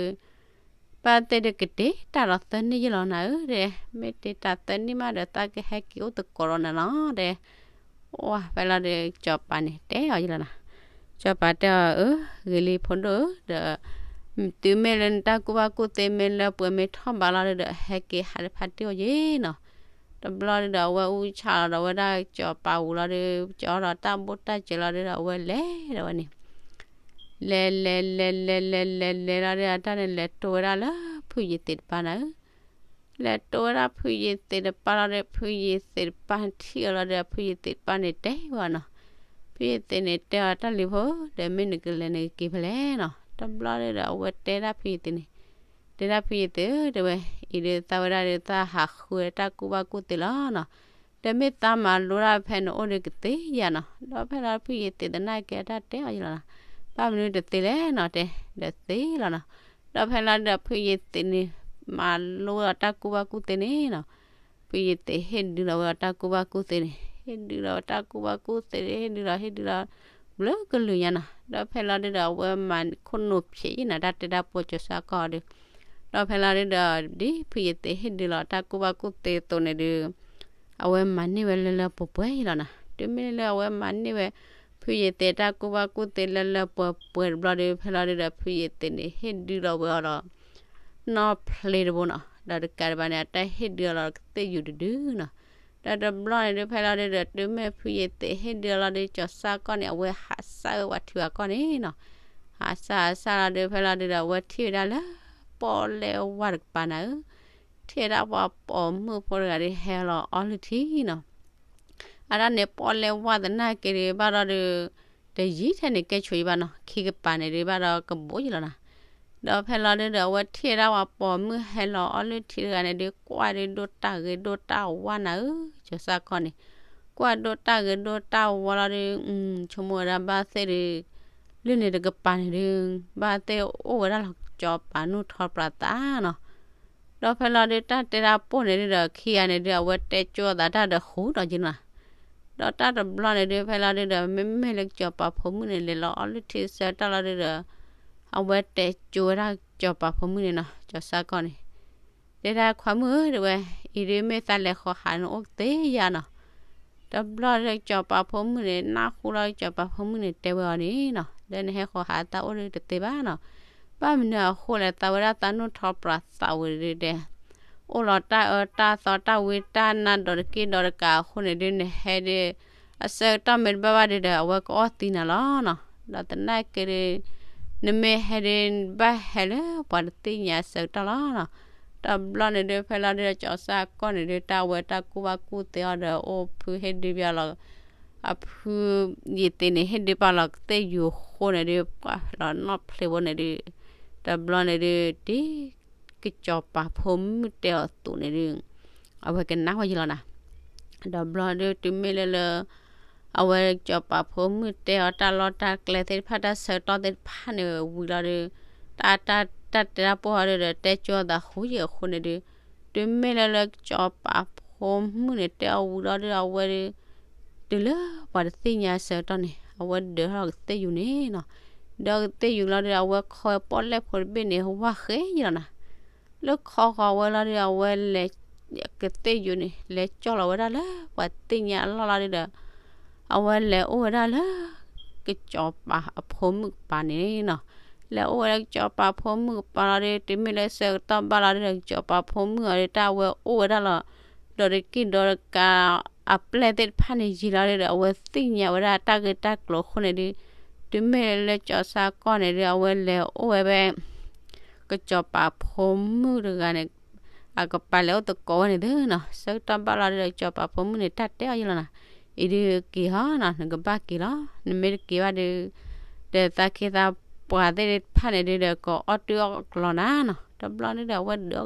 ဘၣ်သ့ၣ်ဒုကတ့ၢ်တၢ်လီၤသၢနံၣ်ယလီၤနၤဧၢ တဲ, မ့ၢ်တ့ၢ်တၢ်သၢနံၣ်မးဒီး သးကဟဲက့ၤအိၣ်သကိးဒီးနၤနီၤ တဲ. ပှၢ်ဖဲလီၤဒု ကစီၤပၤန့ၣ် တဲအီၤယလီၤနီၤ. ကစီၤပၤတဲအီၤ အၢ ဂ့ၤလံဖိဒိၣ်ဧၢ ဒီး တုၤမ့ၢ်လၢနတၢ်ကူၣ်ဘၣ်ကူၣ်သ့မ့ၢ်လၢပှဲၤမ့ၢ်ထီၣ်ဘးလီၤဒုဒီး ဟဲက့ၤဟးလၢဖါတံၢ်အအိၣ်ယ့ၣ်နီၤ. တဘျီဒုဒီး အဝဲအူဆၣ်လီၤဒီးဝဲဒၣ်ကစီၤပၤဝံၤလီၤဒု ကၠီဒီးတၢ်ဘိၣ်တၢ်စၢၤလီၤဒုဒီး အဝဲလဲၤဒီးဝဲန့ၣ် လဲၤလဲၤလဲၤလဲၤလဲၤလဲၤလဲၤလီၤဒု အတၢ်န့ၣ်လဲၤတိၢ်ဝဲဒၣ်လၢဖုယ့ၤသ့းတပၤနၤဧၢ. လဲၤတိၢ်ဝဲဒၣ်ဖုယ့ၤသ့းတပၤလီၤဒီး ဖုယ့ၤသ့းတပၤထံၣ်အီၤလီၤဒီး ဖုယ့ၤသ့းတပၤန့ၣ်တဲဝဲနီၤ. ဖုယ့ၤသ့းန့ၣ်တဲအီၤ တၢ်လံၤဖိဧၢ ဒီးမ့ၢ်နကလဲၤနကက့ၤဖဲလဲၣ်နီၤ. တဘျီဒုဒီး အဝဲတဲဒၣ်ဖုယ့ၤသ့းန့ၣ် တဲဒၣ်ဖုယ့ၤသ့းဧၢ တဲဝဲ အံၤဒုသးဝဲဒၣ်ဒု သးဟးဃုတၢ်ကူၣ်ဘၣ်ကူၣ်သ့လီၤနီၤ. ဒီးမ့ၢ်သးမၤလိဒၣ်ဖဲနအိၣ်ဒုကသ့ဧါနီၤ. ဒီးဖဲလီၤဖုယ့ၤသ့းသနာ်က့အတၢ်တဲအီၤယလီၤနီၤ. ဘၣ်မနုၤတသ့လဲၣ်နီၤ တဲ, ဒီးသ့လီၤနီၤ. ဒီးဖဲလီၤဒုဒီး ဖုယသံးန့ၣ် မၤလိဝဲအီၤတၢ်ကူၣ်ဘၣ်ကူၣ်သ့န့ၣ်နီၤ. ဖုယသံးဟ့ၣ်ဒုလီၤဝဲအီၤတၢ်ကူၣ်ဘၣ်ကူၣ်သ့န့ၣ်, ဟ့ၣ်ဒုလီၤဝဲတၢ်ကူၣ်ဘၣ်ကူၣ်သ့န့ၣ် ဟ့ၣ်ဒုလီၤ ဟ့ၣ်ဒုလီၤ ဘျုးကလုာ်ညါနီၤ. ဒီးဖဲလီၤဒုဒီး အဝဲမၤခိၣ်နူာ်ဖျဲးယံၤနီၤ တၢ်တဲတၢ်ပိာ်ကၠီၤစၢ်ကီၢ်ဒီး ဒီးဖဲလီၤဒုဒီး ဒ်ဖုယသံးဟ့ၣ်ဒုလီၤတၢ်ကူၣ်ဘၣ်ကူၣ်သ့အသိးန့ၣ်ဒု အဝဲမၤန့ၢ်ဝဲလၢလၢပှဲၤပှဲၤအံၤလီၤနီၤ. တုၤမ့ၢ်လၢအဝဲမၤန့ၢ်ဝဲ ဖုယသံးတၢ်ကူၣ်ဘၣ်ကူၣ်သ့လၢလၢပှဲၤပှဲၤတဘျီဒီး ဖဲလီၤဒုဒီး ဖုယသံးန့ၣ် ဟ့ၣ်ဒုလီၤဝဲအီၤဒီး နီၢ်ဖျ့တဘိနီၤ. ဒီးတကးဒံးဘၣ်န့ၣ် အတၢ်ဟ့ၣ်ဒုအီၤလီၤကသ့ၣ်ယူၤတဒုနီၤ. ဒီးတဘျီန့ၣ်ဒု ဖဲလီၤဒုဒီး တုၤမ့ၢ်ဖုယသံးဟ့ၣ်ဒုအီၤလီၤဒု ကၠီၤစၢ်ကီၢ်န့ၣ် အဝဲဟးစၢ်ဝဲပှၤထံပှၤကီၢ်န့ၣ်နီၤ. ဟးစၢ်ဟးစၢ်လီၤဒု ဖဲလီၤဒုဒီး အဝဲထံၣ်ဝဲဒၣ်လၢ ပီၣ်လဲၣ်ဝါတကပၤနၤဧၢ, ထံၣ်ဝဲဒၣ်ပှၤပိာ်မုၣ်ဖိတဂၤဒီး ဟဲလီၤအီလုၢ်ထံနီၤ. အတၢ်န့ၣ် ပီၣ်လဲၣ်ဝါသနာ်က့ဒီး ဘၣ်ဒီးဒု တယံာ်ထဲန့ၣ်ကဲဆိယံၤဘၣ်နီၤ, ခံကပၤန့ၣ်ဒု ဘၣ်ဒီးကဘိးယံၤလီၤနီၤ. ဒီးဖဲလီၤဒုဒီး အဝဲထံၣ်ဝဲဒၣ်ပှၤပိာ်မုၣ်ဟဲလီၤအီလုၢ်ထံတဂၤန့ၣ်ဒု ကွၢ်ဒုဒိၣ်တၢ်ဂ့ၤဒိၣ်တၢ်ဝါနၤဧၢ, ကၠီၤစၢ်ကီၢ်န့ၣ် ကွၢ်ဒိၣ်တၢ်ဂ့ၤဒိၣ်တၢ်ဝါလီၤဒု ဆိကမိၣ်ဝဲဒၣ်ဘၣ်သ့ၣ်ဒု လၢန့ၣ်တကပၤန့ၣ်ဒု ဘၣ်သ့ၣ်အိၣ်ဝဲဒၣ်လီၤကစီၤပၤနူၢ်ထီပြးသးနီၤ. ဒီးဖဲလီၤဒု တၢ်တဲတၢ်ပိာ်န့ၣ်ဒုဒီး ခံဂၤန့ၣ်ဒု အဝဲတဲကၠိသးတၢ်ဒီးဃူဒီးက့ၤနီၤ. ဒီးတၢ်တဘျီန့ၣ်ဒု ဖဲလီၤဒုဒီး မ့မ့ၢ်လၢကစီၤပၤဖိမုၣ်န့ၣ် လဲၤလီၤအီလုၢ်ထံဆၢကတီၢ်လီၤဒုဒီး အဝဲတဲကၠိဝဲဒၣ်ကစီၤပၤဖိမုၣ်န့ၣ်နီၤ, ကၠီၤစၢ်ကီၢ်န့ၣ် တဲဒၣ်ခွါမုၣ်ဧၢ တဲဝဲ, အံၤဒုမ့ၢ်သးလဲၤဃီၤဟးန့ၣ်အိၣ်ကသ့ဧါနီၤ. တဘျီဒုကစီၤပၤဖိမုၣ်န့ၣ် နၢ်ဟူလီၤကစီၤပၤဖိမုၣ်န့ၣ်တဲဝဲအီၤန့ၣ်နီၤ, လၢနဟဲဃီၤဟးသးအိၣ်ဒုတသ့ဘၣ်နီၤ. ဘၣ်မနုၤအဃိလဲၣ် သးဝဲဒၣ်သးနူၢ်ထီပြးသးဝံၤဒုဒီး အိၣ်လီၤတၢ်အၢတၢ်သီတၢ်ဝံတၢ်နါဒီးတက့ၢ်ဒီးတကးအဃိန့ၣ်ဒု နဟဲဒု အဆၢကတီၢ်မ့ၢ်တဘၣ်ဘၣ်ဒုဒီး အဝဲကအီၣ်သံနၤလီၤနီၤ. ဒီးသနာ်က့ဒု နမ့ၢ်ဟဲဒု ဘၣ်ဟဲလၢပှၤတသ့ၣ်ညါအဆၢကတီၢ်လီၤနီၤ. တဘျီန့ၣ်ဒု ဖဲလီၤဒုဒီး ကၠီၤစၢ်ကီၢ်န့ၣ်ဒု တၢ်ဝဲတၢ်ကူၣ်ဘၣ်ကူၣ်သ့အီၤဒီး အိၣ်ဖုဟ့ၣ်ဒုဘၣ်လီၤ အဖုယသံးန့ၣ် ဟ့ၣ်ဒုဘၣ်လီၤကသ့ၣ်ယူၤအဃိန့ၣ်ဒု ပှၤလီၤနီၢ်ဖျ့ဖိန့ၣ်ဒု တဘျီန့ၣ်ဒု ဒ်ကစီၤပၤဖိမုၣ်တဲအီၤအသိးန့ၣ်ဒု အဝဲကနၣ်ဝဲယံၤလီၤနီၤ. ဒီးဘျီဒု တုၤမ့ၢ်လၢလၢ အဝဲကစီၤပၤဖိမုၣ်တဲအီၤတၢ်လီၢ်တၢ်ကျဲသ့ၣ်တဖၣ် တၢ်ဆၢကတီၢ်သ့ၣ်တဖၣ်န့ၣ်ဝံၤလီၤဒု တၢ် တၢ် တၢ်တဲတၢ်ပိာ်အီၤဒုဒီး တဲကၠိသးဃူယံၤအဃိန့ၣ်ဒု တုၤမ့ၢ်လၢလၢကစီၤပၤဖိမုၣ်န့ၣ် တဲအီၤဝံၤလီၤဒု အဝဲဒု တုၤလၢပှၤတသ့ၣ်ညါအဆၢကတီၢ်န့ၣ် အဝဲဒၢးထီၣ်ကသ့ၣ်ယူၤန့ၣ်နီၤ. ဒၢးကသ့ၣ်ယူၤလီၤဒု အဝဲခီဝဲပီၣ်လဲၣ်ဖိတဘ့ၣ်န့ၣ် ဝၢ်ဃဲယံၤလီၤနီၤ. လၢခီဃီၤဝဲလီၤဒု အဝဲလဲၤ ကသ့ၣ်ယူၤန့ၣ် လဲၤကၠီၣ်လီၤဝဲဒၣ်လၢပှၤသ့ၣ်ညါအလီၢ်လီၤဒုဒီး အဝဲလဲၤအိၣ်ဝဲဒၣ်လၢ ကစီၤပၤအဖိမုၣ်ကပၤန့ၣ်နီၤ. လဲၤအိၣ်ဝဲဒၣ်ကစီၤပၤဖိမုၣ်ကပၤလီၤဒု တုၤမ့ၢ်လၢဆၢကတီၢ်ဘၣ်လီၤဒုဒီး ကစီၤပၤဖိမုၣ်အီၤဒု တၢ်ဝဲအိၣ်ဝဲဒၣ်လီၤ ဒီးတက့ၢ်ဒီးတကး အပျဲၢ်သ့ၣ်တဖၣ်န့ၣ်ယံာ်လီၤဒုဒီး အဝဲသ့ၣ်ညါဝဲဒၣ်တၢ်ဂ့ၢ်တၢ်ကျိၤအဃိန့ၣ်ဒု တုၤမ့ၢ်လၢကၠီၤစၢ်ကီၢ်န့ၣ်ဒု အဝဲလဲၤအိၣ်ဝဲဖဲ ကစီၤပၤဖိမုၣ်တဂၤန့ၣ် အကပၤလဲၤအိၣ်သကိးဝဲန့ၣ်သုနီၤ. ဆၢကတီၢ်ဘၣ်လီၤဒုဒီး ကစီၤပၤဖိမုၣ်န့ၣ် တၢ်တဲအီၤယံၤလီၤနီၤ. အံၤဒုက့ၤဟီနီၤ နကဘၣ်က့ၤလီၤ. နမ့ၢ်တက့ၤဘၣ်ဒု ဒီးသးခ့သးပှၤသ့ၣ်တဖၣ်န့ၣ်ဒုဒီး ကအီၣ်တုၤအီၣ်ကလီနၤနီၤ. တဘျီဒုဒီး အဝဲဒၢးကဒီး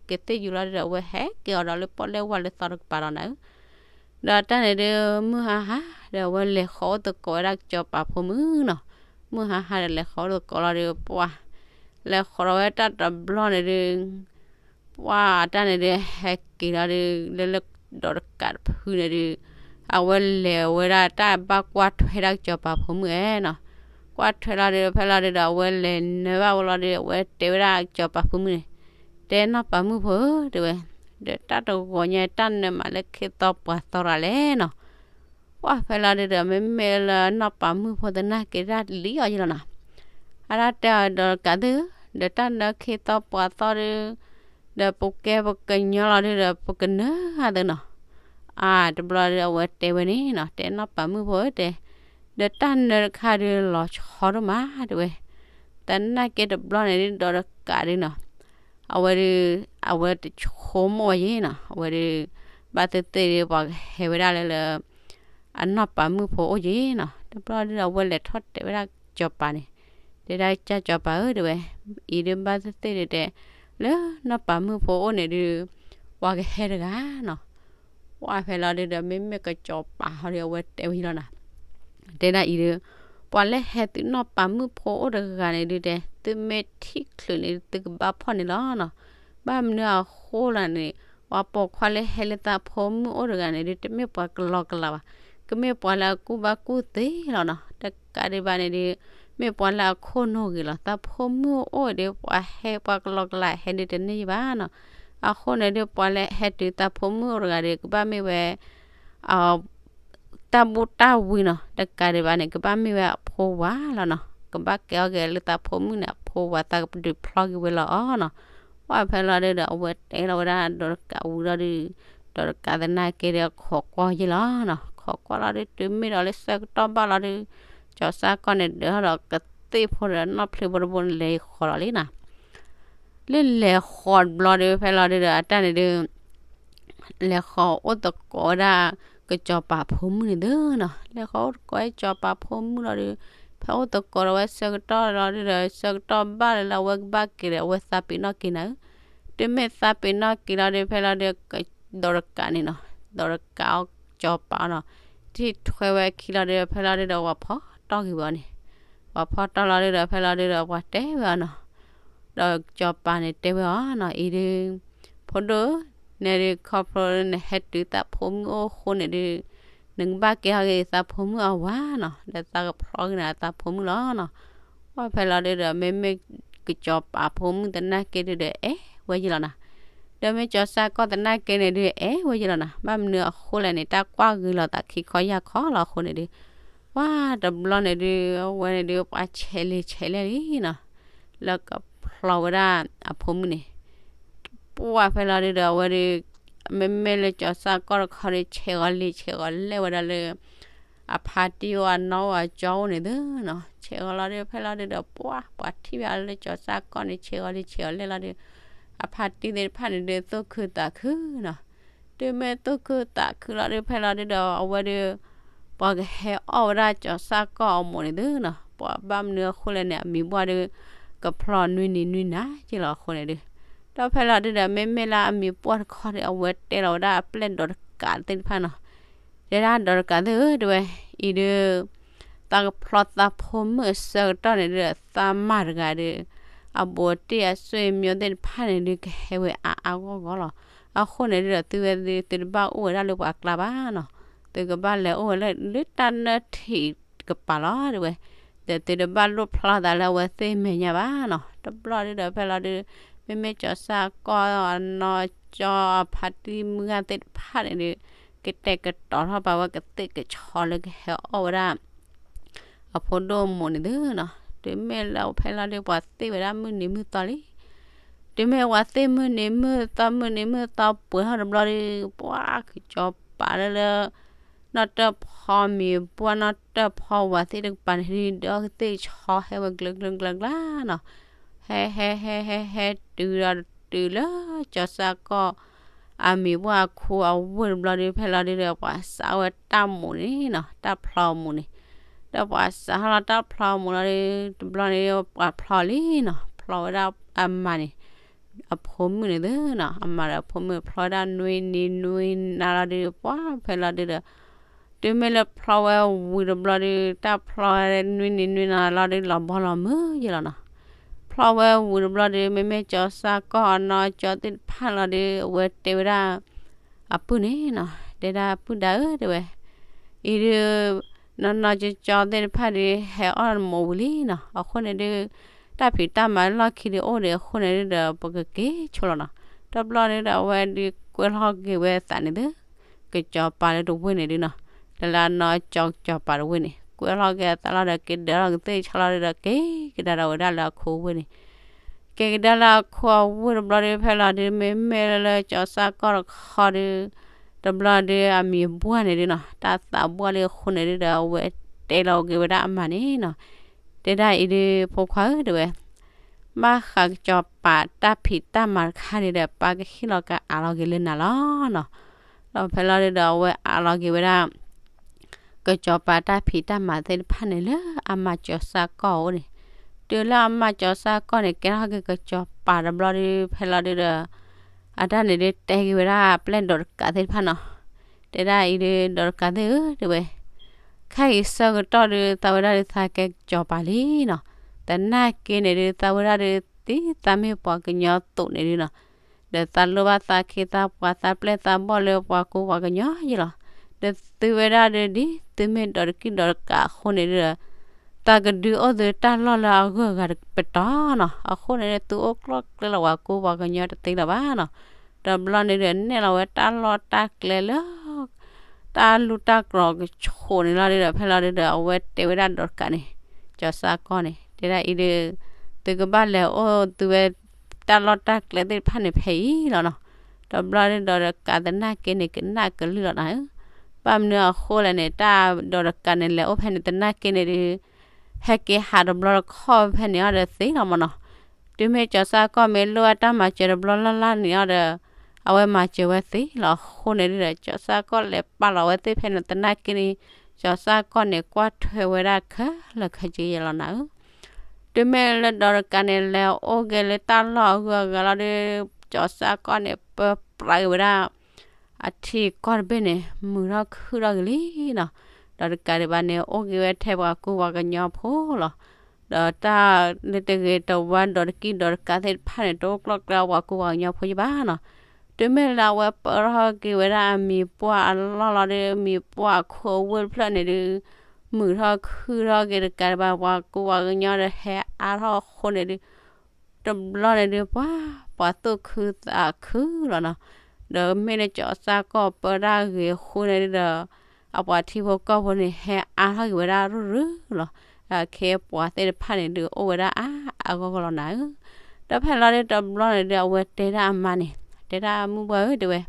ကသ့ၣ်ယူၤလီၤဒုဒီး အဝဲဟဲက့ၤအီၤဒီးလၢပီၣ်လဲၣ်ဝါလၢသီတကပၤလီၤနၤဧၢ ဒီးတၢ်န့ၣ်ဒု မုၢ်ဟါဟါဒီး အဝဲလဲၤဃီၤအိၣ်သကိးဝဲဒၣ်ကစီၤပၤဖိမုၣ်နီၤ. မုၢ်ဟါဟါဒီးလဲၤဃီၤအိၣ်သကိးလီၤဒု ပှၤ လဲၤဃီၤထီၣ်ဝဲတၢ်တဘျီန့ၣ်ဒု ပှၤတၢ်န့ၣ်ဒု ဟဲက့ၤလီၤဒု လၢလၢဒီးတကးတဖုန့ၣ်ဒု အဝဲလဲၤဝဲဒၣ်တၢ်ဘၣ်ကွၢ်ထွဲဒၣ်ကစီၤပၤဖိမုၣ်ဧဲနီၤ. ကွၢ်ထွဲလီၤဒု ဖဲလီၤဒုဒီး အဝဲလဲၤနၢဘၣ်ဝဲလီၤဒု အဝဲတဲဝဲဒၣ်ကစီၤပၤဖိမုၣ်န့ၣ် တဲနီၢ်ပၤမုၣ်ဖိဧၢ တဲဝဲ, ဒီးတၢ်တဂီၤညါ တၢ်နၢမးလၢခ့သီပှၤသီတဂၤလဲၣ်နီၤ. ပှၤဖဲလီၤဒုဒီး မ့မ့ၢ်လၢနီၢ်ပၤမုၣ်ဖိသနာ်က့ တၢ်လံအီၤယံၤလီၤနီၤ. အတၢ်တဲအီၤဒီးကးသုဧၢ, ဒီးတၢ်နၢခ့သီပှၤသီဒု ဒီးပကဲပကညီလီၤဒုဒီး ပကနၢအသုနီၤ. အါ တဘျီဒု အဝဲတဲဝဲန့ၣ်နီၤ, တဲနီၢ်ပၤမုၣ်ဖိဧၢ တဲ, ဒီးတၢ်နၢတခါဒုလီၤဆီဒိၣ်မး တဲဝဲ. သနာ်က့တဘျီန့ၣ်ဒု ဒီးတကးဒုနီၤ, အဝဲဒု အဝဲတဆိကမိၣ်ဝဲယံၤနီၤ, အဝဲဒု ဘၣ်သ့ၣ်သ့ၣ်ဒု ပှၤကဟဲဝဲဒၣ်လၢလၢ အနီၢ်ပၤမုၣ်ဖိအိၣ်ယံၤနီၤ. တဘျီဒု အဝဲလဲၤထီၣ်တဲဝဲဒၣ်စီၤပၤန့ၣ်, တဲဒၣ်ကၢ်စီၤပၤဧၢ တဲဝဲ, အံၤဒုဘၣ်သ့ၣ်သ့ၣ်ဒုတဲ, လၢနီၢ်ပၤမုၣ်ဖိအိၣ်န့ၣ်ဒု ပှၤကဟဲတဂၤနီၤ. ပှၤဖဲလီၤဒုဒီး မ့မ့ၢ်ကစီၤပၤဟီဒု အဝဲတဲဝဲယံၤလီၤနီၤ. တဲဒၣ်အံၤဒု ပှၤလၢဟဲသုးနီၢ်ပၤမုၣ်ဖိအိၣ်တဂၤန့ၣ်ဒုးတဲ, သုမ့ၢ်ထံၣ်ချုးန့ၣ် သုကဘၣ်ဖီၣ်န့ၢ်လီၤနီၤ. ဘၣ်မနုၤအဃိလဲၣ်န့ၣ်, ပှၤပိာ်ခွါလၢဟဲလၢသးဖိမုၣ်အိၣ်တဂၤန့ၣ်ဒုး တမ့ၢ်ပှၤကလီကလးဘၣ်, ကမ့ၢ်ပှၤလၢအကူၣ်ဘၣ်ကူၣ်သ့လီၤနီၤ. တကးဒံးဘၣ်န့ၣ်ဒုး, မ့ၢ်ပှၤလၢအခိၣ်နူာ်ဂ့ၤလီၤ. သးဖိမုၣ်အိၣ်ဒုး ပှၤဟဲပှၤကလီကလးဟဲဒုးတန့ၢ်ဘၣ်နီၤ. အဃိန့ၣ်ဒုး ပှၤလၢဟဲတုၤသးဖိမုၣ်အိၣ်တဂၤဒီး ကဘၣ်မ့ၢ်ဝဲ တၢ်ဘူၣ်တၢ်ဝံနီၤ. တကးဒံးဘၣ်န့ၣ် ကဘၣ်မ့ၢ်ဝဲအဖိဝၤလီၤနီၤ. ကဘၣ်ကဲထီၣ်က့ၤလၢသးဖိမုၣ်န့ၣ် အဖိဝၤ သးကဒုးဖျီက့ၤဝဲလီၤအီၤနီၤ. ပှၢ်ဖဲလီၤဒုးဒီး အဝဲတဲလီၤဝဲဒၣ်ဒီးတကးဝံၤလီၤဒုး, ဒီးတကးသနာ်က့ဒီး ခိးကွၢ်ယ့ၢ်လီၤနီၤ. ခိးကွၢ်လီၤဒုး တုၤမ့ၢ်ဒီးလၢဆၢကတီၢ်ဘၣ်လီၤဒုး, ကၠီၤစၢ်ကီၢ်န့ၣ် ဒၢးထီၣ်ဒီးကသ့ၣ်ဖိဒီးနီၢ်ဖျ့ဖိတဘိန့ၣ် လဲၤဃီၤလီၤလံနီၤ. လၢလဲၤဃီၤတဘျီဒုး ဖဲလီၤဒုးဒီး အတၢ်န့ၣ်ဒုး လဲၤဃီၤအိၣ်သကိးဝဲဒၣ် ကစီၤပၤဖိမုၣ်န့ၣ်သုနီၤ. လဲၤဃီၤအိၣ်သကိးကစီၤပၤဖိမုၣ်လီၤဒုး, ဖဲအိၣ်သကိးဒီးဝဲဆၢကတီၢ်လီၤဒုးဒီး ဆၢကတီၢ်ဘၣ်လၢအဝဲကဘၣ်က့ၤဒီး အဝဲသးပ့ၤနီၣ်က့ၤနၤဧၢ. တုၤမ့ၢ်သးပ့ၤနီၣ်က့ၤလီၤဒုး ဖဲလီၤဒုး ဒီးတကးန့ၣ်နီၤ, ဒီးတကးအီၤကစီၤပၤနီၤ, ထံၣ်ထွဲဝဲအခံလီၤဒုး ဖဲလီၤဒုးဒီး ပှၤဖီၣ်တီၢ်က့ၤဝဲအီၤန့ၣ်, ပှၤဖီၣ်တီၢ်လီၤဒုးဒီး ဖဲလီၤဒုးဒီး ပှၤတဲဝဲအီၤနီၤ. ဒီးကစီၤပၤန့ၣ်တဲဝဲအီၤနီၤ, အံၤဒုး ဖိဒိၣ်, နဲဒုးခီဖျိနဟဲတုၤသးဖိမုၣ်အိၣ်အဃိန့ၣ်ဒုး, နကဘၣ်ကဲထီၣ်က့ၤသးဖိမုၣ်အဝၤနီၤ, ဒီးသးကဖျီက့ၤနၤသးဖိမုၣ်လီၤနီၤ. ပှၢ်ဖဲလီၤဒုးဒီး မ့မ့ၢ်ကစီၤပၤဖိမုၣ်သနာ်က့ဒုးဒီး အဲၣ်ဝဲယ့ၢ်လီၤနီၤ. ဒီးမ့ၢ်ကၠီၤစၢ်ကီၢ်သနာ်က့န့ၣ်ဒုး အဲၣ်ဝဲယ့ၢ်လီၤနီၤ. ဘၣ်မနုၤအဃိလဲၣ်န့ၣ် တၢ်ကွၢ်ဂ့ၤလီၤသးခံခီယၢ်ခီလီၤအဃိန့ၣ်ဒုး, ပှၢ်တဘျီန့ၣ်ဒုး အဝဲန့ၣ်ဒုး ပှၤဆဲးလံာ်ဆဲးလဲၢ်လံနီၤ, လၢကဖျီဝဲဒၣ်အဖိမုၣ်န့ၣ် ပှၢ်ဖဲလီၤဒုးဒီး အဝဲဒုး မ့မ့ၢ်လၢကၠီၤစၢ်ကီၢ်တခီဒုး ဆဲးဂီၤလံာ်ဆဲးဂီၤလဲၢ်ဝဲဒၣ်လၢ အဖါတံၢ်အိၣ်အနီၢ်အိၣ်အကၠီအိၣ်န့ၣ်သုနီၤ. ဆဲးဂီၤလီၤဒုး ဖဲလီၤဒုးဒီး ပှၢ် ပှၤထံၣ်ဘၣ်လၢကၠီၤစၢ်ကီၢ်န့ၣ် ဆဲးဂီၤလံာ်ဆဲးဂီၤလဲၢ်လီၤဒုး အဖါတံၢ်သ့ၣ်တဖၣ်န့ၣ်ဒုး သူၣ်ခုသးခုနီၤ. တုၤမ့ၢ်သူၣ်ခုသးခုလီၤဒုး ဖဲလီၤဒုးဒီး အဝဲဒုး ပှၤကဟဲအီၣ်ဝဲဒၣ်ကၠီၤစၢ်ကီၢ်အမိၢ်န့ၣ်သုနီၤ. ပှၤဘၣ်မနုၤအဃိလဲၣ်န့ၣ် အမံၤပှၢ်ဒုး ကဖျီနွံနံၤနွံနၤက့ၤလီၤအဃိန့ၣ်ဒုး, ဒီးဖဲလီၤဒုးဒီး မ့မ့ၢ်လၢအမံၤပှၢ်တခီဒုး အဝဲတဲလီၤဝဲဒၣ်အပျဲၢ်ဒိးတကးသ့ၣ်တဖၣ်နီၤ. တဲဒၣ်ဒိးတကးသ့ၣ်ဧၢ တဲဝဲ, အံၤဒုး သးကဖျီသးဖိမုၣ်အဆၢကတီၢ်န့ၣ်ဒုးဒီး သးမါတဂၤဒုး အဘူးတံၢ်အဆွေမျိုးသ့ၣ်တဖၣ်န့ၣ်ဒုး ကဟဲဝဲအါအါဂီၢ်ဂီၢ်လီၤ. အဃိန့ၣ်ဒုးဒီး သုဝဲဒုး သုတဘၣ်အိၣ်ဝဲဒၣ်လၢပှၤကျါဘၣ်နီၤ. သုကဘၣ်လဲၤအိၣ်ဝဲလၢ လၢတၢ်နၢထံးကပၤလီၤ တဲဝဲ. ဒီးသုတဘၣ်လိၣ်ဖျီသးလၢအဝဲသ့ၣ်မဲာ်ညါဘၣ်နီၤ. တဘျီဒုးဒီး ဖဲလီၤဒုး မ့မ့ၢ်ကၠီၤစၢ်ကီၢ်အနီၢ်ကၠီအဖါတံၢ်မုၢ်ဂၢ်သ့ၣ်တဖၣ်န့ၣ်ဒုး ကတဲာ်ကတီၤထီၣ်ပာ်ဝဲကသ့ၣ်ကဆီလၢကဟဲအီၣ်ဝဲဒၣ် အဖိဒိၣ်အမိၢ်န့ၣ်သုနီၤ. တုၤမ့ၢ်လၢဖဲလီၤဒုး ပှၤသ့ၣ်ဝဲဒၣ်မုၢ်နံၤမုၢ်သီလံ. တုၤမ့ၢ်ပှၤသ့ၣ်မုၢ်နံၤမုၢ်သီ မုၢ်နံၤမုၢ်သီပှဲၤထီၣ်တဘျီဒုး ပှၤကစီၤပၤလၢလၢ နီၢ်တၢၢ်ဖီမံၤပှၢ် နီၢ်တၢၢ်ဖီဝၤသ့ၣ်တကပၤန့ၣ်ဒုး ဒီးကသ့ၣ်ကဆီဟဲဝဲကျၢၤကျၢၤကျၢၤကျၢၤနီၤ. ဟဲ ဟဲ ဟဲ ဟဲ ဟဲတုၤဒီးတုၤလၢကၠီၤစၢ်ကီၢ် အမံၤပှၢ်အခိအဝ့ၢ်တဘျီဒုး ဖဲလီၤဒုးဒီး ပှၤစးဝဲတၢ်မိၣ်န့ၣ်နီၤ, တၢ်ဖျီမိၣ်န့ၣ်. ဒီးပှၤစးထီၣ်လီၤတၢ်ဖျီမိၣ်လီၤဒုး တဘျီန့ၣ် ပှၤဖျီလံနီၤ, ဖျီဝဲဒၣ်အမါန့ၣ် အဖိမုၣ်န့ၣ်သုနီၤ, အမါဒီးအဖိမုၣ် ဖျီဝဲဒၣ်နွံနံၤနွံနၤလီၤဒုး ပှၢ်ဖဲလီၤဒုးဒီး တုၤမ့ၢ်လၢဖျီဝဲဝံၤတဘျီဒုး တၢ်ဖျီနွံနံၤနွံနၤလီၤဒုး လီၤဘီလီၤမုၢ်ယ့ၢ်လီၤနီၤ. ဖျီဝဲဝံၤတဘျီဒုး မ့မ့ၢ်ကၠီၤစၢ်ကီၢ်အနီၢ်ကၠီသ့ၣ်တဖၣ်လီၤဒုး အဝဲတဲဝဲဒၣ် အပုၢ်န့ၣ်နီၤ, တဲဒၣ်အပုၢ်ဒၣ်ဧၢ တဲဝဲ, အံၤဒုး နီၢ်နီၢ်ကၠီကၠီသ့ၣ်တဖၣ်ဒုး ဟဲအီၣ်မိၣ်ဝံၤလံနီၤ, အဃိန့ၣ်ဒုး တၢ်ဖံးတၢ်မၤလီၢ်ခံဒုးအိၣ်ဒံးအဃိန့ၣ်ဒုးဒီး ပကက့ၤဆိလီၤနီၤ. တဘျီဒုးဒီး အဝဲဒုးကွဲလီၤက့ၤဝဲအသးန့ၣ်သု ကစီၤပၤလၢတဝ့ၢ်န့ၣ်ဒုးနီၤ, လၢလၢနီၢ်ကၠီကစီၤပၤတဝ့ၢ်န့ၣ် ကွဲလီၤက့ၤအသးလီၤဒီး က့ၤဒၢးလီၤကသ့ၣ်ဆါလီၤဒုးဒီး က့ၤကဒါဒီးဝဲဒၣ်လၢအခိအဝ့ၢ်န့ၣ် က့ၤကဒါလၢအခိအဝ့ၢ်တဘျီဒုး ဖဲလီၤဒုး မ့မ့ၢ်လၢကၠီၤစၢ်ကီၢ်တခီဒုး တဘျီဒုးအမံၤဘှၢ်န့ၣ်ဒုးနီၤ တၢ်သးဘှၢ်လၢအဃိန့ၣ်ဒုးဒီး အဝဲတဲလီၤက့ၤဝဲဒၣ်အမါန့ၣ်နီၤ, တဲဒၣ်အံၤဒုး ဖိခွါဧၢ တဲဝဲ ဘၣ်ဃးကစီၤပၤတၢ်ဖံးတၢ်မၤတခါန့ၣ်ဒီး ပၢ်ကဟ့ၣ်လီၤကအးလီၤက့ၤလၢနၤလီၤနီၤ. ဒီးဖဲလီၤဒုးဒီး အဝဲအးလီၤက့ၤဝဲဒၣ် ကစီၤပၤတၢ်ဖံးတၢ်မၤသ့ၣ်တဖၣ်န့ၣ် လၢအမါကၠီၤစၢ်ကီၢ်အအိၣ်န့ၣ်, တုၤလၢအမါကၠီၤစၢ်ကီၢ်န့ၣ် ကဲထီၣ်က့ၤကစီၤပၤတဘျီဒုး ဖဲလီၤဒုးဒီး အတၢ်န့ၣ်ဒုးတဲက့ၤဝဲဒၣ်ပျဲၢ်ဒိးတကးသ့ၣ်တဖၣ်နီၤ, တဲဒၣ်အံၤဒုး ဒိးတကးသ့ၣ်ဧၢ တဲဝဲ ခဲအံၤဆၢကတီၢ်ဒုး သးဝဲဒၣ်ဒုးသးကဲကစီၤပၤလံနီၤ. သနာ်က့န့ၣ်ဒုး သးဝဲဒၣ်ဒုး ဒ်သးမ့ၢ်ပှၤကညီသိးန့ၣ်ဒုးနီၤ, ဒီးသးလိၣ်ဘၣ်သးခ့သးပှၤ သးပျဲၢ်သးဘီၣ်လၢပှၤကူပှၤကညီယဲလီၤ. ဒီးသုဝဲဒၣ်ဒုး ဒ်သုမ့ၢ်ဒီးတကံၢ်ဒီးတကးအဃိန့ၣ်ဒုးဒီး သးကဒုးအိၣ်သုတၢ်လီၢ်လၢအဂုၤအဂၤပတီၢ်နီၤ. အဃိန့ၣ်ဒုး သုအိၣ်ကျီၢ်ကျဲလၢပှၤကူပှၤကညီတသ့လၢၤဘၣ်နီၤ. တဘျီန့ၣ်ဒုး နဲၣ်လီၤဝဲတၢ်လီၢ်တၢ်ကျဲလၢ တၢ်လူၢ်တၢ်ကျီၤကဆှိးန့ၣ်လီၤဒုးဒီး ဖဲလီၤဒုးဒီး အဝဲတဲဝဲဒၣ်ဒီးတကးန့ၣ်, ကၠီၤစၢ်ကီၢ်န့ၣ် တဲဒၣ်အံၤဒုး သုကဘၣ်လဲၤအိၣ်သုဝဲ တၢ်လီၢ်တၢ်ကျဲသ့ၣ်တဖၣ်န့ၣ်ဖဲအံၤလီၤနီၤ. တဘျီဒုးဒီးတကးသနာ်က့န့ၣ် ကနၣ်ကလုၢ်လီၤနၤဧၢ. ဘၣ်မနုၤအဃိလဲၣ်န့ၣ် တၢ်ဒီးတကးန့ၣ် လဲၤအိၣ်ဖဲန့ၣ်သနာ်က့န့ၣ်ဒုး ဟဲက့ၤဟးတဘျီတခီၣ်ဖဲန့ၣ်အီၤဒီးသ့လီၤမၢ်နီၤ. တုၤမ့ၢ်ကၠီၤစၢ်ကီၢ်မ့ၢ်လိၣ်အတၢ်မၤစၢၤတဘျီလၢ်လၢ်န့ၣ်အီၤဒီး အဝဲမၤစၢၤဝဲသ့လီၤ. အဃိန့ၣ်ဒုးဒီး ကၠီၤစၢ်ကီၢ်လဲၤပာ်လီၤဝဲသ့ၣ်ဖဲန့ၣ်သနာ်က့န့ၣ် ကၠီၤစၢ်ကီၢ်န့ၣ် ကွၢ်ထွဲဝဲဒၣ်ခဲလၢာ်ခဲဆ့ယဲလီၤနၤဧၢ. တုၤမ့ၢ်လၢဒီးတကးန့ၣ် လဲၤအိၣ်က့ၤလၢတၢ်လီၢ်အဂုၤအဂၤလီၤဒုး ကၠီၤစၢ်ကီၢ်န့ၣ် ပၢပြးက့ၤဝဲဒၣ် အထံကီၢ်တဘ့ၣ်န့ၣ် မုာ်ထီၣ်ခုၣ်ထီၣ်က့ၤလံနီၤ. ဒီးတကးဒံးဘၣ်န့ၣ် အိၣ်က့ၤဝဲထဲပှၤကူပှၤကညီဖိလီၤ. ဒီးတၢ်လၢတဂ့ၤတဝါဒီးတကံၢ်ဒီးတကးသ့ၣ်တဖၣ်န့ၣ် တအိၣ်ကျီၢ်ကျဲပှၤကူပှၤကညီဖိယဘၣ်နီၤ. တုၤမ့ၢ်လၢအဝဲပၢထီၣ်က့ၤဝဲဒၣ်အမံၤပှၢ်အလီၢ်လီၤဒီး မံၤပှၢ်အခိၣ်အဝ့ၢ်တဖျၢၣ်န့ၣ်ဒုး မုာ်ထီၣ်ခုၣ်ထီၣ်က့ၤတကးဒံးဘၣ် ပှၤကူပှၤကညီဒီးဟဲအါထီၣ်အဃိန့ၣ်ဒုး တဘျီန့ၣ်ဒုး ပှၤ ပှၤသူၣ်ခုသးခုလီၤနီၤ. ဒီးမ့ၢ်လၢကၠီၤစၢ်ကီၢ်ပၢတၢ်ဂ့ၤအဃိန့ၣ်ဒုးဒီး အပှၤထံဖိကီၢ်ဖိန့ၣ် ဟဲအါထီၣ်က့ၤဝဲဒၣ်ရုၢ်ရုၢ်လီၤ. အခ့အပှၤသ့ၣ်တဖၣ်န့ၣ်ဒုး အိၣ်ဝဲဒၣ်အါအါဂီၢ်ဂီၢ်လီၤနၤဧၢ. ဒီးဖဲလီၤဒုးတဘျီန့ၣ်ဒုး အဝဲတဲဒၣ်အမါန့ၣ် တဲဒၣ်မုၣ်ပှၢ်ဧၢ တဲဝဲ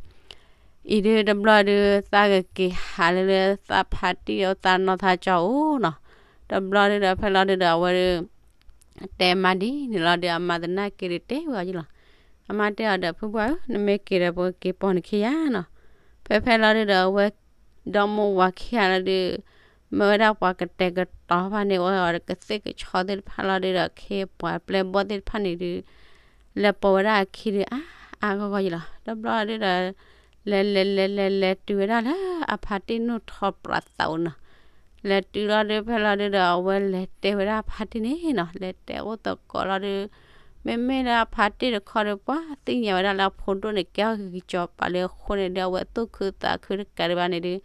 အံၤဒုးတဘျီဒုး သးကက့ၤဟးလၢလၢသးဖါတံၢ်ဒီးသးနီၢ်သးကၠီအိၣ်နီၤ. တဘျီဒုးဒီးဖဲလီၤဒုးဒီး အဝဲဒုး တဲမါဒ်န့ၣ်လီၤဒီး အမါသနာ်က့ဒုးတဲဝဲအီၤယလီၤ. အမါတဲအီၤဒီး ဖုပှၢ်ဧၢ နမ့ၢ်က့ၤဒီးပကက့ၤပိာ်နခံယါနီၤ. ဖဲဖဲလီၤဒုးဒီး အဝဲ ဒီမါဝၤခံဂၤလီၤဒုး မ့ၢ်ဝဲဒၣ်ပှၤကတဲာ်ကတီၤဘၣ်န့ၣ် အိၣ်ဝဲအီၤဒီးကသ့ၣ်ကဆီသ့ၣ်တဖၣ်လီၤဒုးဒီး အခ့အပှၤပျဲၢ်ဘီၣ်သ့ၣ်တဖၣ်န့ၣ်ဒုး လဲၤပိာ်ဝဲဒၣ်အခံဒုး အါအါဂီၢ်ဂီၢ်ယလီၤ. တဘျီဒုးဒီး လဲၤလဲၤလဲၤလဲၤလဲၤတုၤဝဲဒၣ်လၢအဖါတံၢ်နုၢ်ထီပြးသးအိၣ်နီၤ. လဲၤတုၤလီၤဒုးဖဲလီၤဒုးဒီး အဝဲလဲၤတဲဝဲဒၣ်အဖါတံၢ်န့ၣ်နီၤ လဲၤတဲအိၣ်သကိးလီၤဒုး မ့မ့ၢ်လၢအဖါတံၢ်တခီဒီး ပှၤသ့ၣ်ညါဝဲဒၣ်လၢအဖိဒိၣ်န့ၣ် ကဲထီၣ်က့ၤကစီၤပၤလၢအဃိန့ၣ်ဒုး အဝဲသူၣ်ခုသးခုတကးဒံးဘၣ်န့ၣ်ဒုး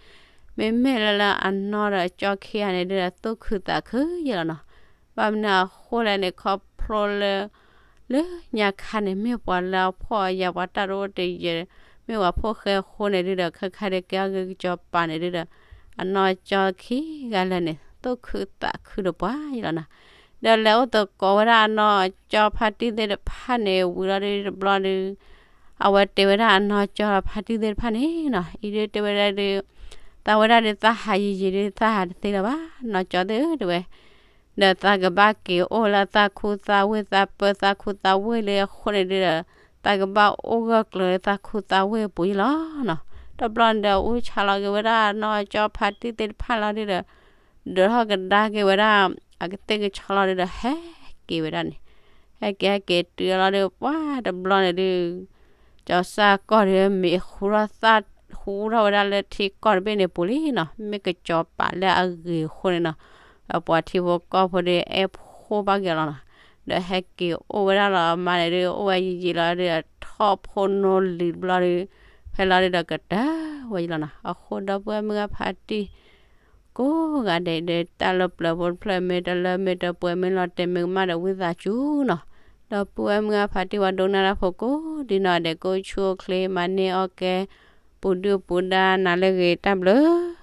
မ့မ့ၢ်လၢလၢအနီၢ်ဒီးကၠီခံဂၤန့ၣ်ဒုး သူၣ်ခုသးခုယဲလီၤနီၤ. ဘၣ်မနုၤအဃိလဲၣ်န့ၣ် ခီဖျိလၢ လၢညါခါန့ၣ် မ့ၢ်ပှၤလၢအဖှီၣ်အယာ်ပှၤတၢ်တအိၣ်တယၢၤ မ့ၢ်ပှၤဖိၣ်ဃဲအဃိန့ၣ်ဒုးဒီး ခဲခါဒုးကဲထီၣ်က့ၤကစီၤပၤန့ၣ်ဒုးဒီး အနီၢ်ကၠီခံဂၤလၢာ်န့ၣ် သူၣ်ခုသးခုဒီးပှၤယလီၤနီၤ. ဒီးလဲၤအိၣ်သကိးဝဲဒၣ်အနီၢ်ကၠီဖါတံၢ်သ့ၣ်တဖၣ်န့ၣ် ဝံၤလီၤဒုးတဘျီဒုး အဝဲတဲဝဲဒၣ်အနီၢ်ကၠီဖါတံၢ်သ့ၣ်တဖၣ်န့ၣ်နီၤ အံၤဒုးတဲဝဲဒၣ်ဒုး သးဝဲဒၣ်ဒုးသးဟးယံာ်ယံာ်ဒုး သးဟးတသ့လၢၤဘၣ် နီၢ်ကၠီသ့ၣ်ဧၢ တဲဝဲ ဒီးသးကဘၣ်က့ၤအိၣ်လၢသးခူ သးဝ့ၢ် သးပၢ သးခူ သးဝ့ၢ်လၢအဃိန့ၣ်ဒုးဒီး သးကဘၣ်အိၣ်ဂၢၢ်ကျၢၤလၢသးခူ သးဝ့ၢ်အပူၤယလီၤနီၤ. တဘျီန့ၣ်ဒီး အူဆါလီၤက့ၤဝဲဒၣ်နီၢ်ကၠီဖါတံၢ်သ့ၣ်တဖၣ်လီၤဒုးဒီး ဒိးထီၣ်ကဒါက့ၤဝဲဒၣ် အကသ့ၣ်ကဆီလီၤဒုးဒီး ဟဲက့ၤဝဲဒၣ်န့ၣ် ဟဲက့ၤဟဲက့ၤတုၤလီၤဒုး ပှၤတဘျီန့ၣ်ဒုး ကၠီၤစၢ်ကီၢ်ဒုး မ့ၢ်ဟူထီၣ်သၣ် ဟူထီၣ်ဝဲဒၣ်လၢထံကီၢ်တဘ့ၣ်န့ၣ်ပူၤလံနီၤ မ့ၢ်ကစီၤပၤလၢအဂ့ၤအဃိန့ၣ်နီၤ ဒီးပှၤထံဖိကီၢ်ဖိဒုး အဲၣ်ဖိဘၣ်က့ၤအီၤလီၤနီၤ. ဒီးဟဲက့ၤအိၣ်ဝဲဒၣ်လီၤ အမါန့ၣ်ဒုး အိၣ်ဝဲယံာ်ယံာ်လီၤဒုး ထီၣ်ဖိနီၢ်လံၤတဘျီဒုး ဖဲလီၤဒုးဒီးကတၢၢ်ဝဲယလီၤနီၤ. အဃိဒီပုၢ်ဝဲၢ်မုၢ်ဂၢ်ဖါတံၢ် ကိးဂၤဒဲးဒီး တၢ်လၢပျၢၤဖိတဖျၢၣ် မ့ၢ်တလၢမ့ၢ်တပှဲၤ မ့ၢ်လီၤတဲာ်မ့ၢ်ကမၣ်ဒီး ဝံသးစူၤနီၤ. ဒီပုၢ်ဝဲၢ်မုၢ်ဂၢ်ဖါတံၢ် ပှၤဒိကနၣ်တၢ်ဖိကိးဒ်နီၢ်ဂၤဒဲး ကိးဆူၣ်အိၣ်ချ့ မၤန့ၢ်အီၣ်ကဲ ပူၤဒုၣ်ပူၤဒါ နၤလၢအဂ့ၤ တၢ်ဘျုး